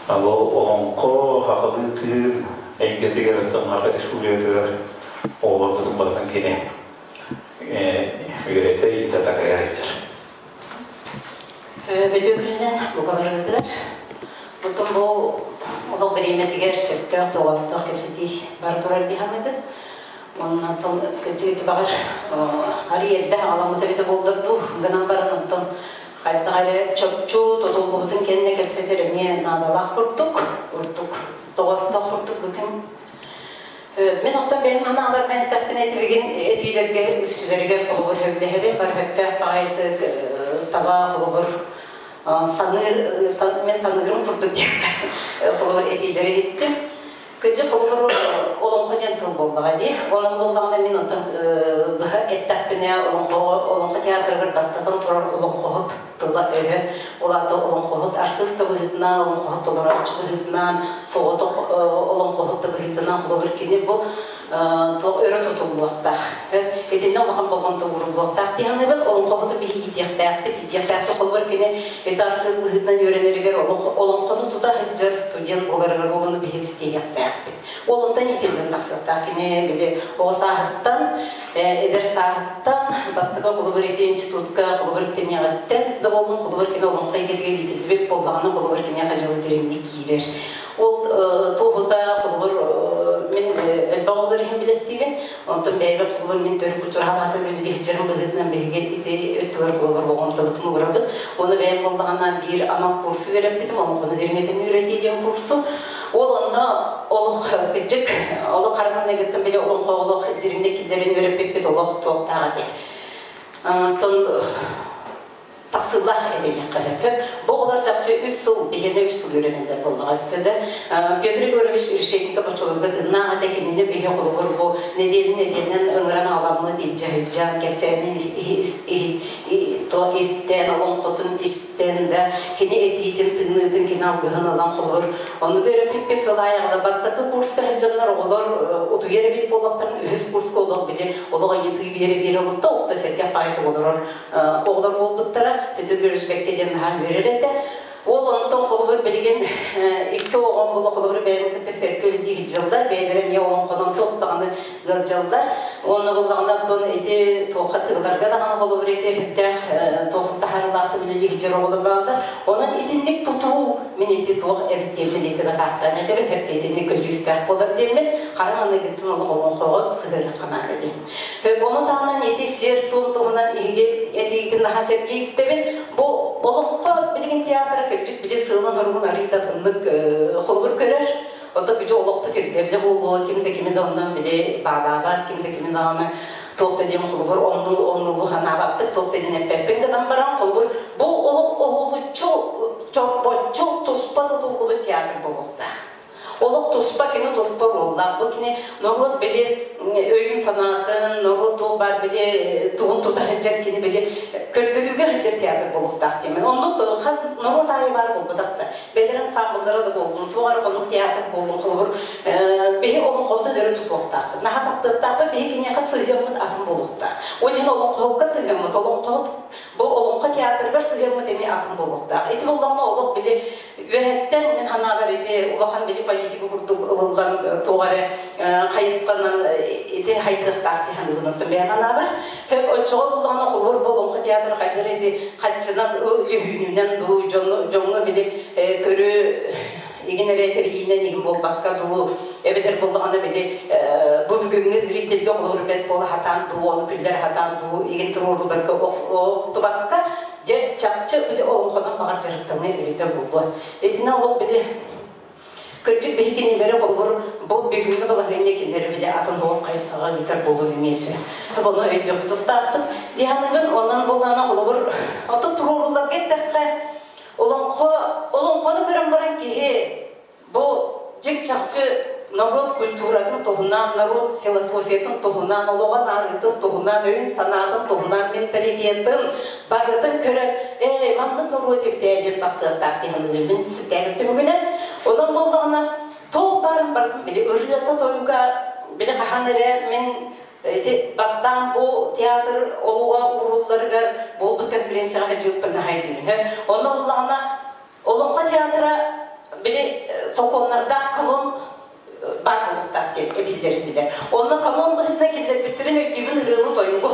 A: Бу олоҥхо хахалыы тыын эйгэтигэр оттон Саха Республикатыгар оҕолорбутун барытын кини үөрэтэ иитэ такайа сылдьар.
I: Бөтүөкүнүнэн бука барыгытыгар. Оттон бу олох бириэмэтигэр сөптөөх тоҕоостоох кэпсэтии бар турар дии саныыбын. Онтон кырдьык баҕар арый эрдэ аҕаламмыт эбитэ буоллар дуу, гынан баран онтон хайдах эрэ чопчу тутуллубутун кэннэ кэпсэтэр эмиэ наадалаах курдук, ордук тоҕоостоох курдук бүгүн. Мин оттон бэйэм санааларым эттэхпинэ этибигин этиилэргэ үксүлэригэр холобур сөбүлэһэбин, бар сөптөөх баҕайытык таба холобур саныыр мен саныырым курдук диэххэ холобур этиилэри иһиттим. Кыдьык холобур олоҥхо диэн тыл буоллаҕа дии. Онон буоллаҕына мин онтон быһа эттэхпинэ олоҥхо театрыгар бастатан турар олоҥхоһут тыла-өһө, ол аата олоҥхоһут артыыс да быһыытынан, олоҥхоһут толорооччу быһыытынан, соҕотох олоҥхоһут да быһыытынан холобур кини бу туох өрө тутуллуохтаах. Итиннэ улахан болҕомто ууруллуохтаах дии саныыбын. Олоҥхоһуту биһи иитиэхтээхпит, иитиэхтээхпит холобур кини ити артыыс быһыытынан үөрэнэригэр олоҥхону тута сылдьар студент буоларыгар олону биһи ситиһиэхтээхпит. Ол онтон иитиллэн тахсыахтаах. Кини били оҕо сааһыттан, эдэр сааһыттан бастакы холобур ити институтка холобур үктэниэҕиттэн да буоллун холобур кини олоҥхо эйгэтигэр иитиллибит буоллаҕына холобур киниэхэ дьылы дириҥник киирэр. Ол туоһута холобур мин элбэх оҕолор иһин билэттиибин. Онтон бэйэбэр холобур мин төрүт культура халаатын үлэлиһиччэрин быһыытынан биһиги ити өттүгэр холобур болҕомтобутун уурабыт. Уонна бэйэм буоллаҕына биир анал курсу үөрэппитим, олоҥхону дириҥэтэн үөрэтии диэн курсу. Ол онно олох кыдьык, олох хараманныгыттан били олоҥхо олох дириҥник киллэрин үөрэппиппит олох туохтаах этэ. Онтон тахсыылаах этэйиэххэ сөп. Бу олор чахчы үс сыл, биһиэнэ үс сыл үөрэнэллэр буоллаҕа өссө да. Петр Егорович Решетников оччолорго тыыннаах этэ, кинини биһи холобур бу нэдиэлэ нэдиэлэнэн ыҥыран аҕаламмыт илдьэ сылдьан, кэпсээнин истэн, олоҥхотун истэн да, кини этиитин, тыыныытын, кини алгыһын ылан холобур оннук үөрэппиппит сыл аайы бастакы курска сылдьаннар оҕолор утуйар эбит буоллахтарын үһүс курска олох били олох ыйытыы биэрэ-биэрэ олохто охто сэргэх баайытык олорор оҕолор буолбуттара Петр Григорьевич диэн наһаа үөрэр этэ. Ол онтон холобур билигин икки оҕом була холобур бэйэм кытта сэргэ үлэлии сылдьаллар, бэйэлэрэ эмиэ олоҥхонон туох даҕаны ыалдьаллар. Уонна буллаҕына оттон ити туохха тыыларга даҕаны холобур ити сүрдээх туох таһаарыылаахтык үлэлии сылдьар оҕолор бааллар. Онон итинник тутуу мин ити туох эбит диэммин ити дакаастаан этэбин, хэпти итинник көдьүүстээх буолар диэммин хара маныгыттан олох олоҥхоҕо сыһыарыахха наада диэн. Ону таһынан ити сиэр-туом туһунан эһиги этиигитин наһаа сэргии истэбин. Бу олоҥхо билигин театра кырдьык били сыалын-соругун арыый да атыннык холобур көрөр. Ото күдьү олохпут ирдэбилэ буолуо, ким да кими да оннун били баалаабат, ким да кими даҕаны туох да диэн холобур омнуу санаабаппыт, туох да диэн эппэппин гынан баран холобур бу олох оһолуччу чорбоччу туспа тутуллубут театр буолуохтаах. Олох туспа кини туспа оруоллаах. Бу кини норуот били өйүн-санаатын, норуот туох баар били тугун тута сылдьар кини били көрдөрүүгэ сылдьар театр буолуохтаах диэмин. Оннук хас норуот аайы баар буолбатах да. Бэлэр ансамбллара да буоллун, туох эрэ хонук театр буоллун, холобур, биһи олоҥхобутун өрө тутуохтаахпыт. Наһаа таптыахтаахпыт, биһи киниэхэ сыһыаммыт атын буолуохтаах. Ол иһин олоҥхоһукка сыһыаммыт, олоҥхоһут бу олоҥхо театрыгар сыһыаммыт эмиэ атын буолуохтаах. Ити буоллаҕына олох били Үөһэттэн мин санаабар ити улахан били политика курдук ылыллан туох эрэ хайысханан ити хайдыахтаах дии саныыбын оттон бэйэм санаабар. Оччоҕо буллаҕына холобур бу Олоҥхо театра хайдах ити хаччынан лүһүүнүнэн дуу дьоҥҥо били көрү игин эрэ тэрийиинэн иһин буолбакка дуу эбэтэр буллаҕына били бу бүгүҥҥү зрительгэ холобур бэт буола сатаан дуу ону күллэр сатаан дуу игин туруоруларга охтубакка Дьэ, чахчы били олоҥхонон баҕар дьарыктаныы эбитэ буолуо. Итинэ олох били кырдьык биһи кинилэри холобур бу бүгүҥҥү балаһыанньа кинилэри били атын оҕус хайысхаҕа ыытар буолуон эмиэ сөп. Ону өйдүөх тустаахпыт. Диһаныгын онон буллаана холобур ото туруоруларга эттэххэ олоҥхо олоҥхону көрөн баран киһи Бу дьиҥ-чахчы норуот культуратын туһунан, норуот философиятын туһунан, олоҕо наарыытын туһунан, өйүн-санаатын туһунан, менталитетын барытын көрөн, ээ, маннык норуот эбитээ диэн тахсыахтаах дии саныыбын мин испиктээкил түмүгүнэн. Онон буоллаҕына, туох баарын барытын били ырыата-тойуга били хаһан эрэ мин ити бастаан бу театр олуга уурулларыгар буолбут конференцияҕа сылдьыбыппын наһаа өйдүүбүн. Онно буоллаҕына Олоҥхо театра били сокуоннардаах канон баар буолуохтаах диэн этиллэр этилэр. Онно канон быһыытынан киллэрбиттэрин өйдүүбүн ырыаны тойугу.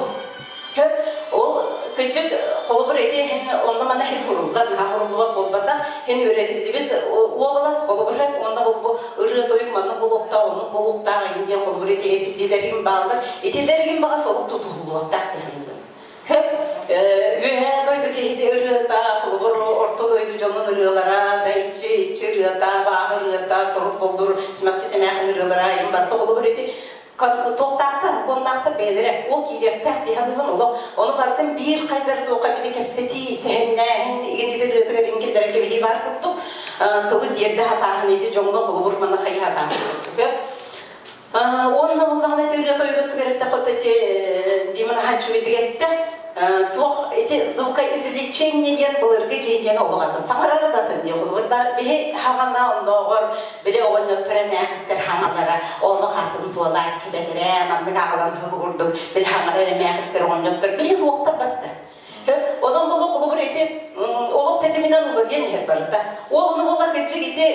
I: Ол кырдьык холобур ити иһин онно мана иһин хуруллар, наһаа хуруллубат буолбатах. Иһин үөрэтиллибит уобалас холобур уонна ол бу ырыа тойук маннык буолуохтаах, оннук буолуохтаах иһин диэн холобур ити этиллиилэр иһин бааллар. Итилэр иһин баҕас олох тутуһуллуохтаах диэн Үөһээ дойду киһити ырыата, холобур, орто дойду дьонун ырыалара, да иччи, иччи ырыата, бааһы ырыата, сорук боллур, симэхсит эмээхин ырыалара, айым барыта холобур ити туохтаахтар, куоннаахтар бэйэлэрэ ол киириэхтээх дии саныыбын олох ону барытын биир хайдары туохха били кэпсэтии, сэһэннээһин игин ити ырыатыгар иҥкиллэрэн кэбиһии баар курдук.
B: Тылы тиэрдэ сатааһын ити дьоҥҥо холобур манна хайыы сатааһын. Уонна буллаҕына ити ырыа тойугуттугар эттэххэ ити Дима Нахачевидыга эттэ туох ити звукоизвлечение диэн былыргы киһи диэн олох атын саҥарара да атын диэн холобур да биһи хаҕана оннооҕор били оҕонньоттор эмээхиттэр хаҥалара олох атын буолааччы бэтэрээ маннык аҕалан курдук били хаҥарар эмээхиттэр оҕонньоттор били туохтар батта. Онон буолла холобур ити олох тэтиминэн уларыйан иһэр барыта. Ол ону буолла кырдьык ити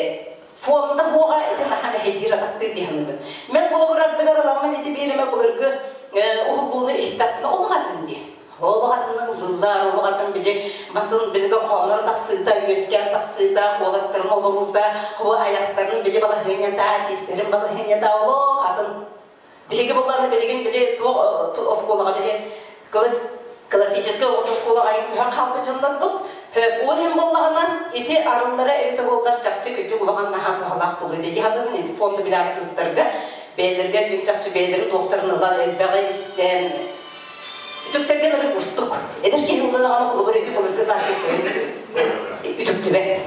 B: фонда буоҕа ити наһаа мэһэйдиир атахтыыр дии саныыбын. Мен холобур ардыгар ыламмын ити биэримэ былыргы уһуллууну иһиттэхпинэ олох атын дии. Олох атыннык ыллыллар, олох атын били мантан били дорҕооннор тахсыыта, үөскээн тахсыыта, куоластарын олоруута, бу айахтарын били балаһыанньата, тиистэрин балаһыанньата олох атын. Биһиги булларны билигин били туох оскуолаҕа били классическай оҕо оскуолаҕа күһэн хаалбыт дьоннорбут. Ол иһин буоллаҕына ити арыллара эбитэ буоллар чахчы кырдьык улахан наһаа туһалаах буолуо дии саныыбын. Ити фонду били артыыстарга бэйэлэригэр дьиҥ чахчы бэйэлэрин туохтарын ылан элбэҕи истэн үтүктэргэ дылы кустук. Эдэр киһи ылланаҕына холобур ити былыргы сааскы үтүктүбэт.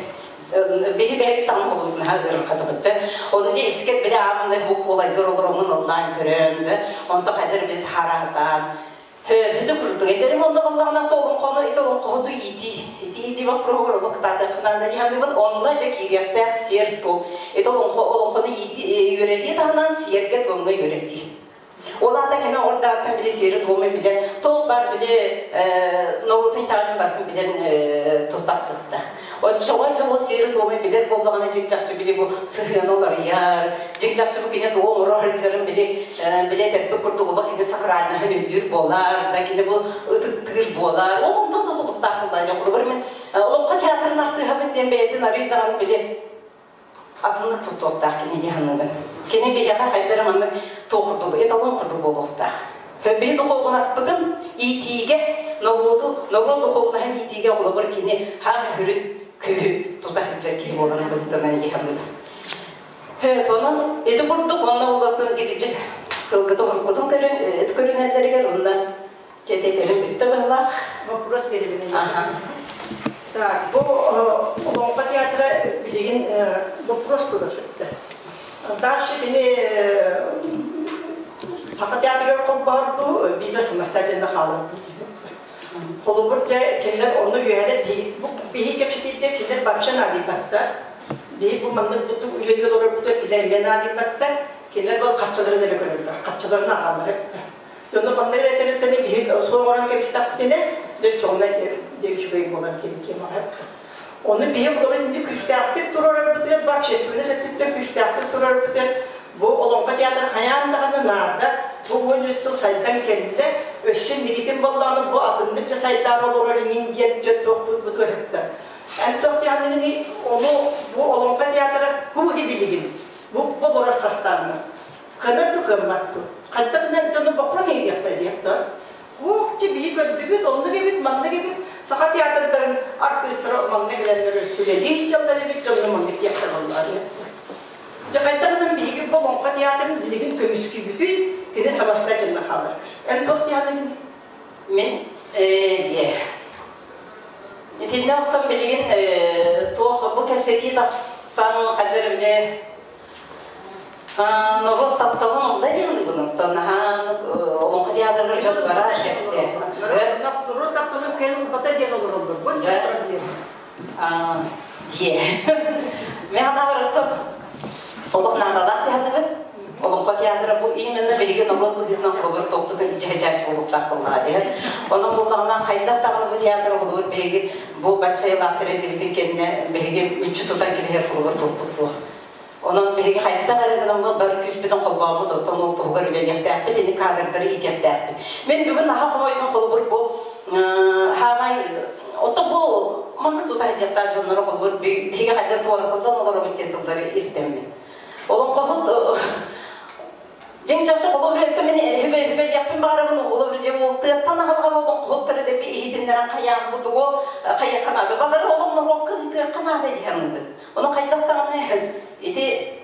B: Биһи бэйэбит таҥ холобур наһаа ыарырҕатабыт. Ону дьэ искэр били ааммын бу куолайгар олороммун ыллаан көрөн да, онто хайдар бит хараатаан Хөбүтү курдук эдэрим онно боллаҕына толоҥхону ити олоҥхоһуту иитии итии вопроһугар олох кытаатаххынан да диһаныбын онно дьэ киириэхтээх сиэр туом ити олоҥхо олоҥхону иитии үөрэтии таһынан сиэргэ туомҥа үөрэтии. Ол аата кини оҕордааттан били сиэри-туому билэн, туох баар били норуотун итэҕэлин барытын билэн тутасыхта. Оччоҕо дьолу сиэри-туому билэр буоллаҕына дьиҥ-чахчы били бу сыһыана уларыйар, дьиҥ-чахчы бу кини тугу оҥоро сылдьарын били били этэрбит курдук олох кини сакральнаһын өйдүүр буолар, да кини бу ытыктыыр буолар. Ол онтон тутулуктаах буоллаҕа. Холобур мин Олоҥхо театрын артыыһабын диэн бэйэтин арыый даҕаны били атыннык туттуохтаах кини дии саныыбын. Кини биһиэхэ хайда эрэ маннык туох курдук, эталон курдук буолуохтаах. Биһи духуобунаспытын иитиигэ, норуоту, норуот духуобунаһын иитиигэ холобур кини хаам үһүрүн күүһү тута сылдьар киһи буоларын быһыытынан дии саныыбын. Онон ити курдук уонна улатын дигидьик сылгыта уруккутун көрүнэллэригэр уонна Тететэрин бүттэ быһылаах.
J: Вопрос беребин. Так, бу Олоҥхо театра билигин вопрос турар. Дальше кини Саха театрыгар холбоһордуу биитэ самостоятельно хаалар. Холобур дьэ кинилэр онно үөһэлэр биһи кэпсэтииттэр кинилэр вообще наадыйбаттар. Биһи бу маннык буттук үлэлии олорорбутугар кинилэр эмиэ наадыйбаттар. Кинилэр бұл хаччаларын эрэ көрөллөр, хаччаларын аҕаллар. Дьону ханна эрэ этэринтэн биһи суох оҥорон кэбистэхпитинэ, дьэ чоҕуна дьэ үчүгэй буолар диэн темаҕа. Ону биһи олору итинник күүстээхтик туруорарбытыгар, бу общественность өттүттэн күүстээхтик туруорарбытыгар, бу Олоҥхо театр хайаан даҕаны наада, бу 13 сыл сайдан кэллэ, өссө инникитин боллоҕуна бу атыннык дьэ сайдаары олорор иҥин диэн дьэ туохтуурбутугар сөптөөх. Эн туох диэххиний, ону бу Олоҥхо театра кууһи билигин, бу олорор составына. Кынар ду кыаммат ду. Хайдах гынан дьону вопрос иһиэхтэр диэхтэр. Хоок биһи көрдүбүт, оннук эбит, маннык эбит. Саха театрдарын артыыстара манна кэлэннэр өссүлэлии дьаллар эбит, дьонно маннык диэхтэр боллар. Дьэ хайдах гынан биһиги бу Олоҥхо театрын билигин көмүскүүбүтүй, кини самостоятельно хаалар. Эн туох диэҕин
B: Мин диэ. Итиннэ оттон билигин туох бу кэпсэтии тахсан хадыр бile Норуот тапталын ылла диэн бунуттан наһаа олоҥхо театрыгар дьон бара кэпте.
J: Норуот тапталын кыайан ылбата диэн олороллор. Бу
B: Дие. Мен анабарыттым олох наадалаах диһаныбын. Олоҥхо театра бу именно билиги норуот быһыытынан холобур топпутун дьэһдьээччи буолуохтаах буоллаҕа диэн. Онон буллаҕына хайдах даҕаны бу театр холобур биһиги бу баччайылаах тэриллибитин кэннэ биһиги мүччү тутан кэбиһэр холобур туохпут суох. Онон биһиги хайдах эрэ гынаммыт бары күүспүтүн холбооммут, оттон ол туһугар үлэлиэхтээхпит, ини кадрдары иитиэхтээхпит. Мин бүгүн наһаа хомойдум холобур бу хаамай ото бу маннык тута сылдьахтаах дьоннору холобур биһиги хайдах туоратыллан олоробут диэн тыллары истэммин. Олоҥхоһут Дьиҥ чахчы холобур өссө мин үһүбэлиэхпин баҕарабын холобур дьэ уол тыаттан аҕалҕан олоҥхоһуттары деп иһитиннэрэн хайаан бу тугу хайыахха наада балары олох норуокка ыытыахха наада диһэн Ону хайдах даҕаны ити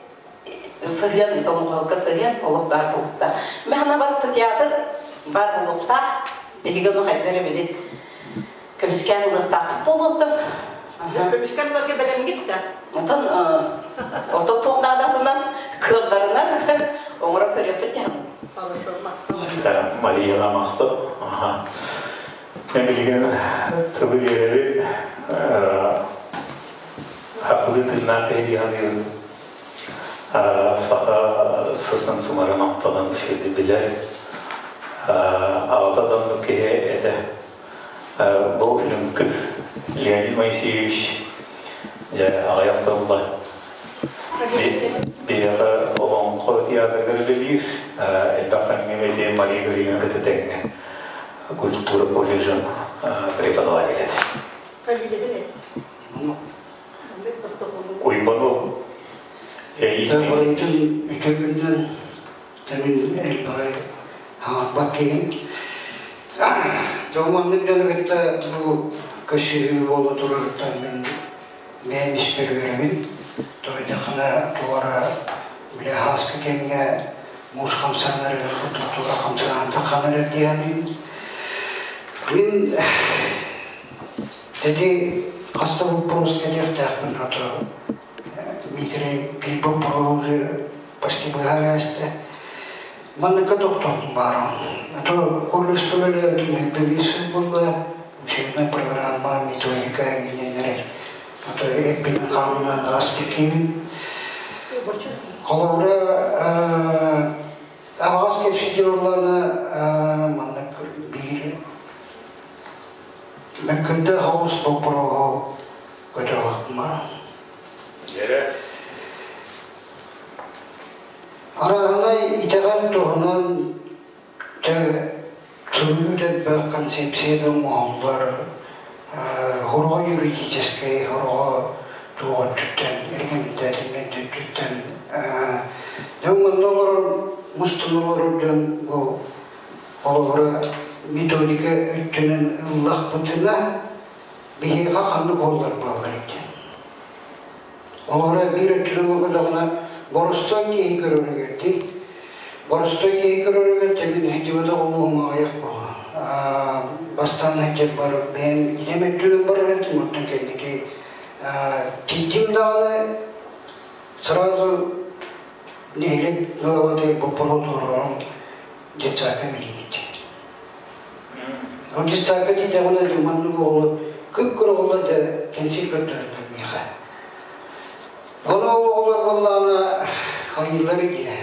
B: сыһыан, ити олоҥхоһукка сыһыан олох баар буолуохтаах. Мэхэнэ барытта театр баар буолуохтаах. Биһиги ону хайдах эрэ били көмүскээн ылыахтаахпыт буолуоттан. Көмүскэ ыларга бэлэмҥит да?
I: Отон ото туох наадатынан, кыалларынан оҥоро көрүөхпүт диэн.
A: Марияға махтал. Мен билигин тылы биэрэбин хахылыы тыыннаах киһи саныыбын. Саха сытын сымарын амтанын үчүгэйдик билэр. Аҕата да оннук киһи этэ. Бу Лүҥкүр Леонид Моисеевич дьэ аҕыйах тылла биһиэхэ Олоҥхо театрыгар үлэлиир элбэх кэмҥэ бэйэтэ Мария Гаврильевна кытта тэҥҥэ культура колледжын преподавателэ этэ.
B: Фамилиятын эт.
A: Уйбанов
K: Барытын үтүгүнэн тэмин элбэҕи хаҥарбат киһим. Дьон маннык дьону кытта бу көрсүһүү буола турарыттан мин бэйэм испэр үөрэбин. Тойдахына туора бile хааскы кэмҥэ муус хамсанар курдук туора хамсаан тахханар эрдиһэмин. Мин Ити хас да боппуруос кэлиэхтээхпин ото Дмитрий биир боппуруоһу уже почти быһаарыаста. Манныкка тохтоохпун баарым. А то колледжка үлэлээбитим биир сыл буолла, учебная программа, методика эҥиннэрэ. А то эппинэн хаанынан ааспыт киһибин. Холобура, аҕас кэпсэтии буоллаҕына маннык биир Мөккүндэ соҕус боппуруоһу көтөҕүөхпүн Арааһынай итэҕэл туһунан суруйуу да элбэх, концепция да оҥоһуллар, хоруҕа юридическэй, хоруҕа туох өттүттэн, рекомендательнай да өттүттэн. Дьэ манна олорон, мустан олорор дьон бу Холобура, методика өттүнэн ыллахпытына, биһиэхэ ханнык уоллар бааллар ити. Холобура, биир өттүнэн ылбатаҕына, боростуой киһи көрөрүгэр дии. Боростуой киһи көрөрүгэр тэбин сылдьыбатах улууһум аҕыйах буолуо. Бастаан сылдьар бар бэйэм идэм өттүнэн барар этим, оттон кэнники тиийдим даҕаны сразу нэһилиэк главатыгар боппуруос туруоран детсадка миигит. Ол детсадка тиийдэҕинэ дьэ маннык оҕолор кып-кыра оҕолор да кэнсиэр көрдөрөллөр миэхэ. Ону ол оҕолор буоллаҕына хайыылар диэ.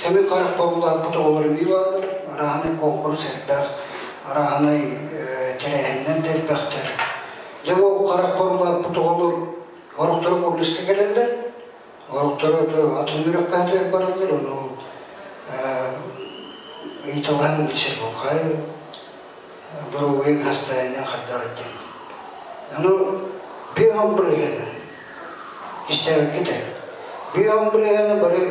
K: Тэмин харах бобулааппыт оҕолор эмиэ бааллар. Арааһынай куонкурус элбэх, арааһынай тэрээһиннэр да элбэхтэр. Дьэ бу харах бобулааппыт оҕолор орохторо колледжка кэлэллэр. Орохторо атын үөрэххэ бараллар, ону ыйыталаһан билсэр буолхай, доруобуйаҥ хастайанньан хардаҕыт диэн. Ону биэһон бырыһыана истээбиккит ээ. Биэһон бырыһыана бары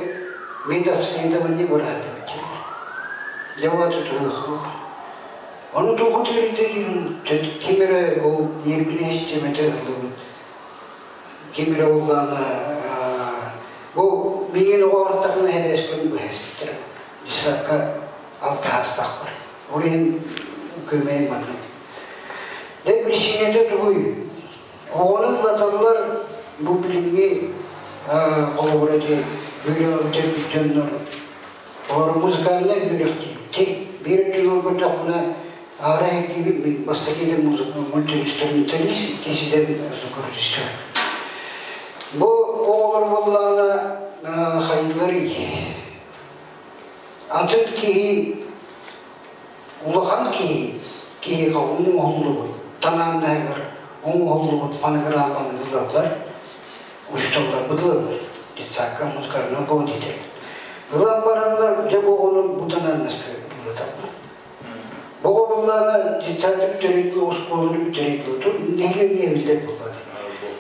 K: медобследование бырааттабыт дииллэр. Дьэ уата туруоху. Ону тугу тиэрдэрин ким эрэ ол ньиэрбинэй систиэмэтэ ыһыллыбыт ким эрэ буоллаҕына бу миигин оҕо ортотуна эбээспин быһаспыттар десакка алтыһаастаахпар ол иһин күөмэйим маннык дэ причинэтэ тугуй оҕону ыллаталлар бу билиҥҥи холобура ити үөрэҕи бүтэрбит дьоннор олору музыкальнай үөрэх диибит биир өттүн ылбатахпына Аара эргиибит мин бастакы идэм мультиинструменталист, иккис идэм звукорежиссер. Бу оҕолор буоллаҕына хайыыларый? Атын киһи, улахан киһи киһиэхэ оҥоһуллубут, танааннаһыгар оҥоһуллубут фонограмманы ылаллар, учууталларбыт ылаллар, детсадка музыкальный руководитель. Ылан бараннар, дьэ бу оҕону бу танааннаска ыыталлар. Боҕобуллаана детсадты бүтэрейдилэ, оскуоланы бүтэрейдилэ, тут нэһилиэк биллэр буолбат.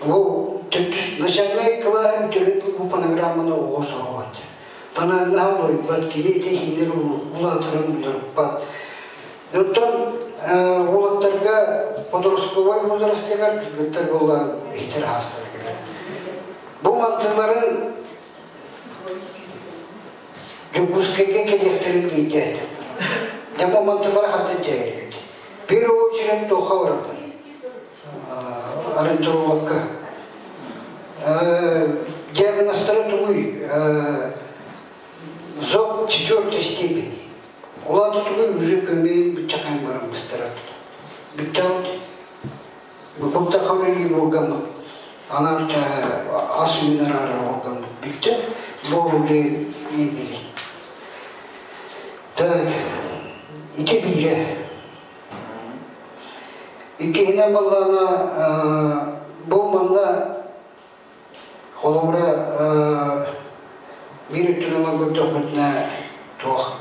K: Бу төрдүс начальнай кылааһы бүтэрейдилэ бу фонограмманы оҕо соҕоот. Танааннаһа уларыйбат, кини этэ-иһинэр улаатарын уларыппат. Оттон уолаттарга подростковай возрастыгар кыргыттар буолла иһитэр аастара кэлэр. Бу мантыларын Дьокуускайга кэлиэхтэрин ыйдаатым. Дьэ бу мантылара хантан дьайар эбит. Первую очередь туохха бараллар? ориентировка. Диагнозтара тугуй? Зоб четвертой степени. Улаата тугуй уже көмейін бүтчакан баран быстарат. Бүттәут. Букта хавли болган. Анар ас үйүнөр ара болган. Бүттө. Бу уже имбили. Так. Ити бире. Иккиһинэн баллаана бу манна холобура биир өттүнэн көрдөхпүтүнэ туох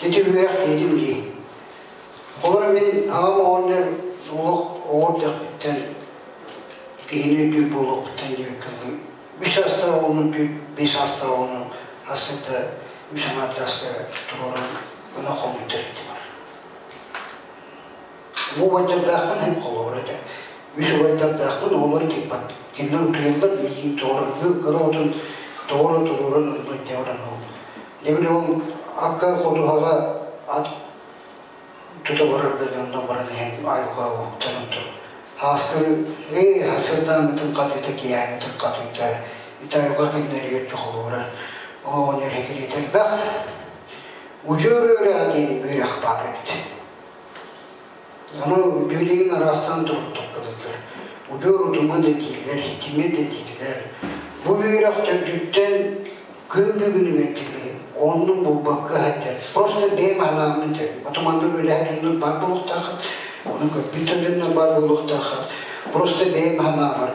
K: ити үөрэх диэтим дии. Холобура мин аҕам оҕонньор олох оҕо эрдэхпиттэн киһини өйдүүр буолуохпуттан диэбиккэ дылы үс саастаах оҕону биэс саастаах оҕону ассыта үс аҥаардааска туруоран ынах хомуйтар этим. Бу убайдардаахпын эн холобура этэ. Үс убайдардаахпын оҕолор тикпат. Кинилэр утуйаллар миигин тоҕоро кыра отун тоҕоро туруоран онно дьабаран ол. Дебили ол акка ходуһаҕа ат тута барарга онно баран иһэн айылҕа уһуктан онто Хааскы ээ хасырдааммытын хатыыта киэһээҥҥитин хатыыта ити айылҕа кэмнэригэр холобура ол оҕонньор хэкириэтэ элбэх. Удьуор үөрэҕэ диэн үөрэх баар эбит. Ону билигин араастаан туруктуккалыыллар. Удьуор утума да дииллэр, хитимэ да дииллэр. Бу үөрэх төрдүттэн күн бүгүнүгэр дылы оннун булбакка сылдьар. Просто бэйэм анааммын этэр. Отуманнык үлэһит бар буолуохтааххыт, ону көрбүт да бар буолуохтааххыт. Просто бэйэм анаабар.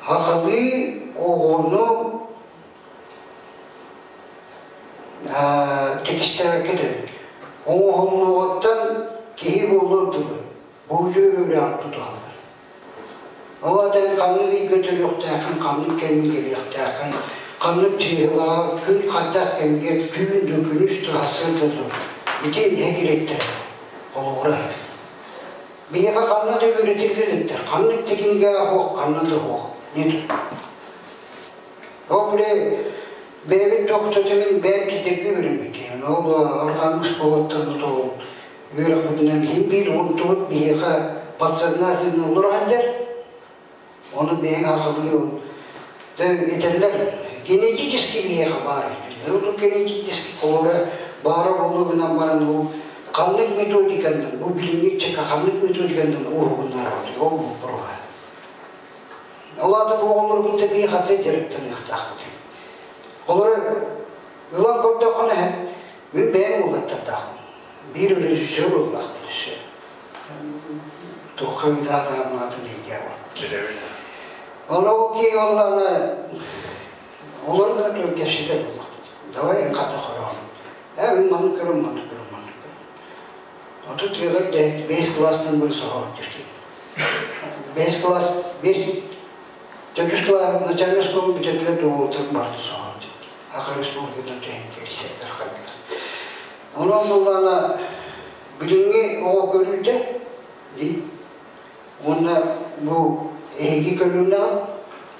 K: Хахалыы оҕону текстээбэккэ этэбин. Оҥоһуллуоҕуттан киһи буолуор дылы бу үчүгэй үөрэҕин тутуһаллар. Ол аата ханнык ыйга төрүөхтээххин, ханнык кэмҥэ кэлиэхтээххин, ханнык чыыһылаҕа күн хайдах кэмҥэ түүн да күнүс да сарсыарда да ити иһэ холобура. Биһиэхэ ханна да үөрэтиллэ иликтэр, ханнык да кинигэҕэ суох, ханна да суох. Нет. Ол били бэйэбит тохтотумин бэйэм китерги үөрэммит Ол арҕааҥҥы школаттан ол үөрэхпитинэн иһин биир унтубут биһиэхэ подсознательно олорор сылдьар. Ону бэйэҥ аҕалыы ол этэллэр генетически биһиэхэ баар Ол генетически холобура баара буолуо гынан баран ол ханнык методиканан бу билиҥҥи чека ханнык методиканан уһугуннарабыт ол боппуруоһа. Ол аата бу оҕолору кытта биир хаты дьарыктаныахтаахпыт. Олору ылан көрдөххүнэ, мин бэйэм уолаттардаахпын. Биир режиссер буоллаахпын өссө. Туохха ыытаатаҕым аатын эйгэ Ону ол киһи оллаана олору да кэпсэтэр буоллахпыт. Давай эн хата хороон. Ээ мин маннык көрөм, маннык көрөм, маннык көрөм. Отут тыаҕа бэс класстан бой соһоон дирки. Бэс класс, бэс төрдүс класс начальная школа бүтэрдилэр дуолтан барды соһоон Аха республикатын түһэн кэлсэллэр хайдылар. Онон буллаана билиҥҥи оҕо көрүүтэ ди уонна бу эһиги көрүүнэҕит,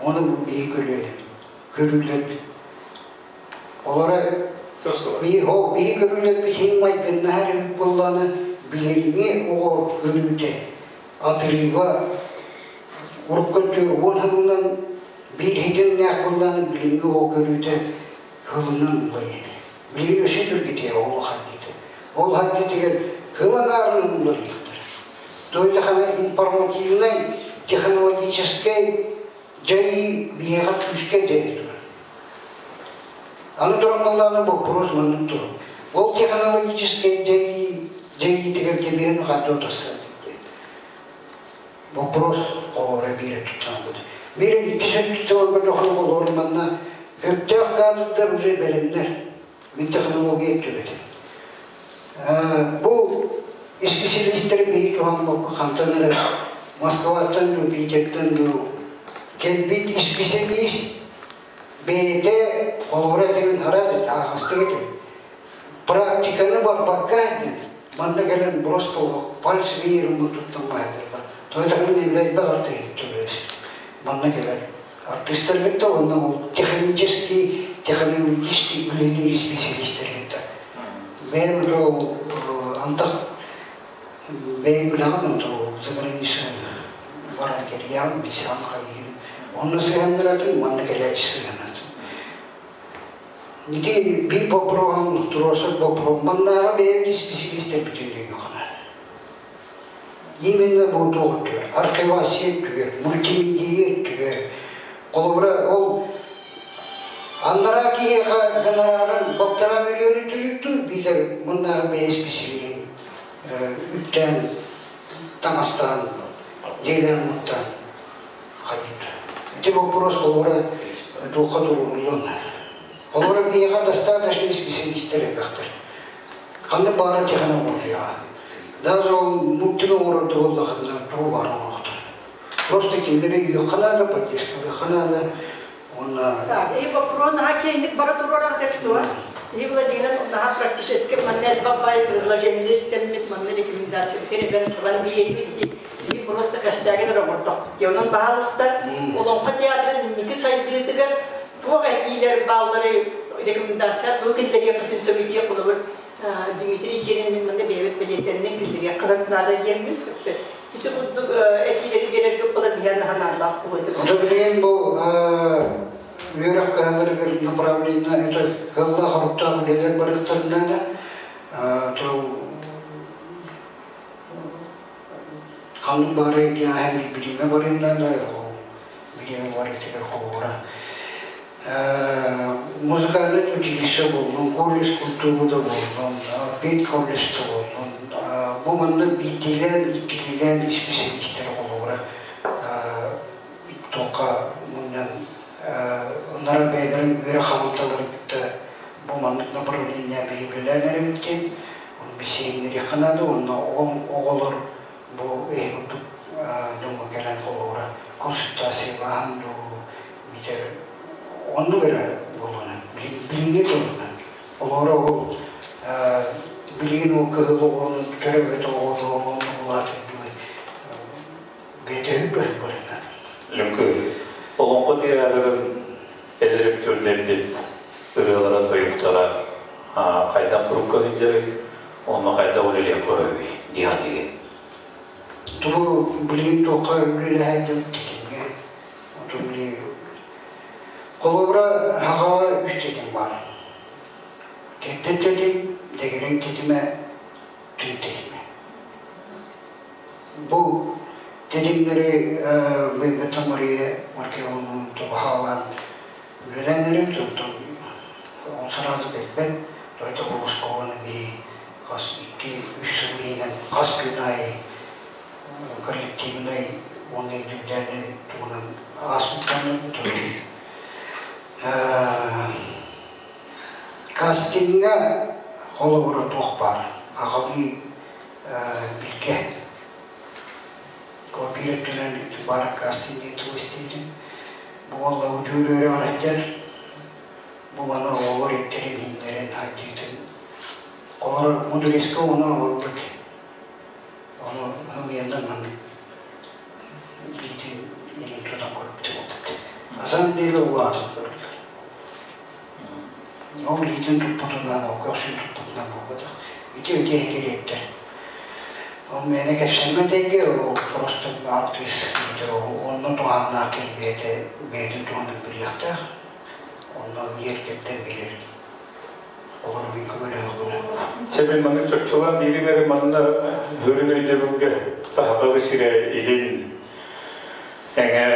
K: ону бу биһи көлүөнэбит, көрүүлэрбит. Олора биһи көрүүлэрбит иһин майгыннаһар эбит буоллаҕына билиҥҥи оҕо көрүүтэ атырыыба урукку өттүгэр уон сылынан биир хитимнээх буоллаҕына билиҥҥи оҕо көрүүтэ сылынан уларыйар. Билигин өссө түргэтиэ ол хайдыыта. Ол хайдыытыгар сыл аҥаарынан уларыйыахтара. Тоойдохана информативнай, технологическай дьайыы биһиэхэ күүскэ дьайа турар. Аны туран буоллаҕына боппуруос маннык турар. Ол технологическай дьайыы дьайыытыгар кэбиһэн ханна утарсар Вопрос холобура биир өттүттэн ылбыт. Биир иккис өттүттэн ылбыт холобур манна өттөөх кадрдар уже бэлэмнэр. Мин технология өттүбэтим. Бу исписэлиистэри биһи туһаммакка хантан эрэ Москваттан дуу, Питертэн дуу кэлбит исписэлиис бэйэтэ холобура этэрин араас аахастык этэр. Практиканы барбакка диэн манна кэлэн просто пальц веером туттан баайдарга. Тойтоһун элбэх артыһыт төлөс. Манна кэлэр артыыстар кытта уонна ол технический, технологический үлэлиир специалистер кытта. Бэйэм ол антах бэйэм билэҕин онто За границу баран кэрийэҕин, билсэҕин хайыыгын. Онно сыһыаннаратын, манна кэлээччи сыһыаннатын. Ити биир боппуруоһун, туруорсар боппуруоһун маннааҕы бэйэбит исписэлиистэр бүтүннүү юханар. Именно бу туох өттүгэр, архивация өттүгэр, мультимедиа өттүгэр. Холобура, ол анараа киһиэхэ гонорарын балтараа миллиону төлүүр биитэр муннааҕы бэйэ исписэлииһин үптээн, таҥастаан, дьиэлээн-уоттаан хайыыр. Ити боппуруос холобура туохха туруоруллуон наада. Холобура, биһиэхэ достаточно исписэлиистэр элбэхтэр. Ханнык баара технологияҕа. Даже ол мультик оҥорор да буоллаххына, тугу баара оҥорохтор. Просто кинилэри өйүөххэ наада, поддержкалыахха наада. Уонна...
J: И вопрос наһаа чэйник бара туруорах деп туа. И Владимир наһаа практически манна элбэх бай предложение истэммит, манна рекомендация бен сабан биһиэти и просто костягин оҥордох. Онон баһаалыста Олоҥхо театрын инники сайдыытыгар туох этиилэр бааллары рекомендация тугу киллэриэххитин сөбүтиэ холобур Дмитрий Кирин манна бэйэбит бэлиэтэннин киллэриэххэ наада диэммин сөптө. Ити курдук этиилэри биэрэргэ буолар биһиэн наһанаалаах буолуо.
K: Билигин бу үөрэх кыһаларыгар направление это кыаллаах хоруктаах үлэлэр барыктарынан ханнык баары диэһэн билиме барыннан билиме барытыгар холура музыкальный училище боллун, колледж культуры да боллун, пед колледж да боллун, бу манна биирдиилээн, иккилиилээн исписэлиистэр холура тоққа муннан оннара бэйэлэрин үөрэх хамталарын кытта бу маннык направление бэйбилээн эрэбиттин, он бисиэннэриэххэ наада, онно оҕолор бу эһи курдук дьоҥҥо кэлэн холобура консультациялаан дуу, битэр оннук эрэ буолуонан, билиҥҥи тылынан. Олоро ол билигин ол кыһыл оҕону төрөөбүт оҕону улаатырдылы бэйэтэ үрбэт барынан.
A: Лүҥкү, олоҥхо театрын эдэр өттүрдэрбит ырыалара, тойуктара хайдах турукка сылдьарый, онно хайдах үлэлиэх көһөбүй диэн
K: Тубу билигин туохха үлэлэһэн тэтимҥэ отун холобура хаҕаҕа үс тэтим баар. Кэрдэр тэтим, дэгирэҥ тэтимэ, тыын тэтимэ. Бу тэтимнэри быйылгыттан Мария Маркеловна тубаһаалаан үлэлээн эрэбит, онтон он сразу кэлбэт, дойду Колоскованы биһи хас 2-3 сыл иһинэн хас күн аайы коллективнай уонна индивидуальнай туһунан ааспыттан кастиҥҥа холобура туох баар аҕалыы билгэ биир өттүнэн баар кастинг диэн тыл истибитим бу уолла удьуор үөрэҕэр сылдьар бу маны оҕолор иттэрин иһиннэрин хайдыытын олор мудреска ону оҥорбут ону ымыйаннар маннык илиитин иһин тутан көрбүтэ буолбут на самом деле улаатан көрдүлэр ол илиитин туппутунан ол көхсүн туппутунан буолбатах ити үтүө кириэттэр ол мээнэ кэпсэммэт эйгэ ол просто артыыс онно туһааннаах киһи бэйэтэ бэйэтин туһунан билиэхтээх онно иэркэттэн биэрэр олору мин көмөлөһөҕүнэ
A: Себин маннык чопчулаан биирим эрэ манна хөрүн өйдөбүлгэ таһаҕабы сирэ илин эҥэр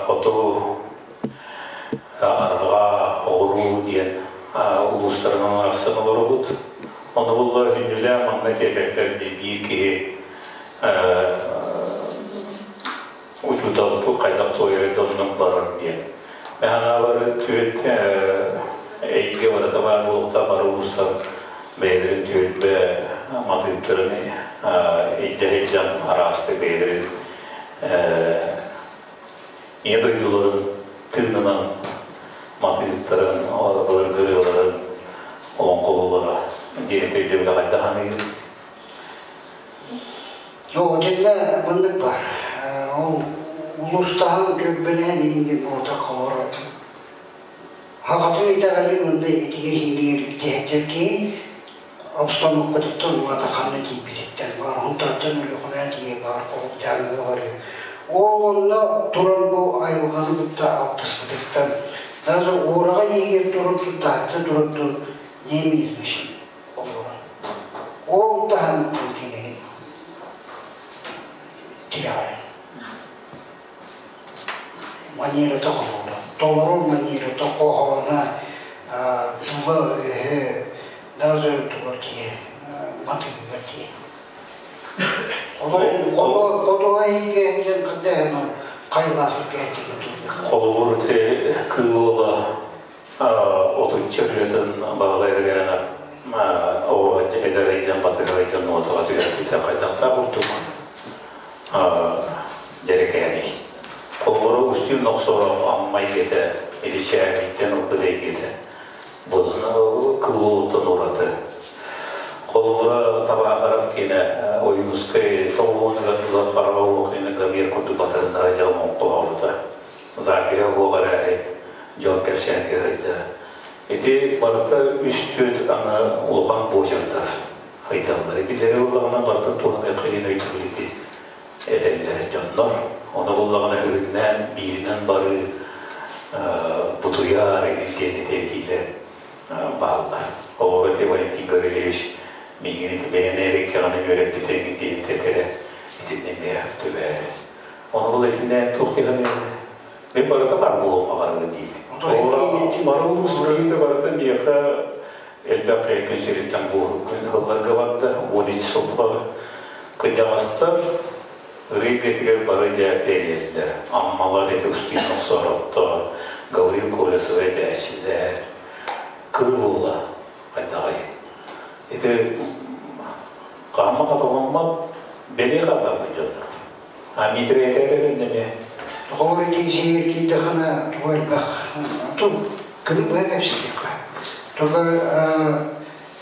A: хоту арҕаа оҕуруу диэн улуустарынан арахсан олоробут. Ону булла хүннүлээх манна тиэтэллэр биир киһи учуутал хайдах туойар оннук барар диэн. Мэханаалары түөт эйгэ барыта баар буолуохтаах бары улуустар бэйэлэрин түөлбэ матыыптарын илдьэ сылдьан араастык бэйэлэрин ийэ дойдуларын тыынынан матыыптарын, былыргы ырыаларын олоҥхолуулара диэн өйдөбүлэ хайдах аныыр?
K: Оо, дьэннэ маннык баар. Ол улуустаһан түөлбэлээн иһинни буолта холоро. Хахатын итэҕэлин уонна итигэр иһинигэр ирдэһэттэр киһи обстановкатыттан улаата ханна тиийбититтэн, Хонтааттан Өлүөхүмэ тиийэ. тиийэ баар дьааҥыга барыы. Ол онно туран бу айылҕаны кытта алтыспытыттан даже уораҕай иһигэр туран таһырдьа туран не имеет значения олорон. Ол таһан кини тирэҕэр. Манерата холуура, толору манерата хоһооно тула өһө даже тугар тиийэ матыгыгар тиийэ. Хотуга иһиккэ кырдаһын хайлаах
A: Холобур ити кыыл уола отучча ырыатын Баһылай Ырыана оҕо эдэр ыйдьан батыһа ыйдьан нуотаҕа түһэрбитэ хайдахтаах курдук дьэрэкээний. Холобура Устин Нохсоров Амма эйгэтэ Иличээбиттэн ылбыт эйгэтэ Будун кыыл уолуттан ураты. Холобура Табаахарап киэнэ Ойуунускай тоҕуонугар тула хараҕа уох киэнэ Гомер курдук батыһыннара дьэ оҥхолообута. Запиһа уох эрээри дьон кэпсээнигэр ыйдара. Ити барыта үс-түөрт аны улахан буочардар ыйдаллар. Итилэри ыллаҕына барытын туһаныахха диэн өйдөбүл ити этэллэр дьоннор. Ону буллаҕына үрүннээн бииринэн барыы бутуйар игин диэн ити этиилэр бааллар. Олор ити Валентин Гаврильевич миигин ити бэйэни эриккэҕинэ үөрэппитэ игин диэн ити этэрэ итиннэ эмиэ түбээри. Ону бұл итиннээн туох диһаныыр Мен барыта бар буолуом баҕарабын диир. Бары улуус киһитэ барыта миэхэ элбэх күн сириттэн күн ыһылларга барда, 13 сыл тухары. Кырдьаҕастар ырыйгытыгар бары дьэ эрийэллэр. Аммалар эти Устин Охсоороттор, Гаврил Колесов этээччилэр, Кыылла хайдаҕай. Ити хаама хатыламмат бэлиэ хаалларбыт дьоннор. А Дмитрий этэр эмиэ.
K: Тоҕо киисиир киирдэххинэ тугу элбэх ту күнү быһа кэпсэтиэххэ. Туга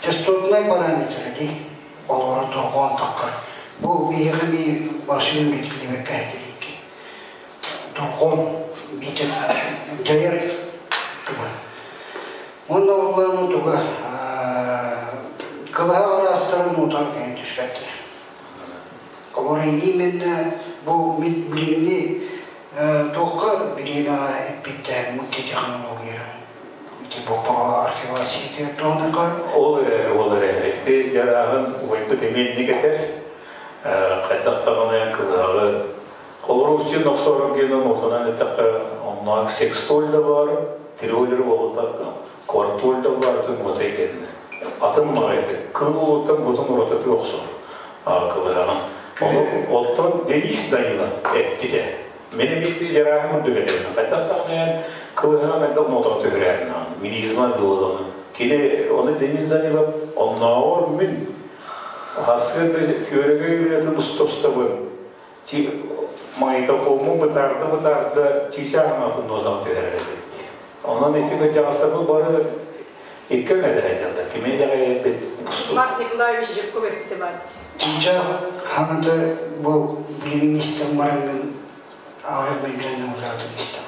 K: частотнай параметры дии олору торҕоон таххар. Бу биһиэхэ эмиэ машина үөрэтиллибэккэ этэрики. Торҕоон биитэр дьайар туга. Уонна улааны туга кылаһа араастарын утан кэһэн түспэттэр. Олор именно бу билиҥҥи туохха бириэмэҕэ эппиттээн мультитехнология ити боппуруоһа архивация туһаныка
A: Ол эрээри, ол эрээри, ити дьарааһын убайбыт эмиэ инник этэр, хайдах даҕаны кылыһаҕы Холобур, Устин Нохсоров диэн отунан эттэххэ, онно секстоль да бар, триолер буолбатах, квартоль да бар, атын муотай кэннэ. Атын маҕайты, кыл уолуттан бутун уратытыы охсор кылыһаҕын. Оттон Денис Данила эттитэ. Мен эмиэ жарааһым үрдүк этэрин. Хайдах даҕаны кылыһаҕа хайдах мотоҕа түһэрэрин минизма дуоланы. Кини оны Денис Данилов оннооҕор мин хасыарда күөрэгэй ырыатын устостабын Магнитофоммун бытаарда-бытаарда чыычааҕын атын нуотаҕа түһэрэр этим дии. Онон ити кырдьаҕастарбыт бары икки өҥөдө сылдьаллар. Кими итэҕэйэрбит устун.
J: Марк Николаевич Жирков эппитэ баар.
K: Чыычаах ханата бу билигин истэн бараҥҥын аҕай билэн узаатын истэм.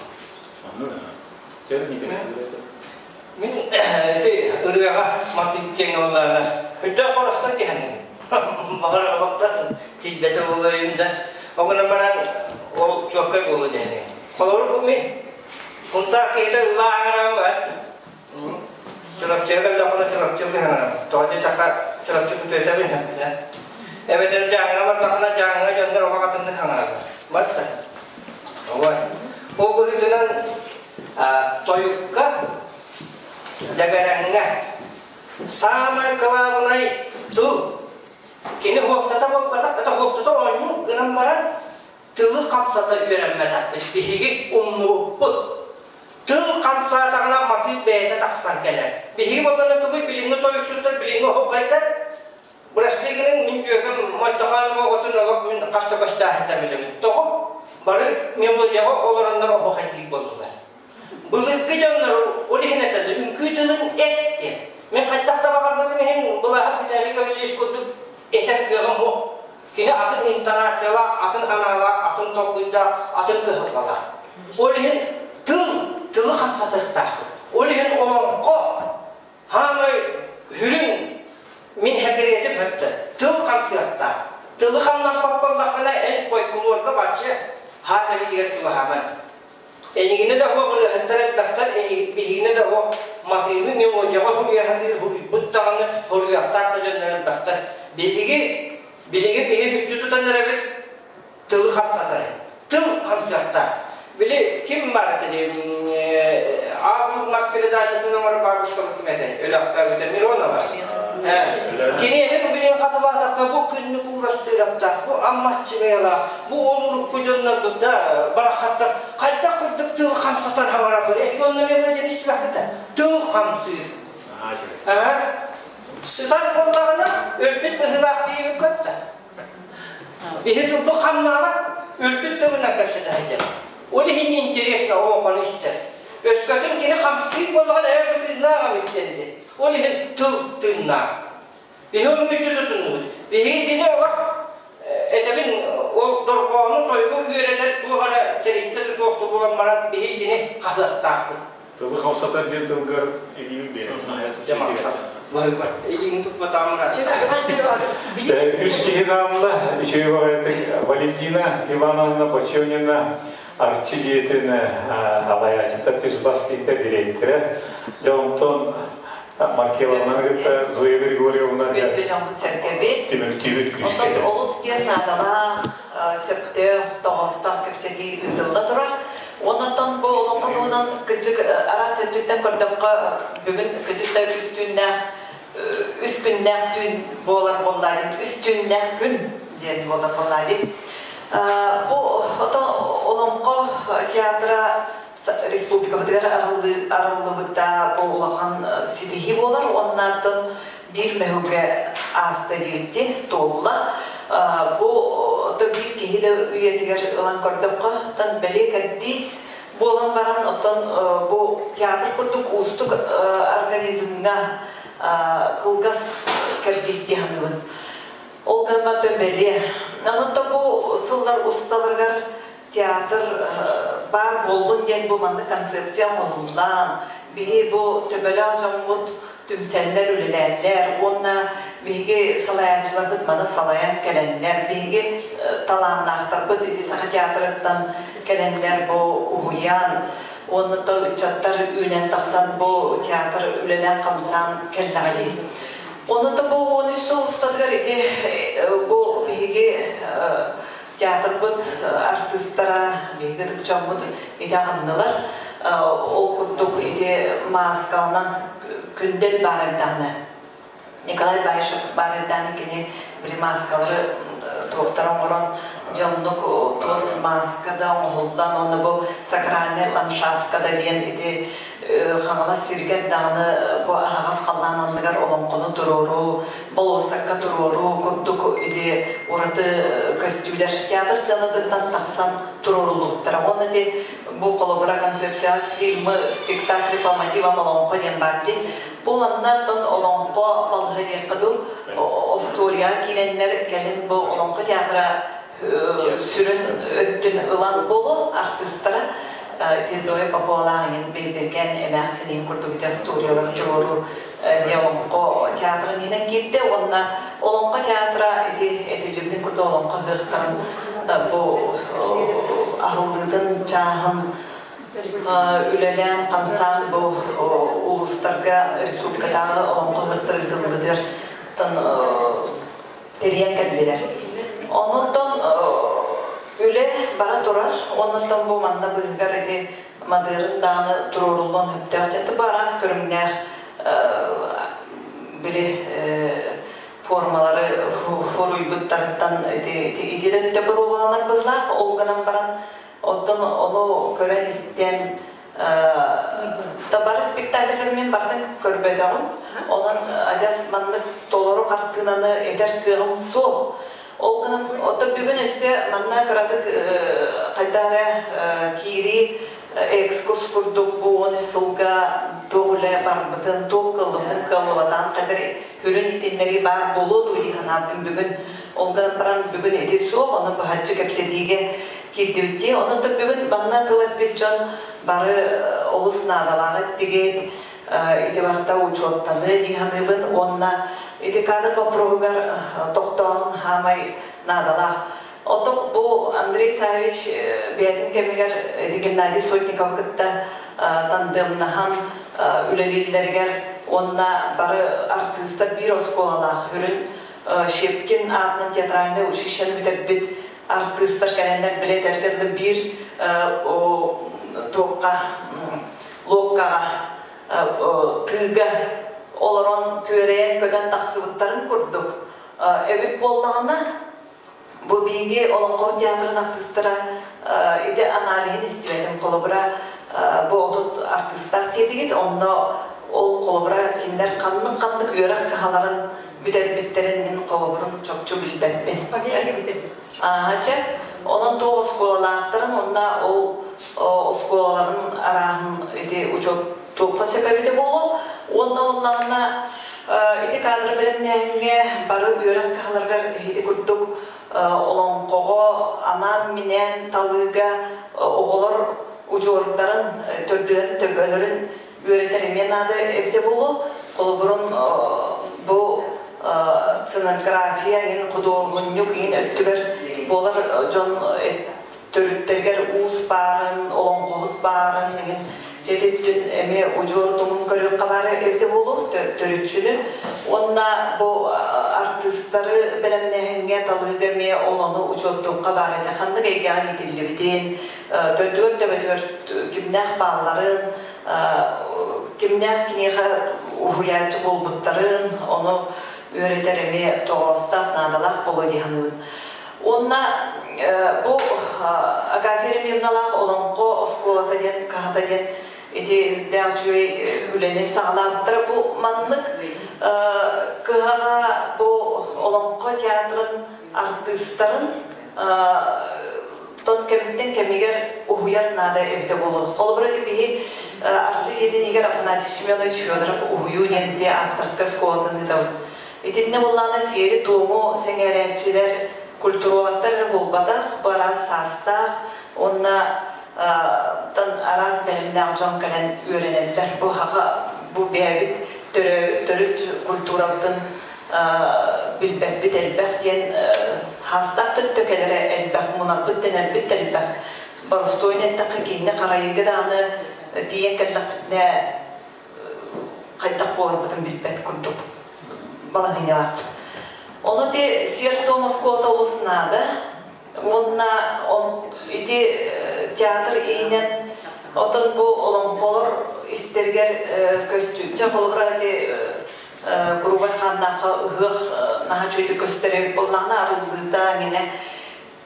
H: Мин ити ырыаҕа матыып диэҥ ыллаана үрдээх боростуой киһи Баҕар олохтон тиийбэтэ буолуойум да. Ол гынан баран ол чуоккай буолуо диэни. Холобур бу мин Кунтаах киһитэ ыллаа аҥарам баар. Чурапчыга кэллэхпинэ Чурапчылыы аҥарам. Тоҕо диэтэххэ Чурапчы күтүөтэбин эптэ. Эбэтэр Дьааҥыга бардахына Дьааҥыга дьоннор олох атыннык аҥараллар. Барда. Ой. Ол быһыытынан тойукка, дэгэрэҥҥэ Саамай кылаабынай тыл. Кини хуоптата буолбатах, это хуоптата оонньуу гынан баран тылы хамсата үөрэммэтэхпит. Биһиги умнубуппут. Тыл хамсаатаҕына матыып бэйэтэ тахсан кэлэр. Биһиги буоллаҕына тугуй билиҥҥи тойуксуттар, билиҥҥи оһуохайдар Бырастыыгынан мин дьүөгэм Мойтохоон оҕотун олох мин хас да көстөөһүттэн билэбин. Тоҕо? Бары мелодияҕа олороннор оһуохайдыыр буоллулар. Былыргы дьоннор ол иһин этэллэр, үҥкүү тылын эт диэн. Мин хайдах да баҕарбытым иһин Былааһап Виталий Гаврильевич курдук этэр кыаҕым суох. Кини атын интонациялаах, атын анаалаах, атын толкуйдаах, атын кыһалҕалаах. Ол иһин тыл, тылы хамсатыахтаахпыт. Ол иһин олоҥхо хаамай сүрүн мин сэкириэтим өттө. Тыл хамсыахтаах. Тылы хамнаппат буоллаххына, эн фольклорга вообще хаат эбитигэр чугаһаабат. Эйигинэ да оһох ырыаһыттар элбэхтэр, биһигинэ да оһох матыыбы мелодияҕа суруйа сатыыр суруйбут даҕаны суруйуохтаах да дьоннор элбэхтэр. Биһиги билигин биһи мүччү тутан эрэбит тылы хамсатар. Тыл хамсыахтаах. Били ким бар этэ Аал мас передачатын оҥорор бабушка ким этэ? Өлөөхтөөбүтэ Миронова. Кини эми бу билигин хатылаатахха бу күннүк уурастыыраптаах, бу аммаччыгайалаах, бу ол урукку дьоннорбут да барахаттар хайдах курдук тыл хамсатар хаҥараллар. Эһиги онно мелодияны истибэккит тыл хамсыыр. Сытар буоллаҕына өлбүт быһыылаах диэбит көттө. Биһи тылбыт хамнаабат, өлбүт тылынан кэпсэтэ сылдьар. Ол иһин интересно олоҥхону истэр. Өскөтүн кини хамсыыр буоллаҕына эр тыыннаах эбит диэн Ол иһин тыл тыыннаах. Биһи ону мүччү тутуннубут. Биһиги итини олох этэбин ол дорҕоону тойугу үөрэтэр туох эрэ тэрилтэ тутуохту булан баран биһи итини хаһыахтаахпыт.
L: Тылы хамсатар диэн тылгар илиибин биэрэн.
H: Илииҥ туппатаҕым
L: Үс киһи хаалла. Үчүгэй баҕайытык Валентина Ивановна Бочонина Арчы дьиэтин алайааччыта түс-бас киһитэ дириэктэрэ. Дьэ онтон Маркеловнаны кытта Зоя Григорьевна
M: Күндү дьоммут сэргэбит.
A: Түмүктүүбүт күүскэ.
M: Онтон олус диэн наадалаах, сөптөөх, тоҕоостоох кэпсэтии ыытылла турар. Оннуттан бу олоҥхо туһунан кырдьык араас өттүттэн көрдөххө, бүгүн кырдьык да үс түүннээх үс күннээх түүн буолар буоллаа диэн, үс түүннээх күн диэн буолар буоллаа диэн. Бу ото олоҥхо театра республикабытыгар арыллыбыта бу улахан ситиһии буолар. Оннооттон биир мөһүлгэ ааста диэбитти туолла. Бу биир киһи да үйэтигэр ылан көрдөххө, тан бэлиэ кэрдиис буолан баран, оттон бу театр курдук уустук организмҥа кылгас кэрдиис дии саныыбын. Ол гынан бэлиэ. Онон бу сыллар усталарыгар театр баар буоллун диэн бу маннык концепция оҥоһуллан, биһи бу төбөлөөх дьоммут түмсэннэр үлэлээннэр уонна биһиги салайааччыларбыт маны салайан кэлэннэр, биһиги талааннаахтарбыт ити Саха театрыттан кэлэннэр бу уһуйаан уонна то ыччаттар үүнэн тахсан бу театр үлэлээн-хамсаан кэллэҕэ дии. Онно бу 13 сыл устатыгар ити бу биһиги театрбыт артыыстара, биһиги ытык дьоммут ити аҕыннылар. Ол курдук ити мааскаланан күндэл баар эрдэҕинэ Николай Баишев баар эрдэҕинэ кини били мааскалары туохтара оҥорон дьэ оннук туос мааска да оҥоһуллан уонна бу сакральный ландшафтка да диэн ити Хаҥалас сиригэр даҕаны бу аһаҕас халлаан анныгар олоҥхону туруоруу, болуоссакка туруоруу курдук ити ураты көстүүлэр театр сыанатыттан тахсан туруоруллубуттара. Уонна ити бу холобура концепция фильмы, спектакли по мотивам олоҥхо диэн баар дии. Бу манна оттон олоҥхо балыһа диэххэ дуу, остуоруйаҕа киирэннэр кэлин бу олоҥхо театра сүрүн өттүн ылан буолуо артыыстара ити Зоя Поповалаах иһин Бэйбэркээн эмээхсин иһин курдук ити остуоруйалары туруоруу олоҥхо театрын иһинэн киирдэ уонна олоҥхо театра ити этиллибитин курдук олоҥхо ыһыахтарын бу аһыллыытын чааһын үлэлээн хамсаан бу улуустарга республикатааҕы олоҥхо ыһыахтара ыытыллыбытыгар тэрийэн кэллилэр. Оннуттан үлэ бара турар, оннуттан бу манна быыһыгар ити мадыырын даҕаны туруоруллуон сөптөөх. Дьэ, бу араас көрүҥнээх били формалары хуруйбуттарыттан ити ити да өттө боруобаланар быһыылаах. Ол гынан баран оттон ону көрөн-истэн Бары спектакльлары мин бартын көрбөтөҕүм. Онон адьас маннык толору хартыынаны этэр кыаҕым суох. Ол гынан оттон бүгүн өссө манна кыратык хайдах эрэ киирии экскурс курдук бу 13 сылга туох үлэ барбытын, туох кыаллыбытын кыаллыбатаҕын хайдах үрүн иһитиннэрии баар буолуо дуу дии санаабытым бүгүн. Ол гынан баран бүгүн ити суох, онон быһаччы кэпсэтиигэ киирдибит дии. Онон бүгүн манна тыл эппит дьон бары олус наадалаах эттигит, ити барыта учуоттаныа дии саныыбын. Уонна ити кадр боппуруоһугар тохтооһун хаамай наадалаах. Отох бу Андрей Савич бэйэтин кэмигэр Геннадий Сотников кытта тандемнаһан үлэлииллэригэр уонна бары артыыстар биир оскуолалаах үрүн Щепкин аатынан театральнай училищены бүтэрбит артыыстар кэлэннэр били этэргэ дылы биир туохха луоккаҕа тыыга олорон күөрэйэн көтөн тахсыбыттарын курдук эбит буоллаҕына бу биһиги Олоҥхо театрын артыыстара ити аналиһын истибэтим холобура бу отут артыыстаах диэтигит онно ол холобура кинилэр ханнык-ханнык үөрэх кыһаларын бүтэрбиттэрин мин холобурун чопчу билбэппин. Ааһача, онон туох оскуолалаахтарын уонна ол оскуолаларын арааһын ити учет туохха сөп эбитэ буолуо. Уонна буоллаҕына ити кадры бэлэмнээһиҥҥэ бары үөрэх кыһаларыгар ити курдук олоҥхоҕо анаан-минээн талыыга оҕолор удьуордарын, төрдүлэрин, төбөлөрүн үөрэтэр эмиэ наада эбитэ буолуо. Холобурун бу сценография иҥин худуоһунньук иҥин өттүгэр буолар дьон төрүттэригэр уус баарын, олоҥхоһут баарын иҥин дьиэтиттэн эмиэ удьуор тумун көрүөххэ баар эбитэ буолуо төрүччүнү. Уонна бу артыыстары бэлэмнээһиҥҥэ талыыга эмиэ ол ону учуоттуохха баар этэ. Ханнык эйгэҕэ иитиллибитин, төрдүгэр төбөтүгэр кимнээх баалларын, кимнээх киниэхэ уһуйааччы буолбуттарын, ону үөрэтэр эмиэ тоҕоостоох, наадалаах буолуо дии саныыбын. Уонна бу Агафья Ремьевналаах Олоҥхо оскуолата диэн, кыһата диэн ити үрдээх үчүгэй үлэни саҕалаабыттара. Бу маннык кыһаҕа бу Олоҥхо театрын артыыстарын тон кэмиттэн кэмигэр уһуйар наада эбитэ буолуо. Холобура, ити биһи Арчы дьиэтин Афанасий Семенович Федоров уһуйуу диэн ити авторскай школатын ыытабыт. Итиннэ буоллаҕына сиэри-туому сэҥээрээччилэр, культурологтар эрэ буолбатах, бу араас саастаах уонна тан араас бэлэмнээх дьон кэлэн үөрэнэллэр. Бу хаха бу бэйэбит төрөөбүт төрүт культурабытын билбэппит элбэх диэн хаастаах төттө кэлэрэ элбэх, мунарбыт дэнэрбит элбэх. Боростуойун эттэххэ киһини харайыыга даҕаны тиийэн кэллэхпитинэ хайдах буоларбытын билбэт курдук балаһыанньалаахпыт. Ону ити сиэр-туом оскуолата олус наада. Уонна ити театр иһинэн отон бу олоҥхолор истэригэр көстүүччэ холобура ити Курубай хааннаахха ыһыах наһаа үчүгэйдик көстөр эбит буоллаҕына арыллыыта эҥинэ.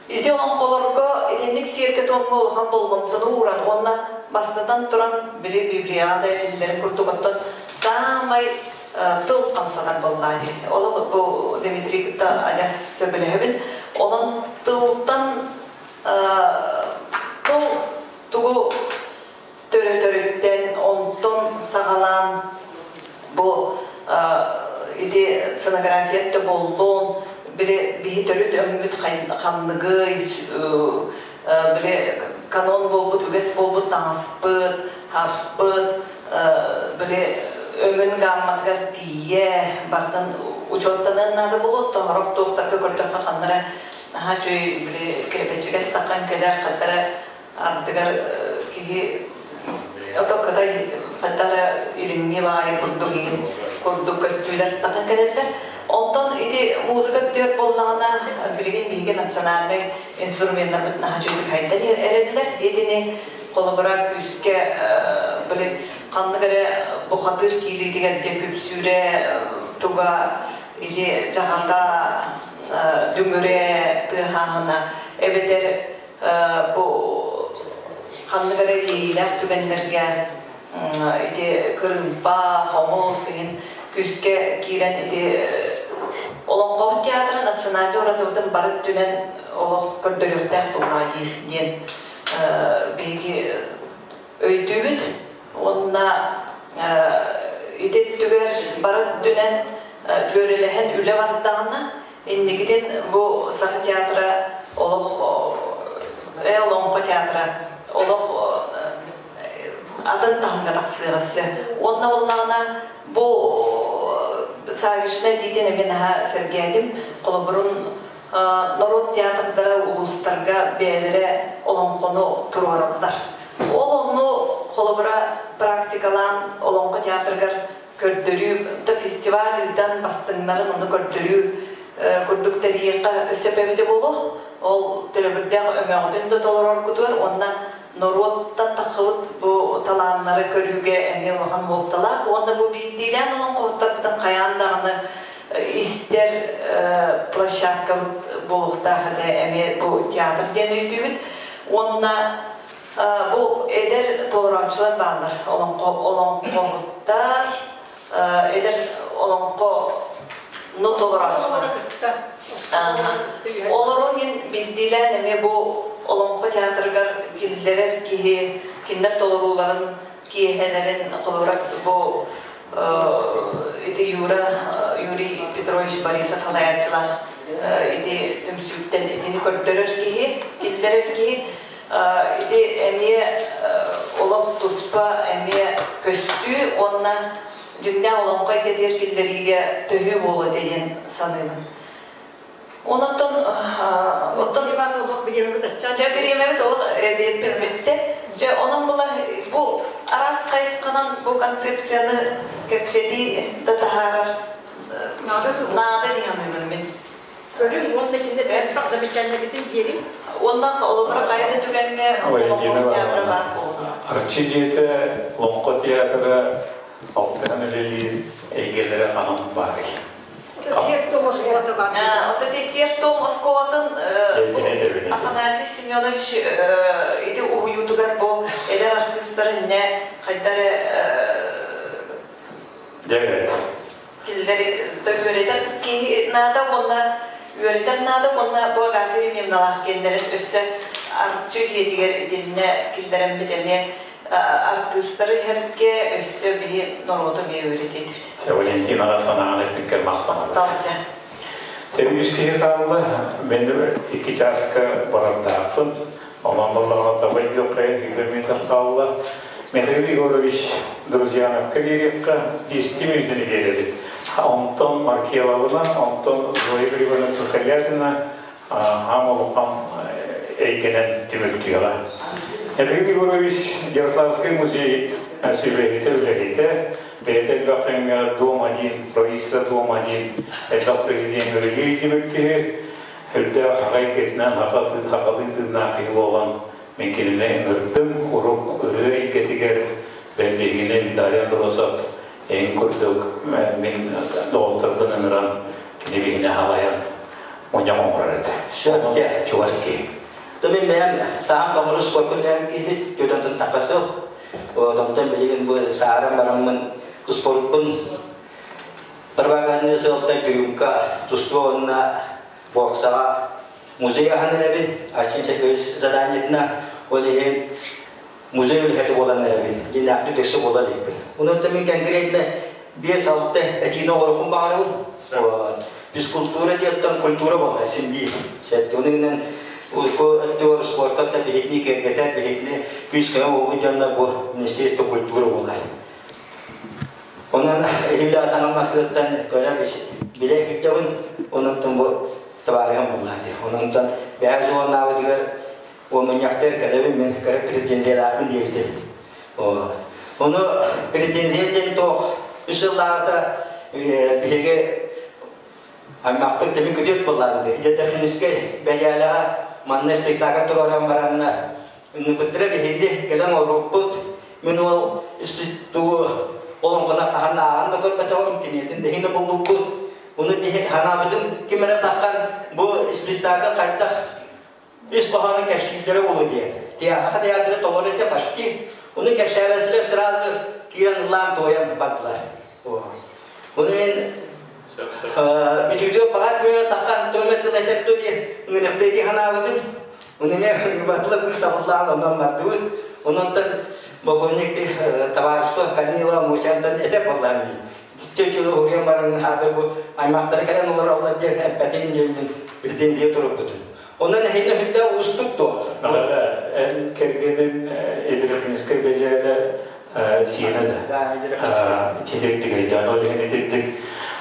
M: Ити олоҥхолорго итинник сиэргэ-туомҥа улахан болҕомтону ууран уонна бастатан туран били Библияҕа да этиллэрин курдук оттон саамай тыл хамсанар буоллаҕа дии. Ол бу Дмитрий кытта адьас сөбүлэһэбин. Онон тылтан тыл тугу төрөтөрүттэн онтон саҕалаан бу ити сценография өттө буоллун, били биһи төрүт өҥмүт ханныгый, били канон буолбут, үгэс буолбут таҥаспыт, хаппыт, били өҥүн гамматыгар тиийэ барытын учуоттаныан наада буолуо, тоһорох туохтарга көрдөххө ханнара наһаа үчүгэй били кирпэччигэс таххан кэлэр, хантара ардыгар киһи ото кытай хаттара илиҥҥи баайы курдук иһин курдук көстүүлэр тахын кэлэллэр. Онтон ити музыка өттүгэр буоллаҕына, билигин биһиги национальнай инструменнарбыт наһаа үчүгэйдик хайдан эрэллэр. Итини холобура күүскэ били ханнык эрэ бухатыыр киириитигэр диэн күпсүүрэ туга ити дьаҕата дүҥүрэ тыаһааһына эбэтэр бу ханнык эрэ иэйиилээх түгэннэргэ ити кырыымпа, хомус иһин күүскэ киирэн ити Олоҥхо театра национальнай уратыбытын бары өттүнэн олох көрдөрүөхтээх буоллаҕа дии диэн биһиги өйдүүбүт уонна ити өттүгэр бары өттүнэн дьүөрэлэһэн үлэ бардаҕына Инникитин бу Саха театра олох Олоҥхо театра олох атын таһымҥа тахсыаҕа өссө. Уонна буоллаҕына бу Савишна диитин эмиэ наһаа сэргээтим. Холобурун Норуот театрдара улуустарга бэйэлэрэ олоҥхону туруораллар. Ол онну холобура практикалаан олоҥхо театрыгар көрдөрүү, да фестиваль ыытан бастыҥнарын ону көрдөрүү курдук тэрийиэххэ сөп эбитэ буолуо. Ол төлөбүрдээх өҥөҕүтүн да толороргутугар уонна норуоттан таххыбыт бу талааннары көрүүгэ эмиэ улахан суолталаах уонна бу биирдиилээн олоҥхоһуттарбытын хайаан даҕаны истэр площадкабыт буолуохтаах этэ эмиэ бу театр диэн өйдүүбүт уонна бу эдэр толорооччулар бааллар олоҥхо олоҥхоһуттар эдэр олоҥхо ну толорооччулар олору иһин биирдиилээн эмиэ бу олоҥхо театрыгар киллэрэр киһи кинилэр толорууларын киэһэлэрин холобура бу ити Юра Юрий Петрович Борисов салайааччылаах ити түмсүүттэн итини көрдөрөр киһи киллэрэр киһи ити эмиэ олох туспа эмиэ көстүү уонна дьиҥнээх олоҥхо эйгэтигэр киллэриигэ төһүү буолуо этэ диэн саныыбын. Онон оттон
J: Иван олох бириэмэбит аччаан.
M: Дьэ бириэмэбит олох бүттэ. Дьэ онон була бу араас хайысханан бу концепцияны кэпсэтии да таһаарар наада дии саныыбын мин.
J: Көрүҥ уонна кинини элбэх замечаниябытын биэриҥ.
M: Уонна олоҕура хайа да түгэҥҥэ
L: Валентина
M: театра баар буолла.
L: Арчы дьиэтэ Лоҥхо театра алтыһан үлэлиир эйгэлэрэ ханан баарый?
J: Сиэр-туом оскуолата баар.
M: Вот эти сиэр-туом оскуолатын Афанасий Семенович ити уһуйуутугар бу эдэр артыыстары инне хайдары
L: Дьэ
M: Кинилэр үөрэтэр киһи наада уонна үөрэтэр наада уонна бу Агафья Ремьевналаах киэннэрин өссө Арчы дьиэтигэр итиннэ киллэрэммит эмиэ артыыстары иһэргэ өссө биһи норуоту эмиэ үөрэтиэтибит.
L: Валентинаҕа санаан эппиккэр махтанабыт. Үс киһи хаалла, мен икки чааска барардаахпын. Онон баллаҕына таба өйдүөххэ хүйбэммитэх хаалла. Михаил Егорович Друзьяновка биэриэххэ 200 мүнүүтэни биэрэбит. Онтон Маркеловна, онтон Зоя Григорьевна Сысолятина аам улахан эйгэнэн түмүктүөҕэ. Михаил Егорович Ярославский музей сүбэһитэ үлэһитэ, бэйэтэ элбэх кэмҥэ Дом один, правительство Дом один, элбэх президент үлэлиир дибит киһи, Үрдээх аҕай эйгэтинэн сахалыы тыыннаах киһи буолан, мин кинини ыҥырдым, урук ырыа эйгэтигэр бэлиһигинэ Виталий Андросов эйин курдук мин доҕотторбун ыҥыран, кини биһини халайан мунньах оҥорор этэ.
H: Сөптө.
A: Чугас киһи.
H: То мин бэйэм саам тоҥору споркун түһэн киһибит, түөтөнтөн таххасыл. Онтон билигин бу сааран бараммын спорпун Пропаганда сыалтан тыымка тустуу уонна боксаҕа музей аһан эрэбин. Арсен Сергеевич заданиетына ол иһин музей үлэһитэ буолан эрэбин. Дьиннээхтик өссө буола иликпин. Онон мин конкретно 5-6 этиини оҥоруохпун баҕарабын. Физкультура диэттэн культура буолла син биир. Сэтти онугунан өттүгэр спортка да биһикни киэргэтэр, биһикни күүс-көмө буолбут дьоннор бу Министерство культуры буолар. Онон эһиил атаҕым маскыттан көрө билэ сылдьабын, онон бу табаарыһым буолла дии. Онон бэйэ зонаабытыгар уомунньахтар кэлэбин мин кыра претензиялаахпын диэбитим. Вот. Ону претензия диэн туох үс сыллааҕыта биһиги аймахпыт теми күтүөт буоллаабыт. Дьэ бэйээлэҕэ манна спектакль туруоран баранна Ынныбыттара биһиги кэлэн олорбуппут. Мин ол тугу олоҥхону хаһан ааҕан да көрбөтөҕүм, киниэтин да иһин булбуппут. Ону биһи ханаабытын ким эрэ таххан бу спектакль хайдах ис хоһоонун кэпсииллэрэ буолуо диэн. Театр театры толору этэ почти. Ону кэпсээбэтилэр сразу киирэн ыллаан туойан бардылар. Ону мен бүтүүтүгэр баҕар күнэ таххан туометтын этэр ту диэн ынырыктыы дии ханаабытын. Ону мен батыла быыс сабыллаан онон бардыбыт. Ононтон полковник товарищество Корнилова Мучантан этэр боллаан дии. Төчөлө уруйан баран хаатыр бу аймактары кэлэн олороллор диэн эппэтин диэн претензия туруппутун. Онон эһине хүндэ уустук туох.
L: Наҕара эн кэргэнин Эдирихинскэй бэдьээлэ сиэнэ да. Итирдик өйдөөн ол иһин итирдик.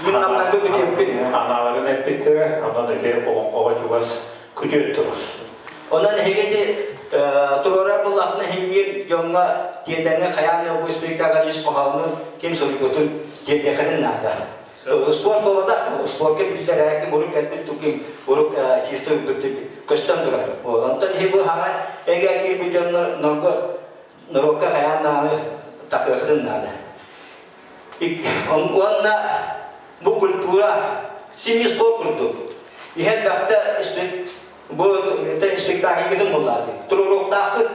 H: Мин намнарга күтүөппүн.
L: Анааларын эппиттэрэ, онон ити олоҥхоҕо чугас күтүөт турар.
H: Онон эһиги туруорар буллахына иһин дьоҥҥо тиэрдэҥҥэ хайаан бу спектакль ис хоһоонун ким суруйбутун тиэрдиэххитин наада. Спорт буолбатах, спортка биллэр ээ, ким урук кэлбит туким урук чисто көстөн турар. Онтон иһи бу хаҥа эгэ киирбит дьоннор норго норуокка хайаан даҕаны такыахытын наада. Уонна бу культура син спорт курдук. Иһэн бэхтэ бу спектакльгытын буллааты. Туруоруохтааххыт,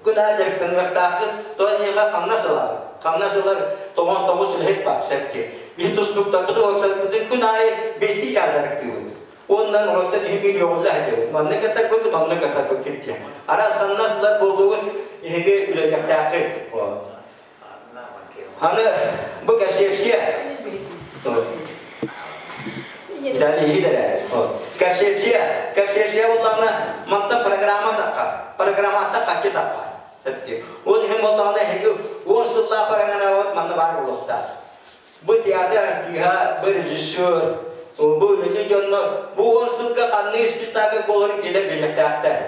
H: күн аайы дьарыктаныахтааххыт, то эйиэхэ хамнас ылаҕыт. Хамнас ылар тоҕон тоҕус үлэһит баар сэргэ. Биһи тустууктарбытын уопсарбытын күн аайы бэстии чаас дьарыктыыбыт. Уонна норуоттан иһи миллионла диэбит. Манна кытарбыт, онно кытарбыт диэн. Араас хамнас ылар буоллугут, иһиги үлэлиэхтээххит. Аны бу концепция Концепция, концепция буоллаҕына мантан программа тахха, программаттан хаччы тахха. Ол иһин буоллаҕына эһиги 10 сыллаах программабыт манна баар буолуохтаах. Бу театр артыыһа, бу режиссер, бу үлэлиир дьоннор бу 10 сылга ханнык спектакль буоларын кэлэн билиэхтээхтэр.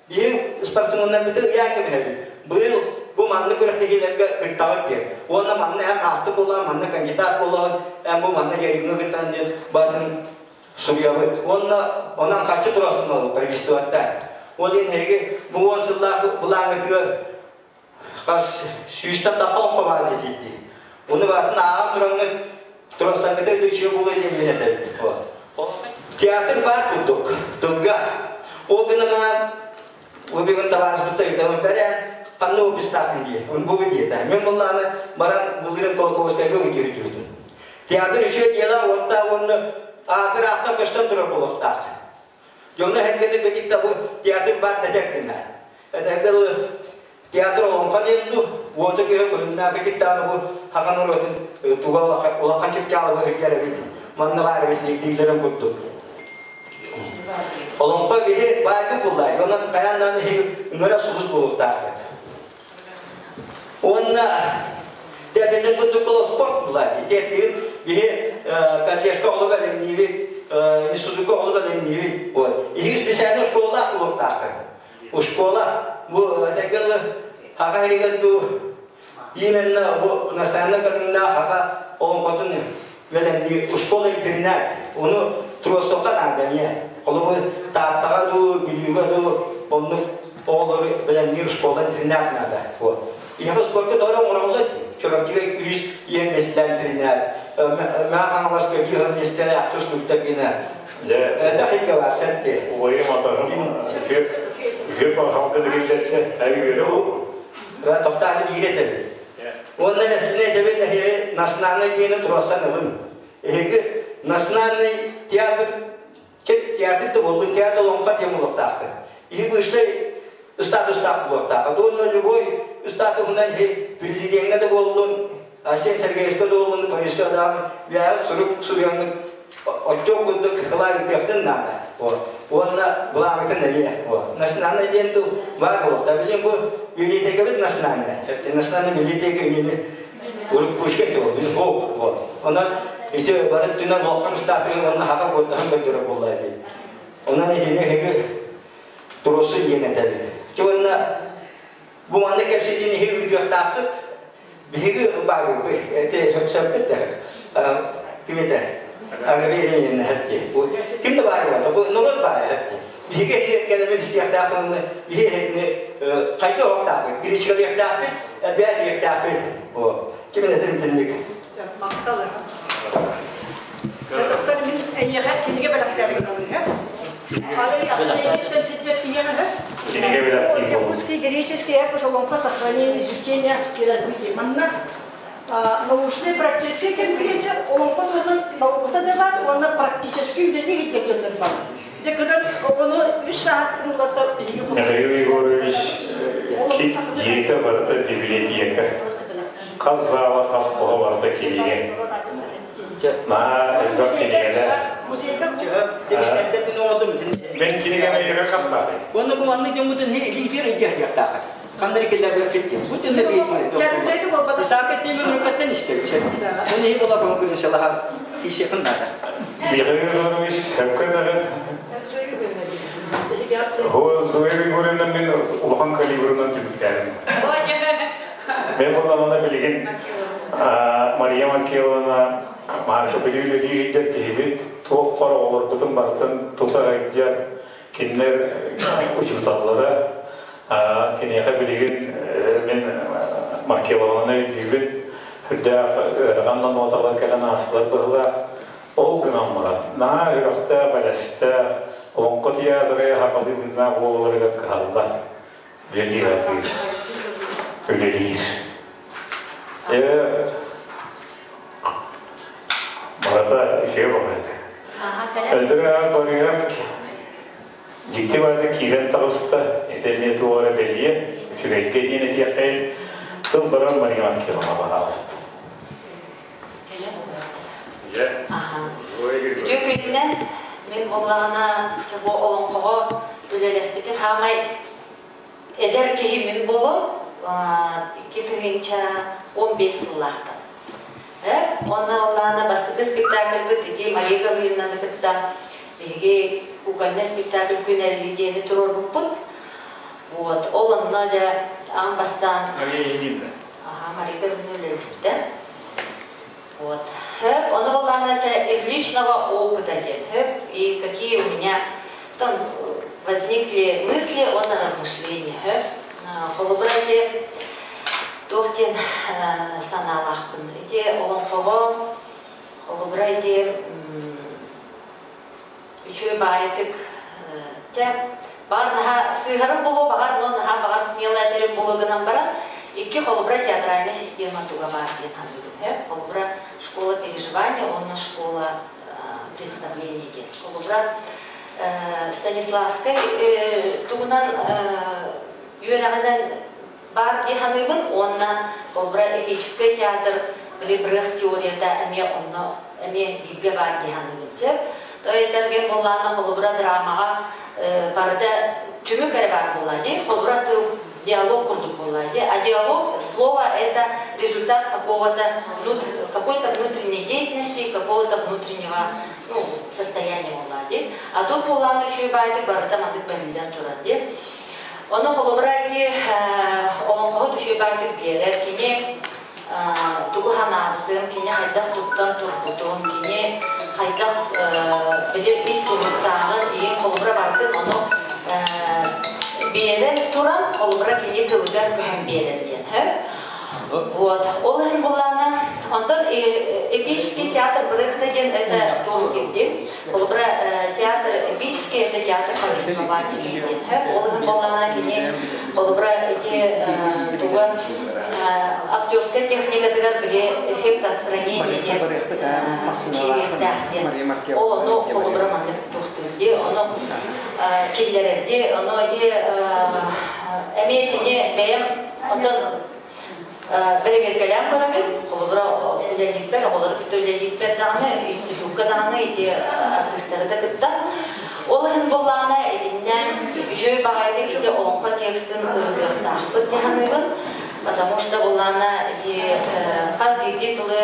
H: Биһиги спортсменнарбытын ыйаан кэбиһэбит. Быйыл бу маннык күрэхтэһиилэргэ кыттаҕыт диэн. Уонна манна эн маастар буолаҕын, манна кандидат буолаҕын, эн бу манна Яриҥҥа кыттан диэн баатын суруйабыт. Уонна онон харчы туруорсумалыы правительствоттан. Ол иһин эһиги бу 10 сыллаах былааҥҥытыгар хас сүүстэн тахха олоҥхо баар диэтийтии. Уну баатын ааҕан тураҥҥыт туруорсаҥҥыт үчүгэй буолуо диэн мин этэбин. Театр баар курдук тылга. Ол гынан ол бүгүн табаарыспыт ыйытабын бэрэ ханна опистаахын дии. Он бу диэтэ. Мен буллааны баран булырын Колоковскайга үдүһүтүбүтүм. Театр үчүгэй дьыала уоттаах уонна аатыр аахтан көстөн турар буолуохтаах. Дьону эһэргэни кытыкта бу театр баар этэр гына. Этэргэ дылы театр олоҥхо диэн дуу, уоту күһүн күлүмнээх кытыктааны бу хахан уруотун туга улахан чыпчаалы сылдьар эбит, манна баар эбит дииллэрин курдук. Олоҥхо биһи баайбыт буллаай, онон хайаан даҕаны ыҥыра сулус буолуохтаахпыт. Уонна тэбэтин курдук был спорт була. Итиэттиир биһи коллежка оҕолу бэлэмниибит, институтка оҕолу бэлэмниибит. Вот. Иһиги специальный школалаах буолуохтааххыт. Школа бу этэргэ хаха иһигэр дуу именно бу национальный көрүҥнээх хаха олоҥхотун бэлэмниир школа интернат. Ону туруорсуохха наада эмиэ. Холобур Тааттаҕа дуу, Бүлүүгэ дуу оннук оҕолору бэлэмниир школа интернат наада. Вот. Ийэҕэ спорка тоҕо оҥороллор Чурапчыга үһүс ийэ миэстэлээх интернат, Мэҥэ Хаҥаласка биир миэстэлээх тустууктар гына. Элбэх илгэ бар сэтти.
L: Убайым атаһым үһүө баҕалгын киллэрдэ. Үөрэ
H: Тоқтааны биир этэбин. Уонна нэсинэ этэбин эһиги национальный диэни туруорсан ылын. Эһиги национальный театр театр да буоллун, театр олоҥхо диэн буолуохтаахтар. Иһи высший статустаах буолуохтаах. Уонна любой статуһунан иһи президеҥҥэ да буоллун, Арсен Сергеевичка да буоллун, комиссия даҕаны үөһэ сурук суруйаҥҥыт отчуот курдук кылаайытыахтын наада. Уонна былааҥҥытын эмиэ. Национальный диэн тыл баар буолуохтаах. Билигин бу библиотекабыт национальная. Национальная библиотека имени Урут Пушкин тыл, мин хоп, вот. Онон ити бары өттүнэн улахан статуһун уонна хаха куордаһын көрдөрөр буолла эбит. Онон итини эһиги туруорсун диэн этэбин. Чэ уонна бу манна кэпсэтиини эһиги ыытыахтааххыт. Биһиги баарбыт, эти хөксөппүт да ким этэ? Агавирин хэтти. Ким да баар бу норуот баар хэтти. Биһиги эһиги кэлэмин истиэхтээхпин, биһиги эһигини хайда оһохтаахпыт, гречкалыахтаахпыт, эбээтиэхтээхпит. Ким этэрин тинник.
J: Махтал. Доктор, мин эйиэхэ кинигэ бэлэхтээбин
L: Кинигэ бэлэхтиир
J: Якутский греческий эпос Олоҥхо сохранение, изучение и развитие. Манна научная практическая конференция Олоҥхо туһунан науката да бар, уонна практический үлэлии иһитиэктэр бар. Дьэ кыран оҕону үс сааттын ылата биһиги
L: Михаил Егорович дьиэтэ барыта библиотека. Хас зала, хас хоһо барыта кинигэ. Маа элбэх кинигэлэр. Мен кинигэни эрэ хастаатый.
H: Уонна бу маннык дьоҥҥутун илиитигэр илдьэ сылдьыахтааххыт. Ханна эрэ киллэрбэппит диэн. Бу төннө биир. Исаакка тиэмэн рукаттан истэбит. Оны иһи була конкуренциялаһар. Киисиэхин наада.
L: Михаил Иванович сөпкө этэрин. Ол Зоя Григорьевна мин улахан калибрынан түмүктээбин. Мен буоллаҕына билигин Мария Маркеловна Марша билии үлэлии сылдьар киһибит туох хор оҕолорбутун барытын тута сылдьар кинилэр учууталлара киниэхэ билигин мин Маркелованы өйдүүбүн үрдээх ыарахан да нуоталар кэлэн аастылар быһыылаах ол гынан баран наһаа үрэхтээх бэлэстээх олоҥхо театры сахалыы тыыннаах буолаларыгар кыһаллар үлэлии сатыыр үлэлиир э барыта үчүгэй баҕайы Өтөрө барыгар дьикти барыта киирэн таҕыста ити эмиэ туох эрэ бэлиэ үчүгэйгэ диэн этиэххэйин тыл баран Мария Маркеловна баһаалыста
I: Үтүө күнүнэн мин буоллаҕына бу олоҥхоҕо үлэлэспитим хаамай эдэр киһи мин буолуом 2015 сыллаахтан. Онно буоллаҕына бастакы спектакльбыт ити Мария Гавриловнаны кытта биһиги кукольный спектакль күн эрили диэни туруорбуппут. Вот, ол онно дьэ аан бастаан
L: Мария Ильинична.
I: Аха, Мария Гавриловна үлэлэспитэ. Вот. Хөп, ону буоллаҕына дьэ из личного опыта диэн. Хөп, и какие у меня там возникли мысли уонна размышления. Хөп, холобура ити туох диэн санаалаахпын. Ити олоҥхоҕо холобура ити үчүгэй баҕайытык дьэ баҕар наһаа сыыһарым буолуо баҕар но наһаа баҕар смело этэрим буолуо гынан баран икки холобура театральная система туга баар диэн саныыбын сөп холобура школа переживания уонна школа представления диэн холобура Станиславскай тугунан үөрэҕинэн баар дии саныыбын уонна холобура эпическэй театр били Брехт теорията эмиэ онно эмиэ бииргэ баар дии саныыбын сөп то этэргэн буоллаҕына холобура драмаҕа барыта түмүк эрэ баар буолла дии холобура тыл диалог курдук буолла дии а диалог слово это результат какого-то какой-то внутренней деятельности какого-то внутреннего ну, состояния буолла дии а тут буоллаҕына үчүгэй баайдык барыта маннык бэриллэн турар дии Ону холобура ити олоҥхоһут үчүгэй баайдык биэрэр. Кини тугу санаабытын, кини хайдах туттан турбутун, кини хайдах били ис туруктааҕын, иин холобура бардын, ону биэрэн туран, холобура кини тылыгар көһөн биэрэр диэн. Вот. Ол иһин буллаана, онтон эпический театр Брехта диэн это туох диир Холобура, театр эпический это театр повествовательный диэн. Ол иһин буоллаҕына кини холобура ити туга актерскай техникатыгар били эффект отстранения диэн киириэхтээх диэн. Ол ону холобура маннык туохтуур дии, ону киллэрэр дии, ону ити эмиэ итини бэйэм оттон бэрэбиэркэлээн көрөбүн. Холобура, үлэлиирбэр, оҕолору кытта үлэлиирбэр даҕаны, институкка даҕаны ити артыыстары да кытта. Ол иһин буоллаҕына, итиннэ үчүгэй баҕайытык ити олоҥхо текстын ырытыахтаахпыт дии саныыбын. Потому что буоллаҕына ити хас биирдии тылы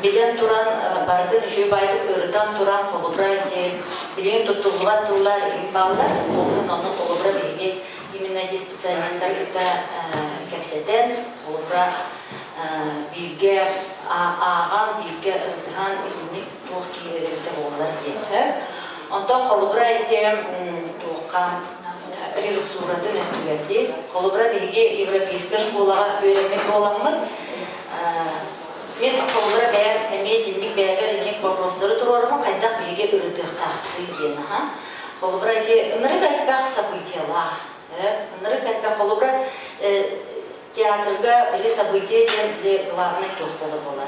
I: билэн туран, барытын үчүгэй баҕайытык ырытан туран, холобура, ити билигин туттуллубат тыллар иһин бааллар. Ол иһин онно холобура биһиги именно эти специалистар кытта кэпсэтэн, холобура бииргэ ааҕан, бииргэ ырытыһан итинник туох киирэр эбитэ буоллар диэн. Онтон холобура ити туохха режиссуратын өттүгэр дии. Холобура биһиги европейскай школаҕа үөрэммит буоламмыт, мин холобура бэйэм эмиэ итинник бэйэбэр инник вопростары туруорабын, хайдах биһиги ырытыахтаахпытый диэн. Холобура, ити ынырык элбэх событиелаах. Ынырык элбэх холобура театрга били событие диэн били главный туох буола буола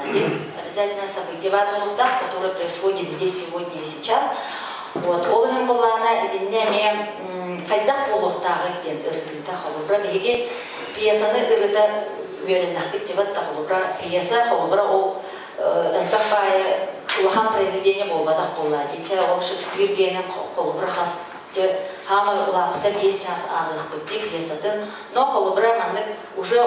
I: обязательно событие баар буолуохтаах, которое происходит здесь сегодня и сейчас. Вот ол иһин буоллаҕына итиннэ эмиэ хайдах буолуохтааҕый диэн ырытыыта холобура биһиги пьесаны ырыта үөрэннэхпит дебат да холобура пьеса холобура ол элбэх баайы улахан произведение буолбатах буолла дии. Чэ, ол Шекспир гиэнин холобура хас дьэ хаамай улааппыта 5 час ааҕыахпыт дии пьесатын. Но холобура маннык уже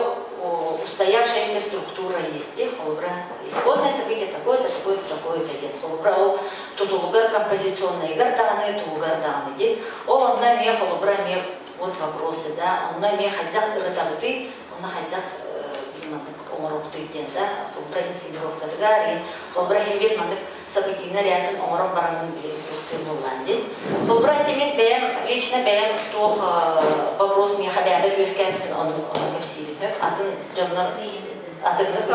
E: Устоявшаяся структура есть, де, холобура, исходное событие такое-то, такое-то, такое-то диэн. Холобура, ол тутулугар композиционныйгар даҕаны, тугугар даҕаны диэн. Ол онно эмиэ холобура эмиэ вот вопросы, да, онно эмиэ хайдах ырытабытый, онно хайдах маннык оҥоробутуй диэн, да, холобура инсценировкатыгар, холобура иһин биир маннык событийнай рядын оҥорон бараҥҥын били туохтыыр буоллаан диэн. Холобура ити мин бэйэм лично бэйэм туох вопрос миэхэ бэйэбэр үөскээбитин ону кэпсиибин хөп. Атын дьоннор атыннык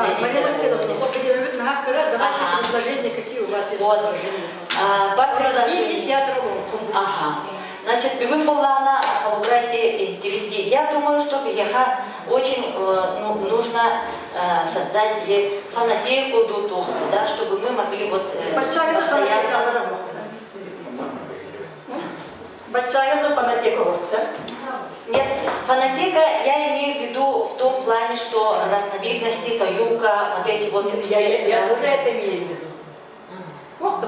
J: Предложения какие у вас есть?
E: Вот. По предложению
J: театра.
E: Ага. Значит, бүгүн буоллаана холобура эти я думаю, что биһиэхэ очень ну, нужно создать били фонотеку дутух, да, чтобы мы могли вот постоянно.
J: Баччаҕа фонотека да?
E: Нет, фонотека я имею в виду в том плане, что разновидности, таюка, вот эти вот
J: все. Я тоже это имею в виду. Ох ты.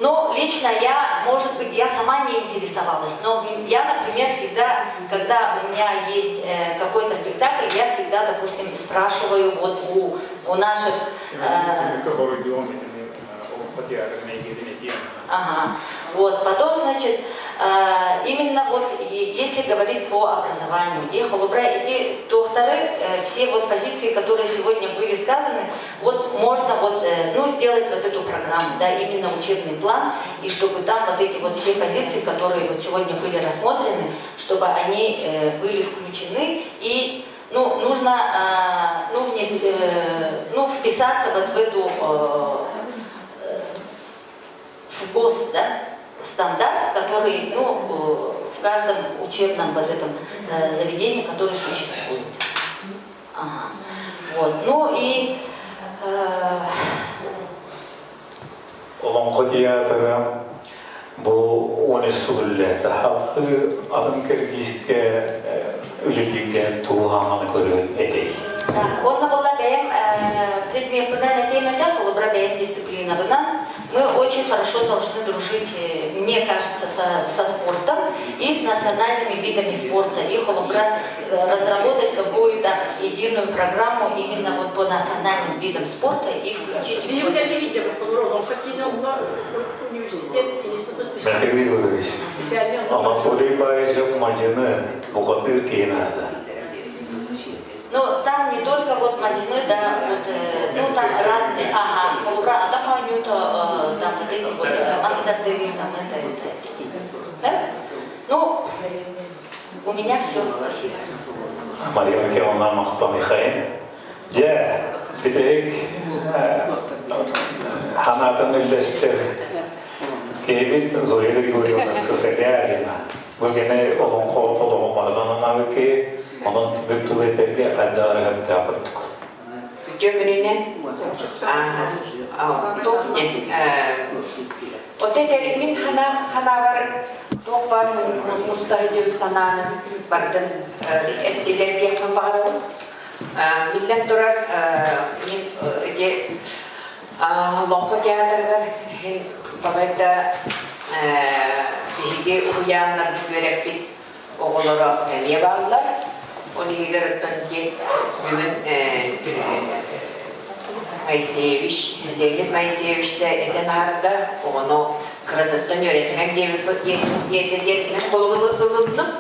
E: Но лично я, может быть, я сама не интересовалась, но я, например, всегда, когда у меня есть какой-то спектакль, я всегда, допустим, спрашиваю вот у наших... Ага, вот, потом, значит, именно вот если говорить по образованию, где холобура, эти докторы, все вот позиции, которые сегодня были сказаны, вот можно вот, ну, сделать вот эту программу, да, именно учебный план, и чтобы там вот эти вот все позиции, которые вот сегодня были рассмотрены, чтобы они были включены, и, ну, нужно, ну, ну, вписаться вот в эту, в ГОСТ, да, стандарт, который, ну, в каждом учебном вот этом заведении, который существует. Ага. Вот. Ну и
L: Олоҥхо театра бу 13 сыл үлэлээтэ. Халқы атын кэрдиискэ үлэлииргэ тугу көрөн этэй.
E: Так, онно буолла бэйэм предметпынан этиэмэтэ, холобура бэйэм дисциплинабынан мы очень хорошо должны дружить, мне кажется, со спортом и с национальными видами спорта. И холобура разработать какую-то единую программу именно вот по национальным видам спорта и включить.
J: Университет, институт.
L: Михаил Егорович, Анатолий Баишев мадьыны бухатыыр киһи.
E: Ну, там не только вот мадьыны, да, вот, ну, там разные, ага, холобура, атаханюто, там вот эти вот мастарды, там это. Да? Ну, у меня все, спасибо.
L: Мария Михайловна махтаныаххайыҥ. Дьэ, бүтэһик санаатын үллэстэр киһибит Зоя Григорьевна Сысолятина. Бу кини олоҥхо толоҕу барытын киһи, онон түмүк тыл этэргэ хайдах эрэ сөптөөх курдук.
F: Үтүө күнүнэн туох диэн Оте мин ханаабар туох баар муста сылдьыбыт санааны бардын эттилэр диэхпин баҕарабын. Биллэн турар, мин ити Олоҥхо театрыгар иһин балайда биһиги уһуйааннарбыт үөрэппит оҕолоро эмиэ бааллар. Ол иһигэр оттон ити бүгүн Моисеевич, Леонид Моисеевич да этэн аһарда, оҕону кыратыттан үөрэтимэҥ диэбит диэн мин холобур ылынным.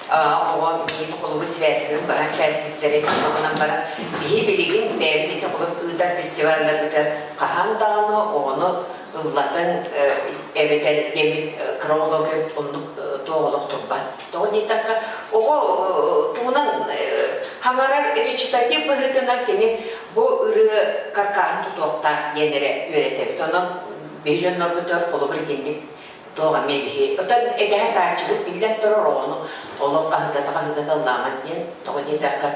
F: Оҕо миин холобур связьбын баһан кээспиттэрин туһунан баран биһи билигин бэйэбит ити холобур ыытар фестивалларбытыгар хаһан даҕаны оҕону ыллатын эбэтэр диэбит кыра оҕолорго оннук туох олох турбат. Тоҕо диэтэххэ оҕо туһунан хаҥарар речитатив быһыытынан кини бу ырыа каркааһын тутуохтаах диэн эрэ үөрэтэбит. Онон биһи дьоннорбутугар холобур итинник туох эмиэ биһи отон эдэһэ тааччыбыт биллэн турар оҕону олох хаһытата хаһытата ыллаамат диэн тоҕо диэтэххэ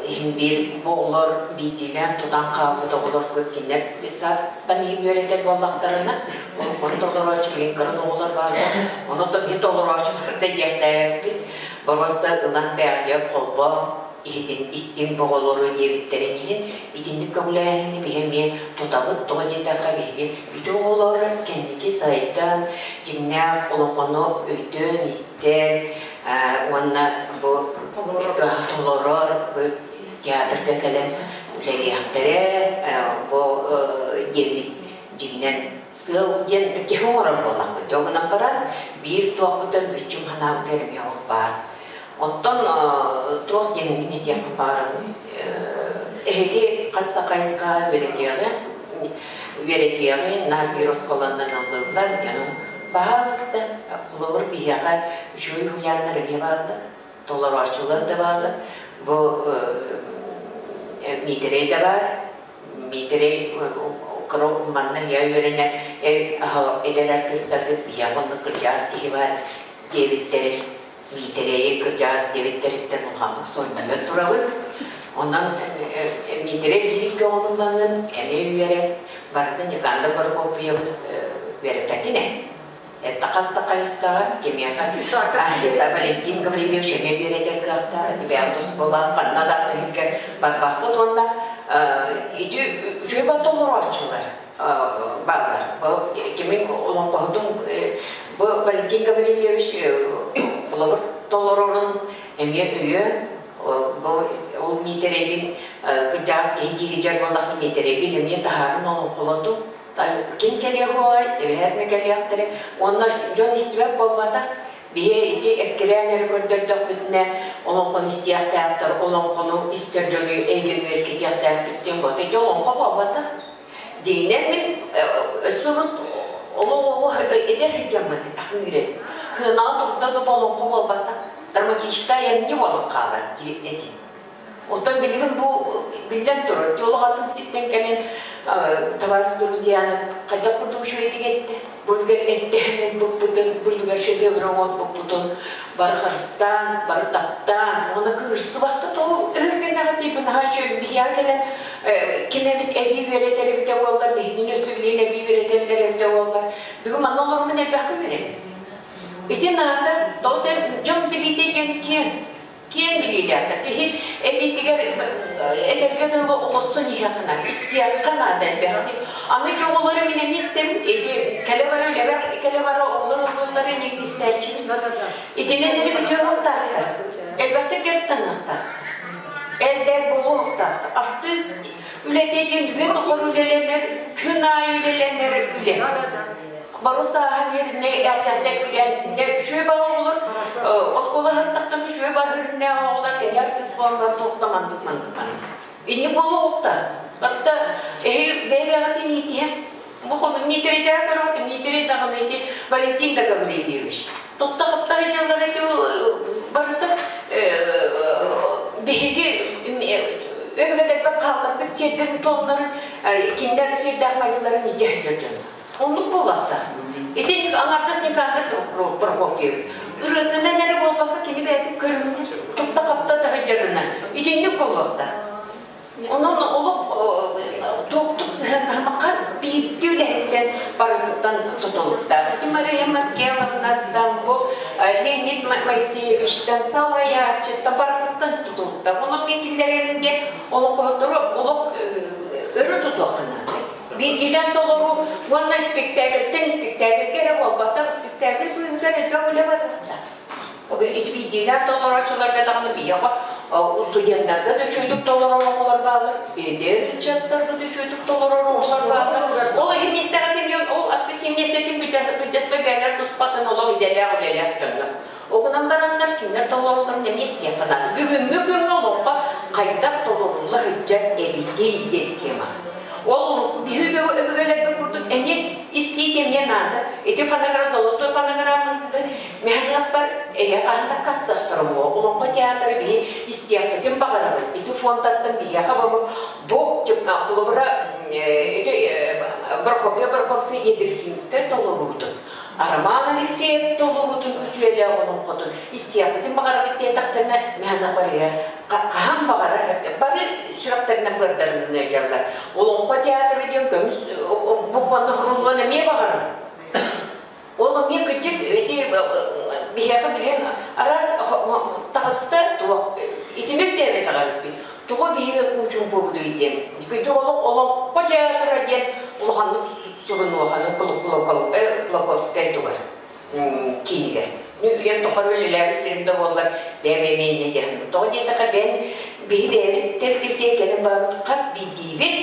F: иһин биир бу оҕолор биирдиилээн тутан хаалбыт оҕолор кинилэр детсадтан иһин үөрэтэр буоллахтарына ону толорооччу билин кырын оҕолор бааллар ону биһи толорооччулар да диэхтээбэппит боруоста ылан бэҕдиэр холбоо иһитин истиҥ оҕолору диэбиттэрин иһин итинник көҕүлээһини биһи эмиэ тутабыт тоҕо диэтэххэ биһиги ити оҕолор кэнники сайдан дьиҥнээх олоҥхону өйдөөн истэр уонна бу толорор.
N: театрга кэлэн үлэлиэхтэрэ бу диэммит дьиҥинэн сыал диэн киһи оҥорор буоллахпыт. Дьэ гынан баран биир туохпутун бүччүм санаабытыгар эмиэ ол баар. Оттон туох диэн мин этиэхпин баҕарабын эһиги хас да хайысхаҕа үөрэтиэҕи үөрэтиэҕи наар биир оскуоланан ыллыыллар диэн баһаалыста холобур биһиэхэ үчүгэй уһуйааннар эмиэ бааллар толорооччулар да бааллар бу Миитэрэй да баар Миитэрэй кыра манна ийэ үөрэнэр эдэр артыыстаргыт биһиэхэ оннук кырдьаҕас киһи баар диэбиттэрин Миитэрэйи кырдьаҕас диэбиттэриттэн улаханнык сонньуйан турабыт. Онон Миитэрэй биир көҕүллаҥын эмиэ үөрэт, барытын Никандр Прокопьевич үөрэппэтин ээ. Это хас да хайысхаҕа кимиэхэ Иса Валентин Гаврильевич эмиэ үөрэтэр кыахтаах, итибээн тус буолан ханна да кыһырга барбахпыт уонна ити үчүгэй бат толорооччулар бааллар. Кими олоҥхоһутун бу Валентин Гаврильевич холобур толорорун эмиэ өйө бу ол Миитэрэйбин кырдьаҕас киһи дии дьар буоллахха Миитэрэйбин эмиэ таһааран олоҥхолоту ким кэлиэ буолай эбэһээт кэлиэхтэрэ уонна дьон истибэт буолбатах биһи ити эккирээн эрэ көрдөрдөхпүтүнэ олоҥхону истиэхтээхтэр олоҥхону истэр дьону эйгэни үөскэтиэхтээхпит диэн буолта ити олоҥхо буолбатах Дьиҥинэн мин өссө урут олох эдэр сылдьаммын ахныыр этим. Сыанаҕа турда да олоҥхо буолбатах, драматическай айымньы буолан хаалар этим. Оттон билигин бу биллэн турар, олох атын сиртэн кэлэн товарищ друзьяны хайдах курдук үчүгэйдик эттэ. Бүлүгэр эттэһэн ылбыппытын, бүлүгэр шедевр оҥорбуппутун бары харыстаан, бары таптаан, уонна кыырсыбакка тоҕо өһүргэнэҕэ тиийбин наһаа үчүгэй биһиэхэ кэлэн ким эбит эбии үөрэтэр эбитэ буоллар, биһигини өссө билигин эбии үөрэтэллэр эбитэ буоллар, бүгүн манна олоруммун элбэххэ үөрэбин. Ити наада, тоҕо дьон билиитэ диэн киэҥ. Киэҥ билиилээхтэр. Киһи этиитигэр этэргэ дылы оҕоссон иһиэххэ истиэххэ наада элбэхтик. Аны оҕолору мин эмиэ истэбин. Ити кэлэ бара үлэбэр кэлэ бара оҕолор ыллыыллары эниги истээччибин. Итинэн эрэ бүтүөх-охтаахтар. Элбэхтик дьарыктаныахтаахтар. Элдэр буолуохтаахтар. Артыыс үлэтэ диэн үө тохор үлэлэнэр, күн аайы үлэлэнэр үлэ. Барыс ааһан иһэринэ эргэнтэн күрээн үчүгэй баҕа оҕолор оскуола аһартахтан үчүгэй баһырыннээх оҕолор кини артыыс буоланнар туохта маннык маннык маннык. Инни буолуохта. Барыта эһи бэйэҕитин иитиһэн бу хону Дмитрийдээх көрөҕүт Дмитрий даҕаны ити Валентин да Гаврильевич. Тутта хапта сылдьаллар ити барыта биһиги өбүгэлэрбит хаалларбыт сиэрдэрин туомнарын кинилэр сиэрдээх майгыларын илдьэ сылдьар дьон. Оннук буолуохтаах. Ити аҥардас Никандр Прокопьевич ырыатынан эрэ буолбакка кини бэйэтин көрүҥүнэн тутта-хапта да сылдьарынан итинник буолуохтаах. Онон олох туохтук сыһыаннаһыма хас биирдии үлэһиттэн барытыттан тутулуктаах. Ити Мария Маркеловнаттан, бу Леонид Моисеевичтан, салайааччыттан барытыттан тутулуктаах. Онон мен киллэрэрим диэн олоҥхоһуттору олох өрө тутуохха наада. Биирдиилээн толоруу уонна испиктээкилтэн испиктээкилгэ эрэ буолбатах, испиктээкил быыһыгар элбэх үлэ барыахтаах. Ити биирдиилээн толорооччуларга даҕаны биһиэхэ студеннарга да үчүгэйдик толорор оҕолор бааллар, эдэр ыччаттарга да үчүгэйдик толорор оҕолор бааллар. Ол иһин миэстэҕэ тиийэн, ол аттыс миэстэтин былдьаспай бэйэлэр туспатын олох идэлээх үлэлээх дьоннор. Ол гынан бараннар кинилэр толороллорун эмиэ истиэххэ наада. Бүгүҥҥү күҥҥэ олоххо хайдах толорулла сылдьар эбитий диэн тема. Ол биһиги өбүгэлэрбит курдук эмиэ истии кэмҥэ наада. Ити фонограмма, золотой фонограмманы механиаппар эһэ хаһан да хастастар оһуо. Олоҥхо театры биһи истиэхпитин баҕарабыт. Ити фондаттан биһиэхэ бу бу холобура ити Прокопьев Прокопьевский Едрихинскай толоруутун Роман Алексеев толоруутун үсүөлээх олоҥхотун истиэхпитин баҕарабыт диэтэхтэринэ мээнэ барыа хаһан баҕарар бары сүрэхтэринэн быардарынан ыалдьаллар. Олоҥхо театра диэн көмүс букванна хоруллуон эмиэ баҕарар. Ол эмиэ кырдьык ити биһиэхэ билигин араас таҕыста туох итини өйдөөбөтөх эбиппит. Тоҕо биһиги уучумпуобутуй диэн. Кырдьык олоҥхо театра диэн улаханнык сурунуоханы Кулаковскай тугар киинигэр. Үйэм тухары үлэлээбит сирим да буоллар, бэйэм эмиэ инньэ диэхин. Тоҕо Тоҕо диэтэххэ бэйэн биһи бэйэбит тэрилтибитигэр кэлэн баран хас биирдиибит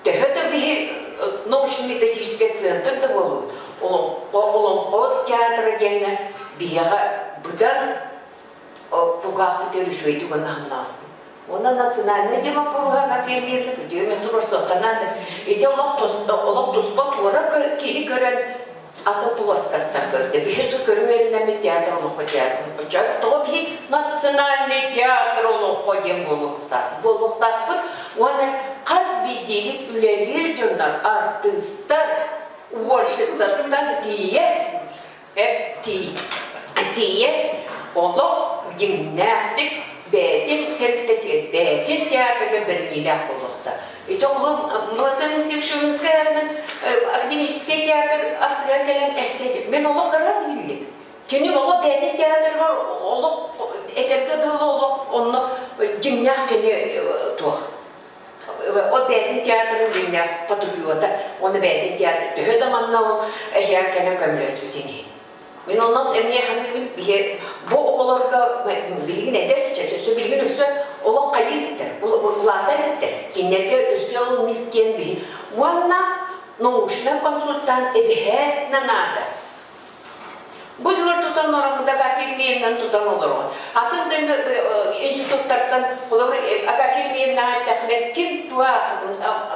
N: төһө да биһи научно-методическай центр да буоллубут, олоҥхо, олоҥхо театра диэҥҥэ биһиэхэ быдан кулгаахпыт үчүгэйдик уонна хамнаҕасты. Уонна национальнай диэн боппуруоһа фермерлик үтүө туруорсуохха наада. Ити олох олох туспа туора киһи көрөн атын плоскостар көрдө. Биһи су көрүөннэммит театр олоххо театр. Тоҕо биһи национальный театр олоххо диэн буолуохтаах. Буолуохтаахпыт. Уонна хас биирдиибит үлэлиир дьоннор, артыыстар, уборщицаттан тиийэ тиийэ олох дьиҥнээхтик бэйэтин тэрилтэтигэр, бэйэтин театрга бэриниилээх буолуохтаах. Ити оҕолор Млатана Семшевинская аатынан академический театр артыгар кэлэн эттэ Мен олох раз биллим. Кини олох бэйэтин театрыгар олох этэргэ дылы олох онно дьиҥнээх кини туох Ол бэйэтин театрын дьиҥнээх патриота, уонна бэйэтин театр төһө да манна ол эһиэхэ кэлэн көмөлөспүтүн иһин. Мин онон эмиэ саныыбын биһи бу оҕолорго билигин эдэр ыччат өссө билигин өссө олох хайыы иликтэр, улаата иликтэр. Кинилэргэ өссө ол мискиэн биһи уонна научнай консультант эбэһээт наада. Бу дүөр тутан олороммут Агафья тутан олороҕут. Атын да институттартан холобур Агафья эттэххинэ ким туа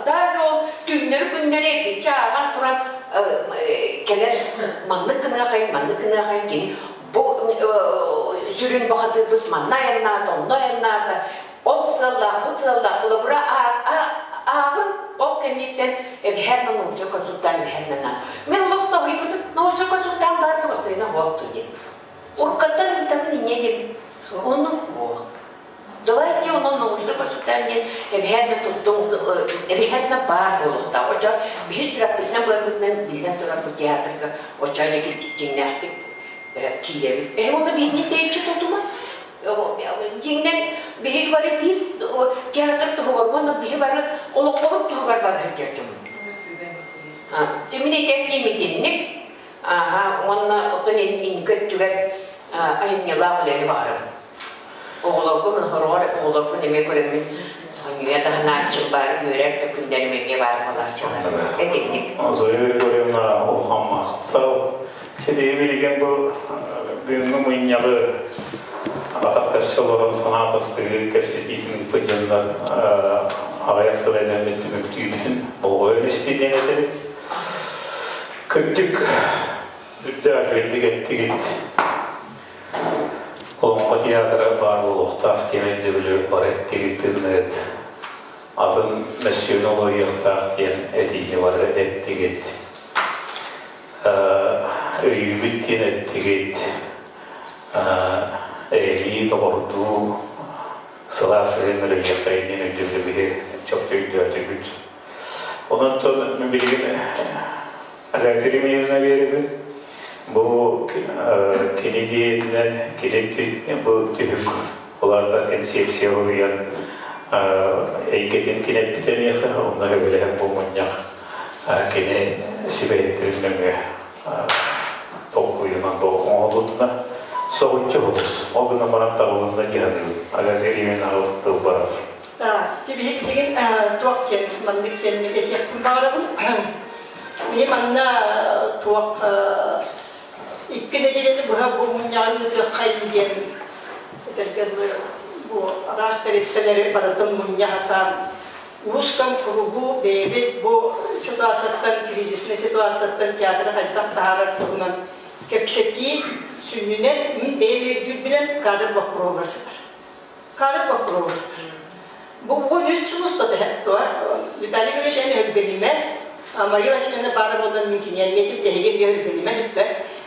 N: даже ол түүннэри күннэри эргиччи ааҕан туран кэлэр маннык гыныахайын маннык гыныахайын кини бу сүрүн бухатыырбыт манна айаннаата онно айаннаата ол сыаллаах бу сыаллаах холобура ааҕын ол кэнниттэн эбэһээт научнай консультант эбэһээт нана мен олох соһуйбутум научнай консультант баар буолсайна уохту диэн уруккаттан ыытабын инньэ диэн ону уох давайте онон научнай консультант диэн эбэһээт туттуҥ эбэһээт баар буолуохтаах очо биһи сүрэхпитинэн быарбытынан биллэн турар бу театрга очо дьиҥнээхтик киирэбит эһи уонна биһини тэйиччи тутума Дьиҥнэн биһиги бары биир театр туһугар уонна биһи бары олоҥхобут туһугар бары сылдьар дьоммут. Мин этэр диэмитинник аха уонна оттон инники өттүгэр айымньылаах үлэни баҕарабын. Оҕолорго мин хороҕор оҕолорбун эмиэ көрөммүн хонньуйа таһынааччым баар, үөрэр да күннэрим эмиэ баар буолааччылар. Этинник.
L: Зоя Григорьевна улахан махтал. Сибиһи билигин бу бүгүҥҥү мунньаҕы атах тэпсэ олорон санаа тастыгы кэпсэтиитин ыыппыт дьоннор аҕыйах тыл этэммит түмүктүүбүтүн болҕойон истиҥ этэбит. Кырдьык үрдээх үчүгэйдик эттигит. Олоҥхо театра баар буолуохтаах диэн өйдөбүлү бары эттигит тыынныгыт. Атын мөссүөнү олоруйуохтаах диэн этиини бары эттигит. Өйүүбүт диэн эттигит, эйэлии, доҕордуу, сылаас сыһыан үлэлиэхтээх диэн өйдөбүлү биһи чопчу өйдөөтүбүт. Онон билигин Агафья Еремеевна биэрэбин. Бу кини диэтинэн кини бу түһүк улаата концепция уруйан эйгэтин кинэппитэ миэхэ, онно сөбүлэһэн бу мунньах кини сүбэһиттэрин нөҥүө толкуйунан оҥоһулунна. Соһуччу олус. Ол гынан баран табылынна дии саныыбын. Агафья Ильиничнаҕа тыл барар.
J: Тибиһи билигин туох диэн маннык диэн этиэхпин баҕарабын. Мин манна туох икки нэдиэлэни быһа бу мунньаҕы ыытыаххайын диэн этэргэ дылы бу араас тэрилтэлэри барытын мунньа сатаан уус-кам куругу бэйэбит бу ситуацияттан, кризисный ситуацияттан театры хайдах таһаарар туһунан кэпсэтии сүнньүнэн мин бэйэм өйдүүрбүнэн кадр боппуруоһугар сытар. Кадр боппуруоһугар сытар. Бу 13 сыл устата Виталий Григорьевич эн өргөнүмэ, Мария Васильевна баара буолан мин киниэммиэтим тэһиги эмиэ өргөнүмэн үттэ.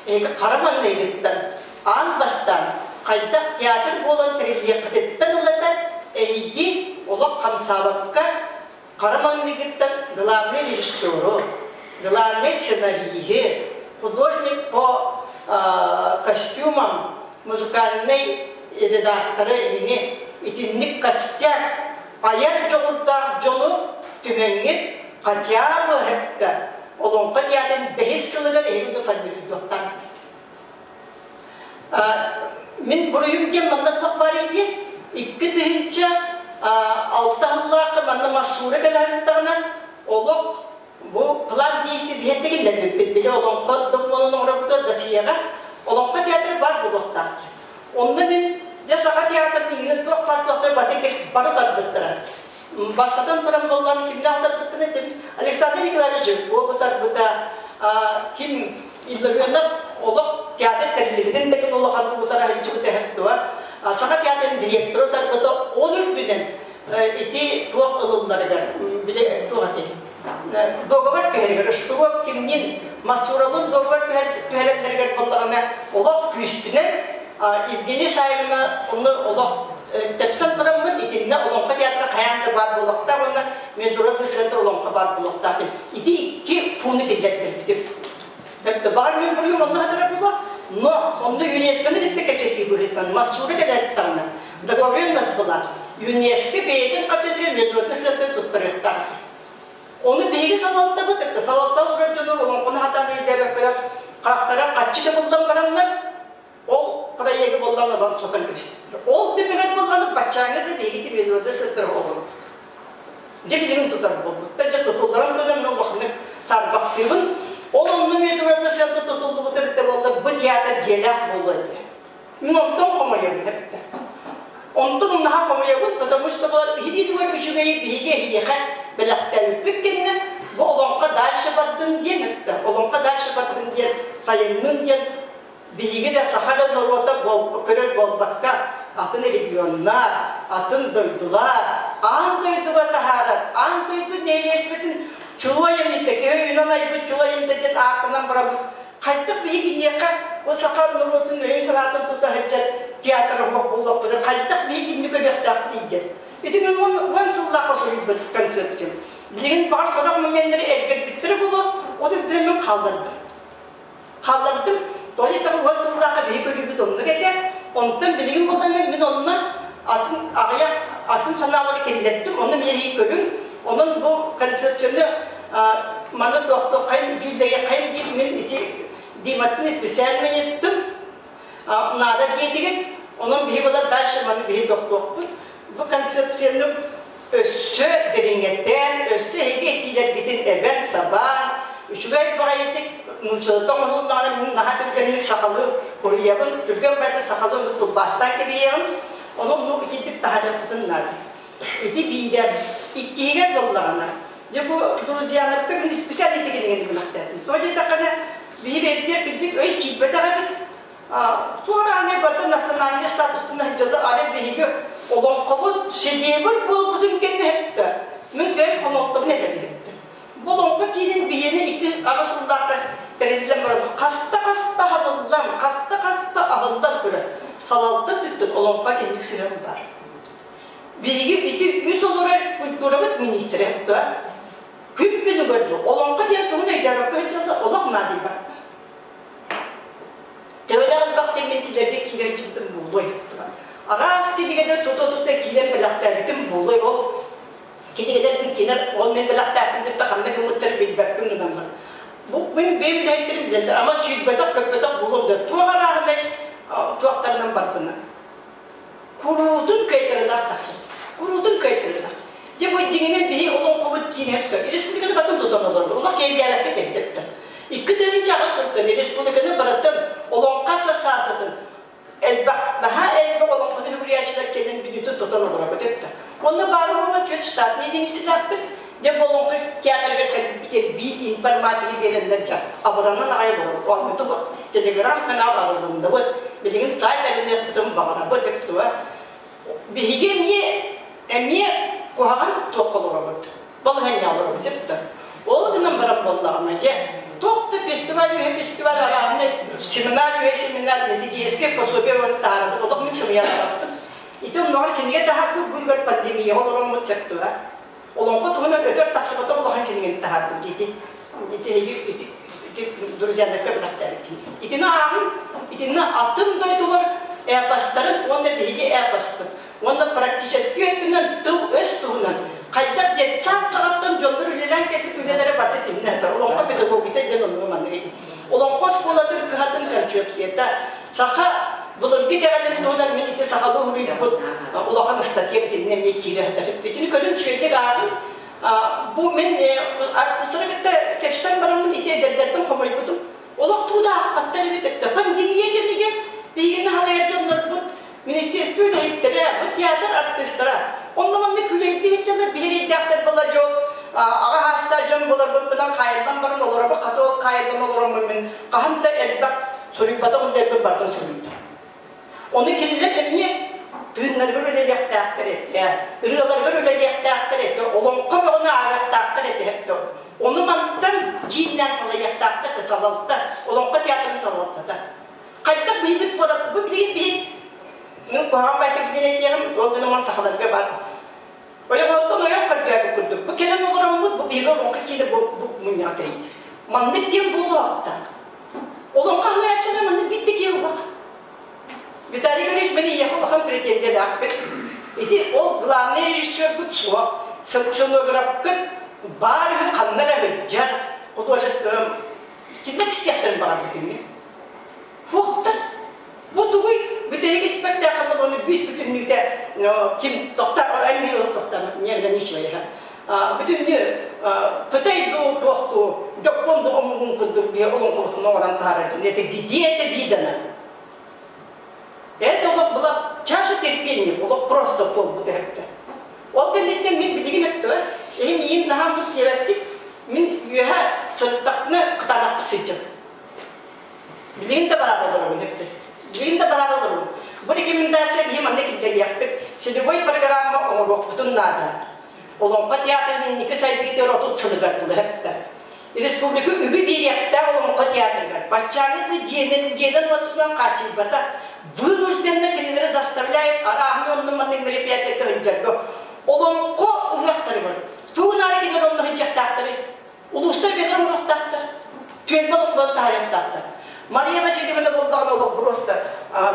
J: Эһиги хара маҥнайгыттан аан бастаан хайдах театр буолан тэриллиэххититтэн ылата эһиги олох хамсаабакка хара маҥнайгыттан главный режиссеру, главный сценариһы, художник по костюмам, музыкальный редакторы ини итинник костяк айар дьоҕурдаах дьону түмэҥҥит хотя бы хэттэ олоҥхо театрын бэһис сылыгар эһиги формируйдуохтаах Мин буруйум диэн манна туох баар диэн. Алта сыллаахха манна Массуура кэлэһиттаҕына олох бу план действий биһиэттэ киллэрбиппит. Били олоҥхо докумуонун оҥоробутугар досьеҕа Олоҥхо театра баар буолуохтаах диэн. Онно мин дьэ Саха театрын иҥинэн туох баар туохтар баты бары тарбыттара. Бастатан туран буоллан кимнээх тарбыттара этим Александр Николаевич Жирков утарбыта, ким Илларионов олох театр тэриллибитин да улахан утара сылдьыбыта эһэттуа. Саха театрын директора утарбыта ол үрдүнэн ити туох ылылларыгар били туох этэй договор түһэригэр Штуров кимнин Масуралын договор түһэрэллэригэр буоллаҕына олох күүспүнэн Евгений Савина ону олох тэпсэн тураммыт итиннэ Олоҥхо театра хайаан да баар буолуохтаах уонна международный центр Олоҥхо баар буолуохтаах ити икки пууну киллэртэрбитим. Это баар мен буруйум онно хатара була, но онно ЮНЕСКОны кытта кэпсэтии быһыытынан Массура кэлээттаҕына договоренность была ЮНЕСКО бэйэтин хаччатыгар международный центр туттарыахтаах. Ону биһиги салалтабыт, это салалта олорор дьону олоҥхону хатаан өйдөөбөккөлөр харахтара хаччы да буллан бараннар, ол проегы буллан ылан сотон кэбиспиттэр. Ол түмүгэр булланып баччааҥҥа да биһиги международный центр олорор. Дьэ билигин тутар буолбуттар, дьэ тутулларан гынан мен улаханнык саарбахтыыбын. Ол онно международный центр тутуллубута эбитэ буоллар, бу театр дьиэлээх буолуо этэ. Мин онтон хомойобун эбитэ. Онтон наһаа хомойобун, потому что была биһиги түгэр үчүгэйи биһиги эһиэхэ бэлэхтээбиппит кэннэ бу олоҥхо дальше бардын диэн эттэ. Олоҥхо дальше бардын диэн, сайыннын диэн биһиги да саха да норуота көрөр буолбакка, атын регионнар, атын дойдулар, аан дойдуга таһаарар, аан дойду нэһилиэстибэтин чулуой эмитэ, киһи өйүнэн айбыт чулуой эмитэ диэн ааттанан барабыт. Хайдах биһиги киниэхэ ол саха норуотун өйүн-санаатын тута сылдьар театр оһох буолуохпутун, хайдах биһиги инни көрүөхтээхпитий диэн. Ити мин уон сыллаахха суруйбут концепциям. Билигин баҕар сорох моменнары эргэрбиттэрэ буолуо, ол үрдүнэн мин хааллардым. Хааллардым. Тоҕо диэтэххэ уон сыллаахха биһиги көрүүбүт оннук этэ. Онтон билигин буоллаҕына мин онно атын аҕыйах атын санаалары киллэрдим, онно миэһи көрүҥ. Онон бу концепцияны маны туохтуоххайын, дьүүллэһиэххэйин диир мин ити Диматтан специально еттим. Надо диэтигит. Онон биһи была дальше маны биһи тохтуохпут. Бу концепцияны өссө дириҥэтэн, өссө эһиги этиилэргитин эбэн сабаан, үчүгэй баҕайытык нууччалата оҥоһуллаҕына мин наһаа түргэнник сахалыы уруйабын, түргэн баҕайытык сахалыы ону тылбаастаан кэбиһиэҕим. Ону оннук итиитик таһаарыахпытын наада. Ити биирэр, иккиһигэр буоллаҕына, дьэ бу Друзьянапка мин специально итигиниҥин гынахтаатым. Тоҕо диэтэххинэ, биһи бэйэтигэр кырдьык өй киирбэтэх эбит. Туорааны бата национальный статустан сылдьаллар, арай биһиги олоҥхобут шедевр буолбутун кэннэ өттө. Мин бэйэм хомолтобун этэбин. Бу олоҥхо киинин биһиэнэ 208 сыллаахха тэриллэн баран хаста-хаста аһыллан, хаста-хаста аһыллан көрөр. Салалта өттүттэн олоҥхо итинник сыһыан бар. Биһиги ити үс олорор культурабыт министрэ да күн күнүгэр олоҥхо диэн тугун өйдөөбөккө сылдьаллар олох наадыйбаттар. Төһөлөөх элбэх диэммин килэргэ киирэн чыттым буолуой. Араас кинигэлэр тута-тута киирэн бэлэхтээбитим буолуой. Ол кинигэлэрбин кинер ол мен бэлэхтээппин кытта ханна гыммыттар билбэппин гынан бар. Бу мин бэйэм үлэһиттэрим билэллэр. Ама сүүрбэтэх, көппөтөх буолуом да туох арааһынай туохтарынан бардына. Куруутун кыайтарыылаах тахсар. Куруутун кыайтарыылаах. Дьэ бу дьиҥинэн биһи олоҥхобут киинэ республиканы батын тутан олорор. Олох киэргээбэккэ тэнтэптэр. 2008 сылтан республиканы барытын олоҥхо ассоциациятын элбэх, наһаа элбэх олоҥхону үгүрүйээччилэр кэлэн бүтүнтүн тутан олоробут эбит. Онно баар уһуга түөрт штатный единицэлээхпит. Дьэ бу олоҥхо театрыгар кэлбиппит биир информатика биэрэннэр дьэ абыранан аҕай олоробут. Оннуту телеграм-канал арылынныбыт. Билигин сайт арыныахпытын баҕарабыт эптуа. Биһиги эмиэ эмиэ куһаҕан туохха олоробут. Балаһыанньа олоробут эптэ. Ол гынан баран буоллаҕына дьэ туох да фестиваль үһэ фестиваль арааһынай семинар үһэ семинар методическое пособие уонна таһаарабыт. Олох мин сымыйалаабаппын. Ити онноҕор кинигэ таһаарбыт бу пандемияҕа олороммут сөптүҕэ. Олоҥхо туһунан өтөр тахсыбатах улахан кинигэни таһаардым ити. Ити ити ити друзьяларга бэлэхтээбиккин. Итини ааҕын, итиннэ атын дойдулар эпостарын уонна биһиги эпоспыт уонна практически өттүнэн тыл-өс туһунан хайдах детсад саҕаттан дьоннор үлэлээн кэлбит үлэлэрэ барыта итиннэ этэр. Олоҥхо педагогика диэн оннуга маннык ити. Олоҥхо оскуолатын кыһатын концепцията саха. Былыргы итэҕэлин туһунан мин ити сахалыы уһуруйбут улахан ыстатыйам итиннэ эмиэ киирэ сытар. Итини көрүн үчүгэйдик ааҕын. Бу мин артыыстары кытта кэпсэтэн бараммын ити эдэрдэртэн хомойбутум. Олох тугу да аахпаттар эбит этэ. Пандемия кэмигэр биһигини халайар дьоннорбут министерство үлэһиттэрэ, бу театр артыыстара. Онно манна күлэйдии сылдьаллар биһириэйдээхтэр була дьол аҕа хаастаах дьон буоларбыппынан хаайыллан баран олоробут хата ол хаайыллан олороммун мин хаһан да элбэх суруйбатах үлэлэрбин барытын суруйдум. Ону кинилэр эмиэ тыыннарыгар үлэлиэхтээхтэр этэ, ырыаларыгар үлэлиэхтээхтэр этэ, олоҥхо бөҕөнү аарыахтаахтар этэ эптэ. Ону мантан дьииннээн салайыахтаахтар этэ салалта, олоҥхо театрын салалтата. Хайдах биһибит буолар, бу билигин биһи мин куһаҕан байтык билэн этиэҕим, ол гынан сахаларга бар. Ойоҕоттон ойох көрдөөбүт курдук. Бу кэлэн олороммут, бу биһиги олоҥхо киинэ бу, бу мунньаҕа тэрийдибит. Маннык диэн буолуохтаах. Олоҥхо аһылааччылар маннык биирдэ киһи улах. Виталий Григорьевич мин эйиэхэ улахан претензиялаахпыт. Ити ол главный режиссербут суох, сценографкыт баар үһү ханна эрэ сылдьар, художественный кинилэр истиэхтэрин баҕарбытым мин. Фуктар Бу тугуй? Бүтэһик испэктээххэ ону бүүс бүтүннүүтэ ким тохтар, эн тохтар, не ограничивай бүтүннүү Кытай дуу, туох дуу, Дьоппуон дуу омугун курдук биһи олоҥхобутун оҥорон таһаарар дьон. Это где это видано? Это олох была чаша терпения, олох просто буолбут эһэптэ. Ол кэнниттэн мин билигин өттө, эһи миин наһаа мут диэбэппит, мин үөһэ сырыттахпына кытаанахтык сылдьабын. Билигин да бараары олоробун эптэ. Билигин да бараары олоробун. Бу рекомендация биһи манна киллэриэхпит. Целевой программа оҥоруохпутун наада. Олоҥхо театрын инники сайдыытыгар 30 сылыгар дылы эптэ. Республика үбү биэриэхтээх Олоҥхо театрыгар баччааҥҥы дьиэнэн дьиэнэн уотунан хааччыйбата. Вынужденно кинилэри заставляют арааһын оннун маннык мероприятияларга сылдьарга. Олоҥхо ыһыахтарыгар тугун аары кинилэр онно сылдьыахтаахтарый? Улуустар бэйэлэрэ оҥоруохтаахтар, түөлбэ олохтоон таһаарыахтаахтар. Мария Васильевна буоллаҕына олох просто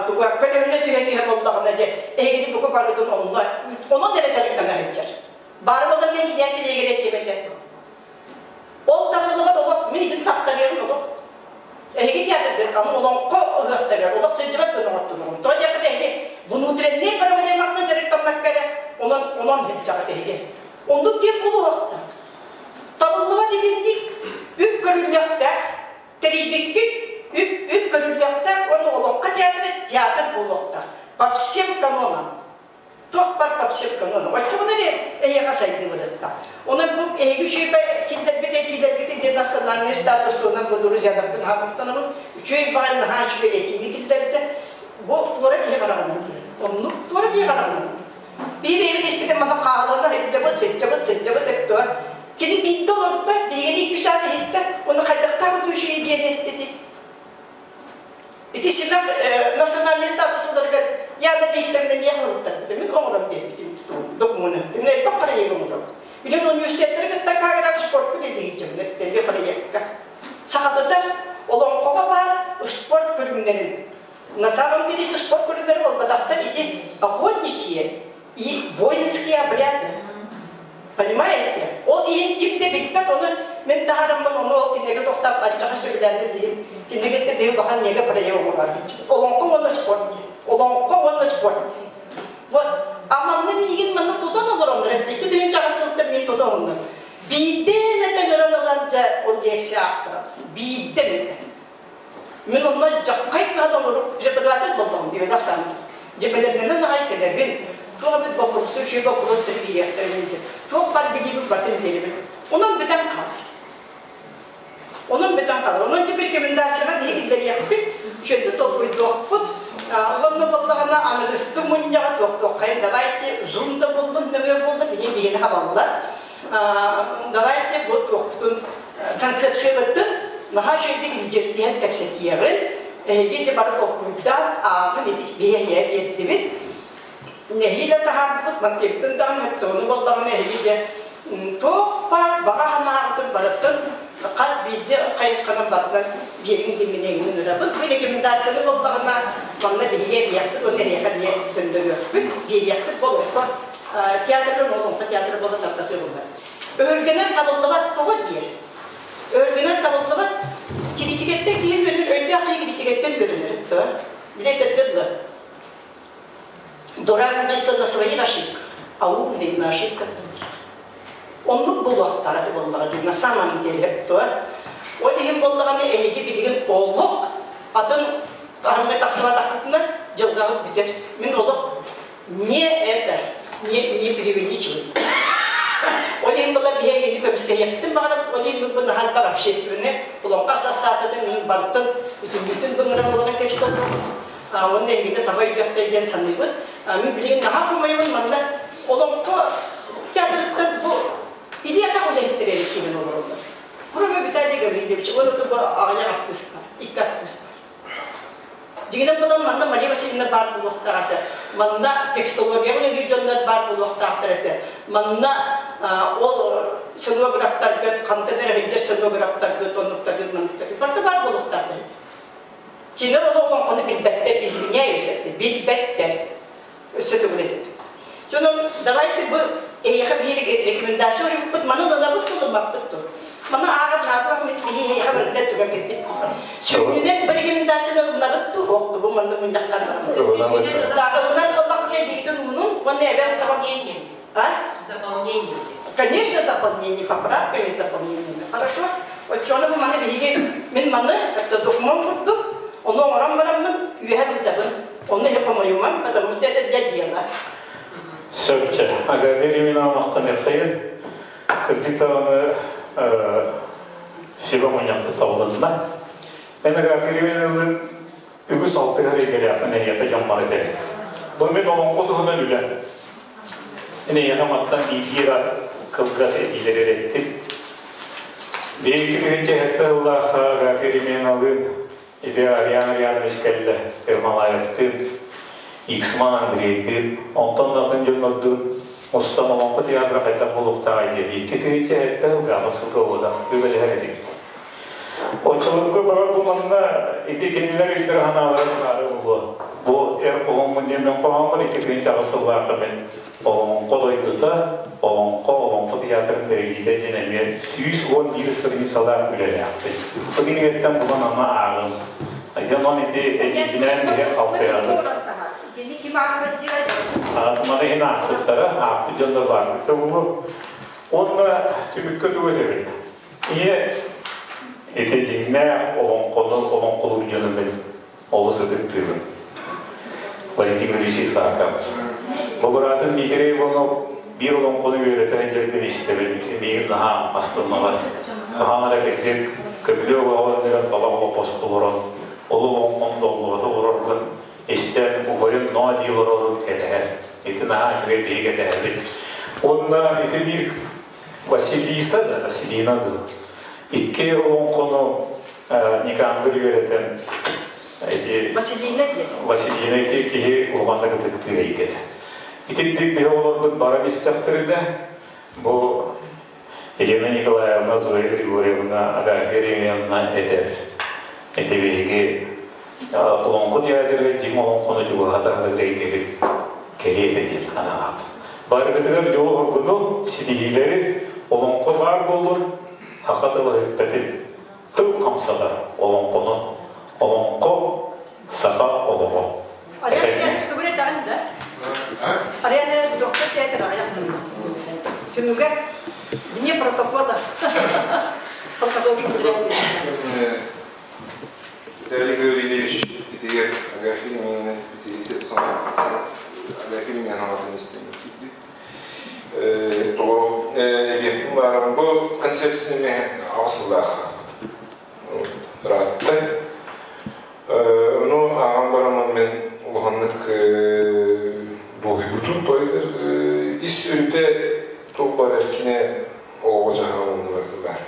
J: туга көлөһүнэ түһэ-түһэ буоллаҕына дьэ эһигини бука барытын онно онон эрэ дьарыктана сылдьар. Баары буолар мен кинээс сириэгэр этиэм этэ. Ол табыллыбат олох мин итин саптарыам олох. Эһиги театргыт аны олоҥхо ыһыахтарыгар олох сылдьыбат гына оҥоттунугум. Тоҕо диэххэ эһиги внутренний проблемаҕынан дьарыктаммакка эрэ онон онон сылдьаҕыт эһиги. Оннук диэн буолуохтаах. Табыллыбат итинник үп көрүллүөхтээх, тэрийбиккит үп үп көрүллүөхтээх уонна олоҥхо театра театр буолуохтаах. По всем канонам. Туох бар по всем канонам. Оччоҕуна эрэ эһиэхэ сайдыы барыахтаах. Онон бу эһиги үчүгэй киллэрбит этиилэргитин диэн национальный статус туһунан бу друзьяларбын хаамыктанабын. Үчүгэй баҕайы наһаа үчүгэй этиини киллэрдэ. Бу туора киһи хараҕынан көрөр. Оннук туора киһи хараҕынан. Биһи-биһиги испитин маны хаалана сылдьабыт, сылдьабыт, сылдьабыт эптуа. Кини биирдэ олордо, биһигини икки чаас иһиттэ, уонна хайдахтаах үчүгэй диэн эттити. Ити Симак национальный статус ыларыгар Яна Викторовна миэхэ оҥоруттарбыта, мин оҥорон биэрбитим докумуону. Мин элбэх проект оҥоробун. Билим университеттары кытта каагынан спортка үлэлиһиччэбин, эртэлгэ проектка. Сахатытар олоҥхоҕо баар спорт көрүҥнэрин На самом деле эти спорт көрүҥнэрэ буолбатахтар, ити охотничьи и воинские обряды. Понимаете? Ол иһин ким да билбэт, ону мин таһараммын ону ол кинигэ тохтоп аччаха сөбүлээннэ диин кинигэтте биһи улахан неге проект оҥорор Олоҥхо уонна спорт диэн. Олоҥхо уонна спорт диэн. Вот, а манна миигин манна тутан олороннор, икки тыһыынчаҕа сылтан мин тутан олордум. Биирдэ эмэтэ ыҥыран ылан дьэ ол лекция аахтарам. Биирдэ эмэтэ. Мин онно дьаххай кыһан оҥорук преподаватель буоллаҕым диэбэтэх санаатым. Дьэбэлэрнэнэн аҕай кэлэбин, туох эбит боппуруостар, үчүгэй боппуруостары биэриэхтэрин диэн. Туох баар билиибин барытын биэрэбин. Онон бүтэн хаалар. Онон бүтэн хаалар. Онон дьэ рекомендацияҕа биһиги киллэриэхпит, үчүгэйдик толкуйдуохпут. Онно буоллаҕына аныгысты мунньаҕа туох-туоххайын давайте зум да буоллун, нөҥүө буоллун, билигин биһигини хабаллар. Давайте бу туохпутун концепциябытын наһаа үчүгэйдик илдьиртиһэн кэпсэтиэҕин, эһиги дьэ бары толкуйдаан ааҕын ити биһиэхэ биэрдибит. Нэһиилэ таһаарбыт мантыыбытын даҕаны өттөҕүнү буоллаҕына эһиги дьэ туох баар баҕа санааҕытын барытын хас биирдии хайысханан барытынан биэриҥ диэммин эҥин ырабын. Бу рекомендацияны буоллаҕына манна биһиги эбиэхпит уонна эһиэхэ эмиэ көннөрүөхпүт, биэриэхпит болуохпа театрга олоҥхо театра буола тартатыы буолар. Өһүргэнэр табыллыбат тоҕо диэн. Өһүргэнэр табыллыбат киритигэттэн киһи үөрэнэр, өйдөөх киһи киритигэттэн үөрэнэр.
B: Билэ этэргэ дылы. Дурак учится на своих ошибках, а умный на ошибках других. Оннук буолуохтаах этэ буоллаҕа дии, на самом деле туо. Ол иһин буоллаҕына эһиги билигин олох атын таһымҥа тахсыбатаххытына дьылҕаҕыт бүтэр. Мин олох не это, не, не преувеличиваю. Ол иһин была биһи эһигини көмүскэһиэхпитин баҕарабыт, ол иһин бу наһаа элбэх общественный олоҥхо ассоциациятын мин бантын бүтүннүүтүн быҥыран олорон кэбистэ Уонна эһигини таба өйдүөхтэр диэн саныыбын. Мин билигин наһаа хомойобун манна олоҥхо театрыттан бу илии-атах үлэһиттэрэ эрэ киирэн олороллор. Кроме Виталия Гаврильевича, он это бу аҕыйах артыыс бар, икки артыыс бар. Дьиҥинэн булан манна Мария Васильевна баар буолуохтаах этэ. Манна текстологияҕа үлэлиир дьоннор баар буолуохтаахтар этэ. Манна ол сценографтаргыт, хантан эрэ сылдьар сценографтаргыт, оннуктаргыт, манныктаргыт барыта баар буолуохтаахтар этэ. Кинилэр ол олоҥхону билбэттэр, извиняюсь, это билбэттэр. Өссө төгүл этим. Дьонон, давайте бу эйиэхэ биир рекомендация оҥорбуппут, маны ылынабыт ылыммаппыт дуо? Маны ааҕар наадалаах мин биһи эйиэхэ барыта түгэн кэлбит. Сүнньүнэн бу рекомендацияны ылынабыт дуо? Ох, бу манна мунньахтан Ылынар буоллахпытына дигитин уунун уонна эбэн сабан А?
F: Дополнение.
B: Конечно, дополнение, поправками с дополнениями. Хорошо? Оччону бу маны биһиги мин маны это документ курдук, ону оҥорон бараммын үөһэ ыытабын. Онно иһэ хомойумам, потому что это для дела.
L: Сөпчө. Агавир именно махтаныаххайын. Кырдьык даҕаны сүбэ мунньахпыт табылынна. Мен Агафья Ивановна үгүс алтыһар эйгэлээхпин эһиэхэ дьоммор этэбин. Бу мин олоҥхо туһунан үлэ. Мин эйиэхэ мантан биирдии кылгас этиилэри эрэттим. Биһиги тыһыынча сэттэ сыллаах Агафья Ременалыын ити Ариан Арианович кэллэ Ермолаевтыын, Иксман Андрейдыын, онтон да атын дьоннордуун мустан Олоҥхо театра хайдах буолуохтааҕый диэн 2007 сылга аҕыс сылга уода үлэлэһэр этибит. Оччолорго бара бу манна ити кинилэр өйдөрө санаалара баара буолуо. Бу эр хоһоҥҥун диэн мин хоһооммор 2008 сыллаахха мин Олоҥхо дойдута, Олоҥхо, Олоҥхо театрын тэрийиитэ диэн эмиэ 111 страницалаах үлэлээхпин. Бу кинигэттэн булан ама ааҕым. Онон ити этиибинэн биһи алтыһабыт.
B: Итини ким аахпыт диэн?
L: Маны иһин аахпыттара, аахпыт дьоннор баарбыта буолуо. Уонна түмүккэ тугу этэбин? Ийэ ити дьиҥнээх олоҥхону олоҥхолуур дьону мин олус ытыктыыбын. Валентин Григорьевич Исаков. Бу быраатым Миитэрэй Иванов биир олоҥхону үөрэтэ сылдьаргын истэбин, миигин наһаа астынналар. Хаһан эрэ кырдьык көмүлүөк оһоҕун талах олоппос олорон, ол олоҥхону доллубата олороргун истэн, убайым ноо дии олорорун кэтэһэр. Ити наһаа үчүгэй биһиги кэтэһэбит. Уонна ити биир Василиса да, Василина да икки олоҥхону Никандр үөрэтэн ити
B: Василина диэн.
L: Василина ити киһи улаханнык ытыктыыр эйгэтэ. Итинник биһи оҕолорбут баран истэхтэринэ бу Елена Николаевна, Зоя Григорьевна, Агафья Ремьевна этэр. Ити биһиги олоҥхо театрыгар дьиҥ олоҥхону чугаһата эйгэбит кэриэтэ диэн анаабыт. Барыгытыгар дьолу-соргуну, ситиһиилэри олоҥхо баар буоллун, саха тыла сүппэтин, тыл хамсатар олоҥхону, олоҥхо саха олоҕо.
B: Ариан тугу этэҕин да? Ариан доктор театр аҕыйах Түмүгэр вне протокола. Протокол
O: Виталий Гаврильевич итигэр Агафья Ильинична итиһити саҥа Агафья Ильинична аҥатын истэн киирдит. Тоҕо эбиэппин баарым бу концепцияны аҕыс сыллаах ыраатта. Ону ааҕан бараммын мен улаханнык дуоһуйбутум тойдор ис өрүтэ туох бар эркине оҕо дьаһаҕын бардылар.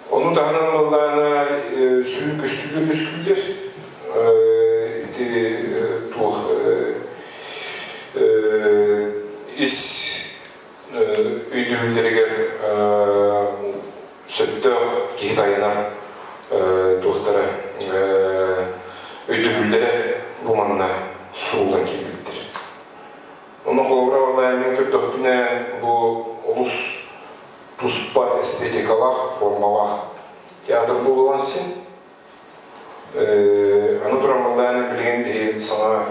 O: Ону таһынан буоллаҕына сүрүн көстүүлэр үөскүүллэр. Ити туох ис өйдөбүллэригэр сөптөөх киһи тайанар туохтара өйдөбүллэрэ бу манна суруллан киирбиттэр. Ону холобура валлаһы мин көрдөхпүнэ бу олус туспа эстетикалаах, формалаах театр буолуон син. Аны туран баллааны билигин биһи саҥа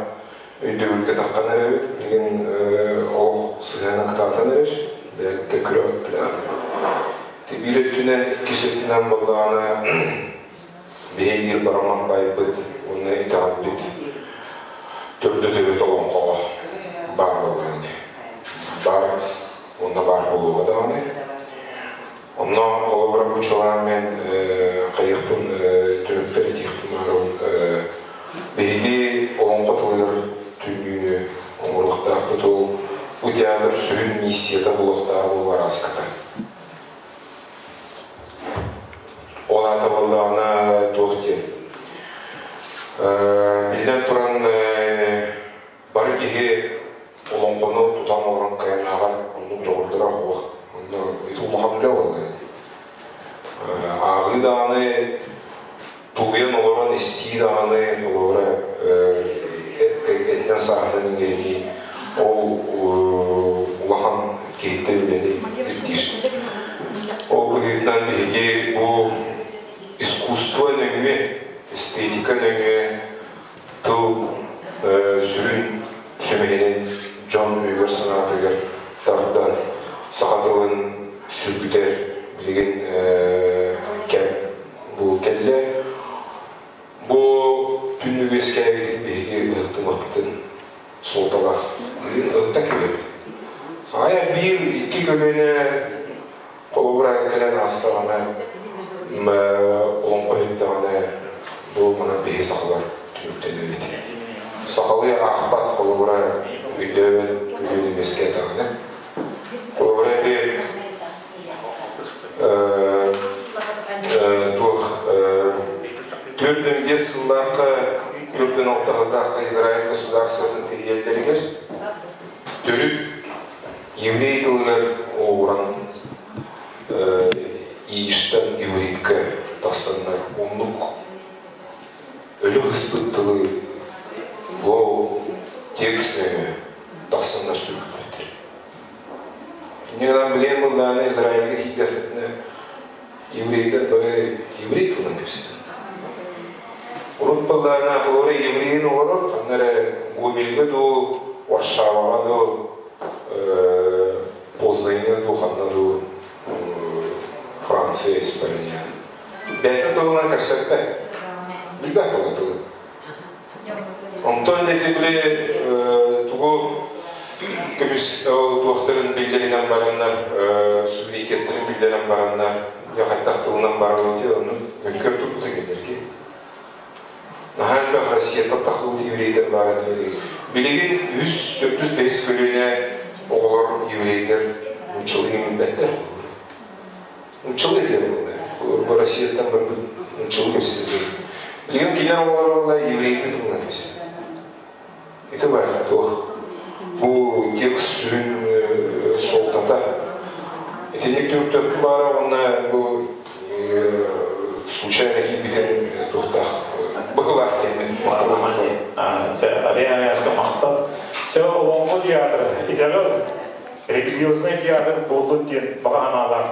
O: өйдөбүлгэ таххан эрэбит. Билигин олох сыһыана кытаатан эрэр. Бэйэтэ көрөбүт билэҕит. Биир өттүнэн, иккис өттүнэн баллаана биһи биир бараман байбыт уонна итэҕэлбит төрдө-төрүт олоҥхоҕо баар буоллаҕына баар уонна баар буолуоҕа даҕаны. Онно холобура бу чулаан мен хайыахпын түмүкпэр этиэхпин баҕарабын. Биһиги олоҥхо тылыгар түннүүнү оҥоруохтаахпыт ол бу театр сүрүн миссията буолуохтааҕа буолуо арааската. Ол аата буоллаҕына туох диэн. Биллэн туран бары киһи олоҥхону тутан олорон кыайан оннук дьоҕурдара суох. Онно ити улахан үлэ буолла дии. Ааҕыы даҕаны тулуйан олорон истии даҕаны холобура этинэн сааһынан иҥэринии ол улахан киһиттэн үлэни ирдиир. Ол быһыытынан биһиги бу искусство нөҥүө, эстетика нөҥүө тыл сүрүн сүмэһинин дьон өйүгэр-санаатыгар тардан саха тылын сүргүтэр билигин кэм бу кэллэ. Бу түннүгү үөскээбит биһиги ыһыктыммыппытын суолталаах. Билигин ыһыкта кэлэбит. Аҕай биир, икки көлүөнэ холобура кэлэн аастаҕына олоҥхо иһиттэҕинэ бу манан биһи сахалар түмүктэнэбит. Сахалыы аахпат холобура өйдөөбөт көлүөнэ үөскээтэҕинэ холобура ити туох 45 сыллаахха 46 сыллаахха Израиль государствотын тэрийэллэригэр төрүт еврей тылыгар олоҕуран ииштан ивритка тахсаннар оннук өлө сыспыт тылы ол текст нөҥүө тахсаннар сүргүппүттэр. Инньэ гынан билиэн буоллаҕына Израильга киирдэххитинэ еврейдэр бары еврей тылынан кэпсэтэр. Урут буоллаҕына холобура еврейин олорор ханна эрэ Гомельга дуу, Варшаваҕа дуу, Познаньҥа дуу, ханна дуу Франция, Испания. Бэйэтин тылынан кэпсэппэт. Билбэт буолар тылын. Онтон ити били тугу көмүс туохтарын биллэринэн бараннар, суверенитеттарын биллэрэн бараннар, хайдах тылынан барабыт ону мөлкөр турбута кинилэргэ. Наһаа элбэх Россияттан тахсыбыт еврейдэр баар этилэр. Билигин үс, төрдүс, бэһис көлүөнэ оҕолор еврейдэр нууччалыы билбэттэр. Нууччалыы этилэр буолла. Россияттан барбыт нууччалыы кэпсэтэллэр. Билигин кинилэр оҕолоро буолла еврейдии тылынан кэпсэтэр. Ити баар туох. Бу текст сүрүн суолтата. Итинник түмүктөрбүт баара уонна бу случайно киирбитин туохтаах быһылаах диэммин
L: Ариаска махтал. Сэ олоҥхо театр итэҕэл религиознай театр буоллун диэн баҕа санаалаах.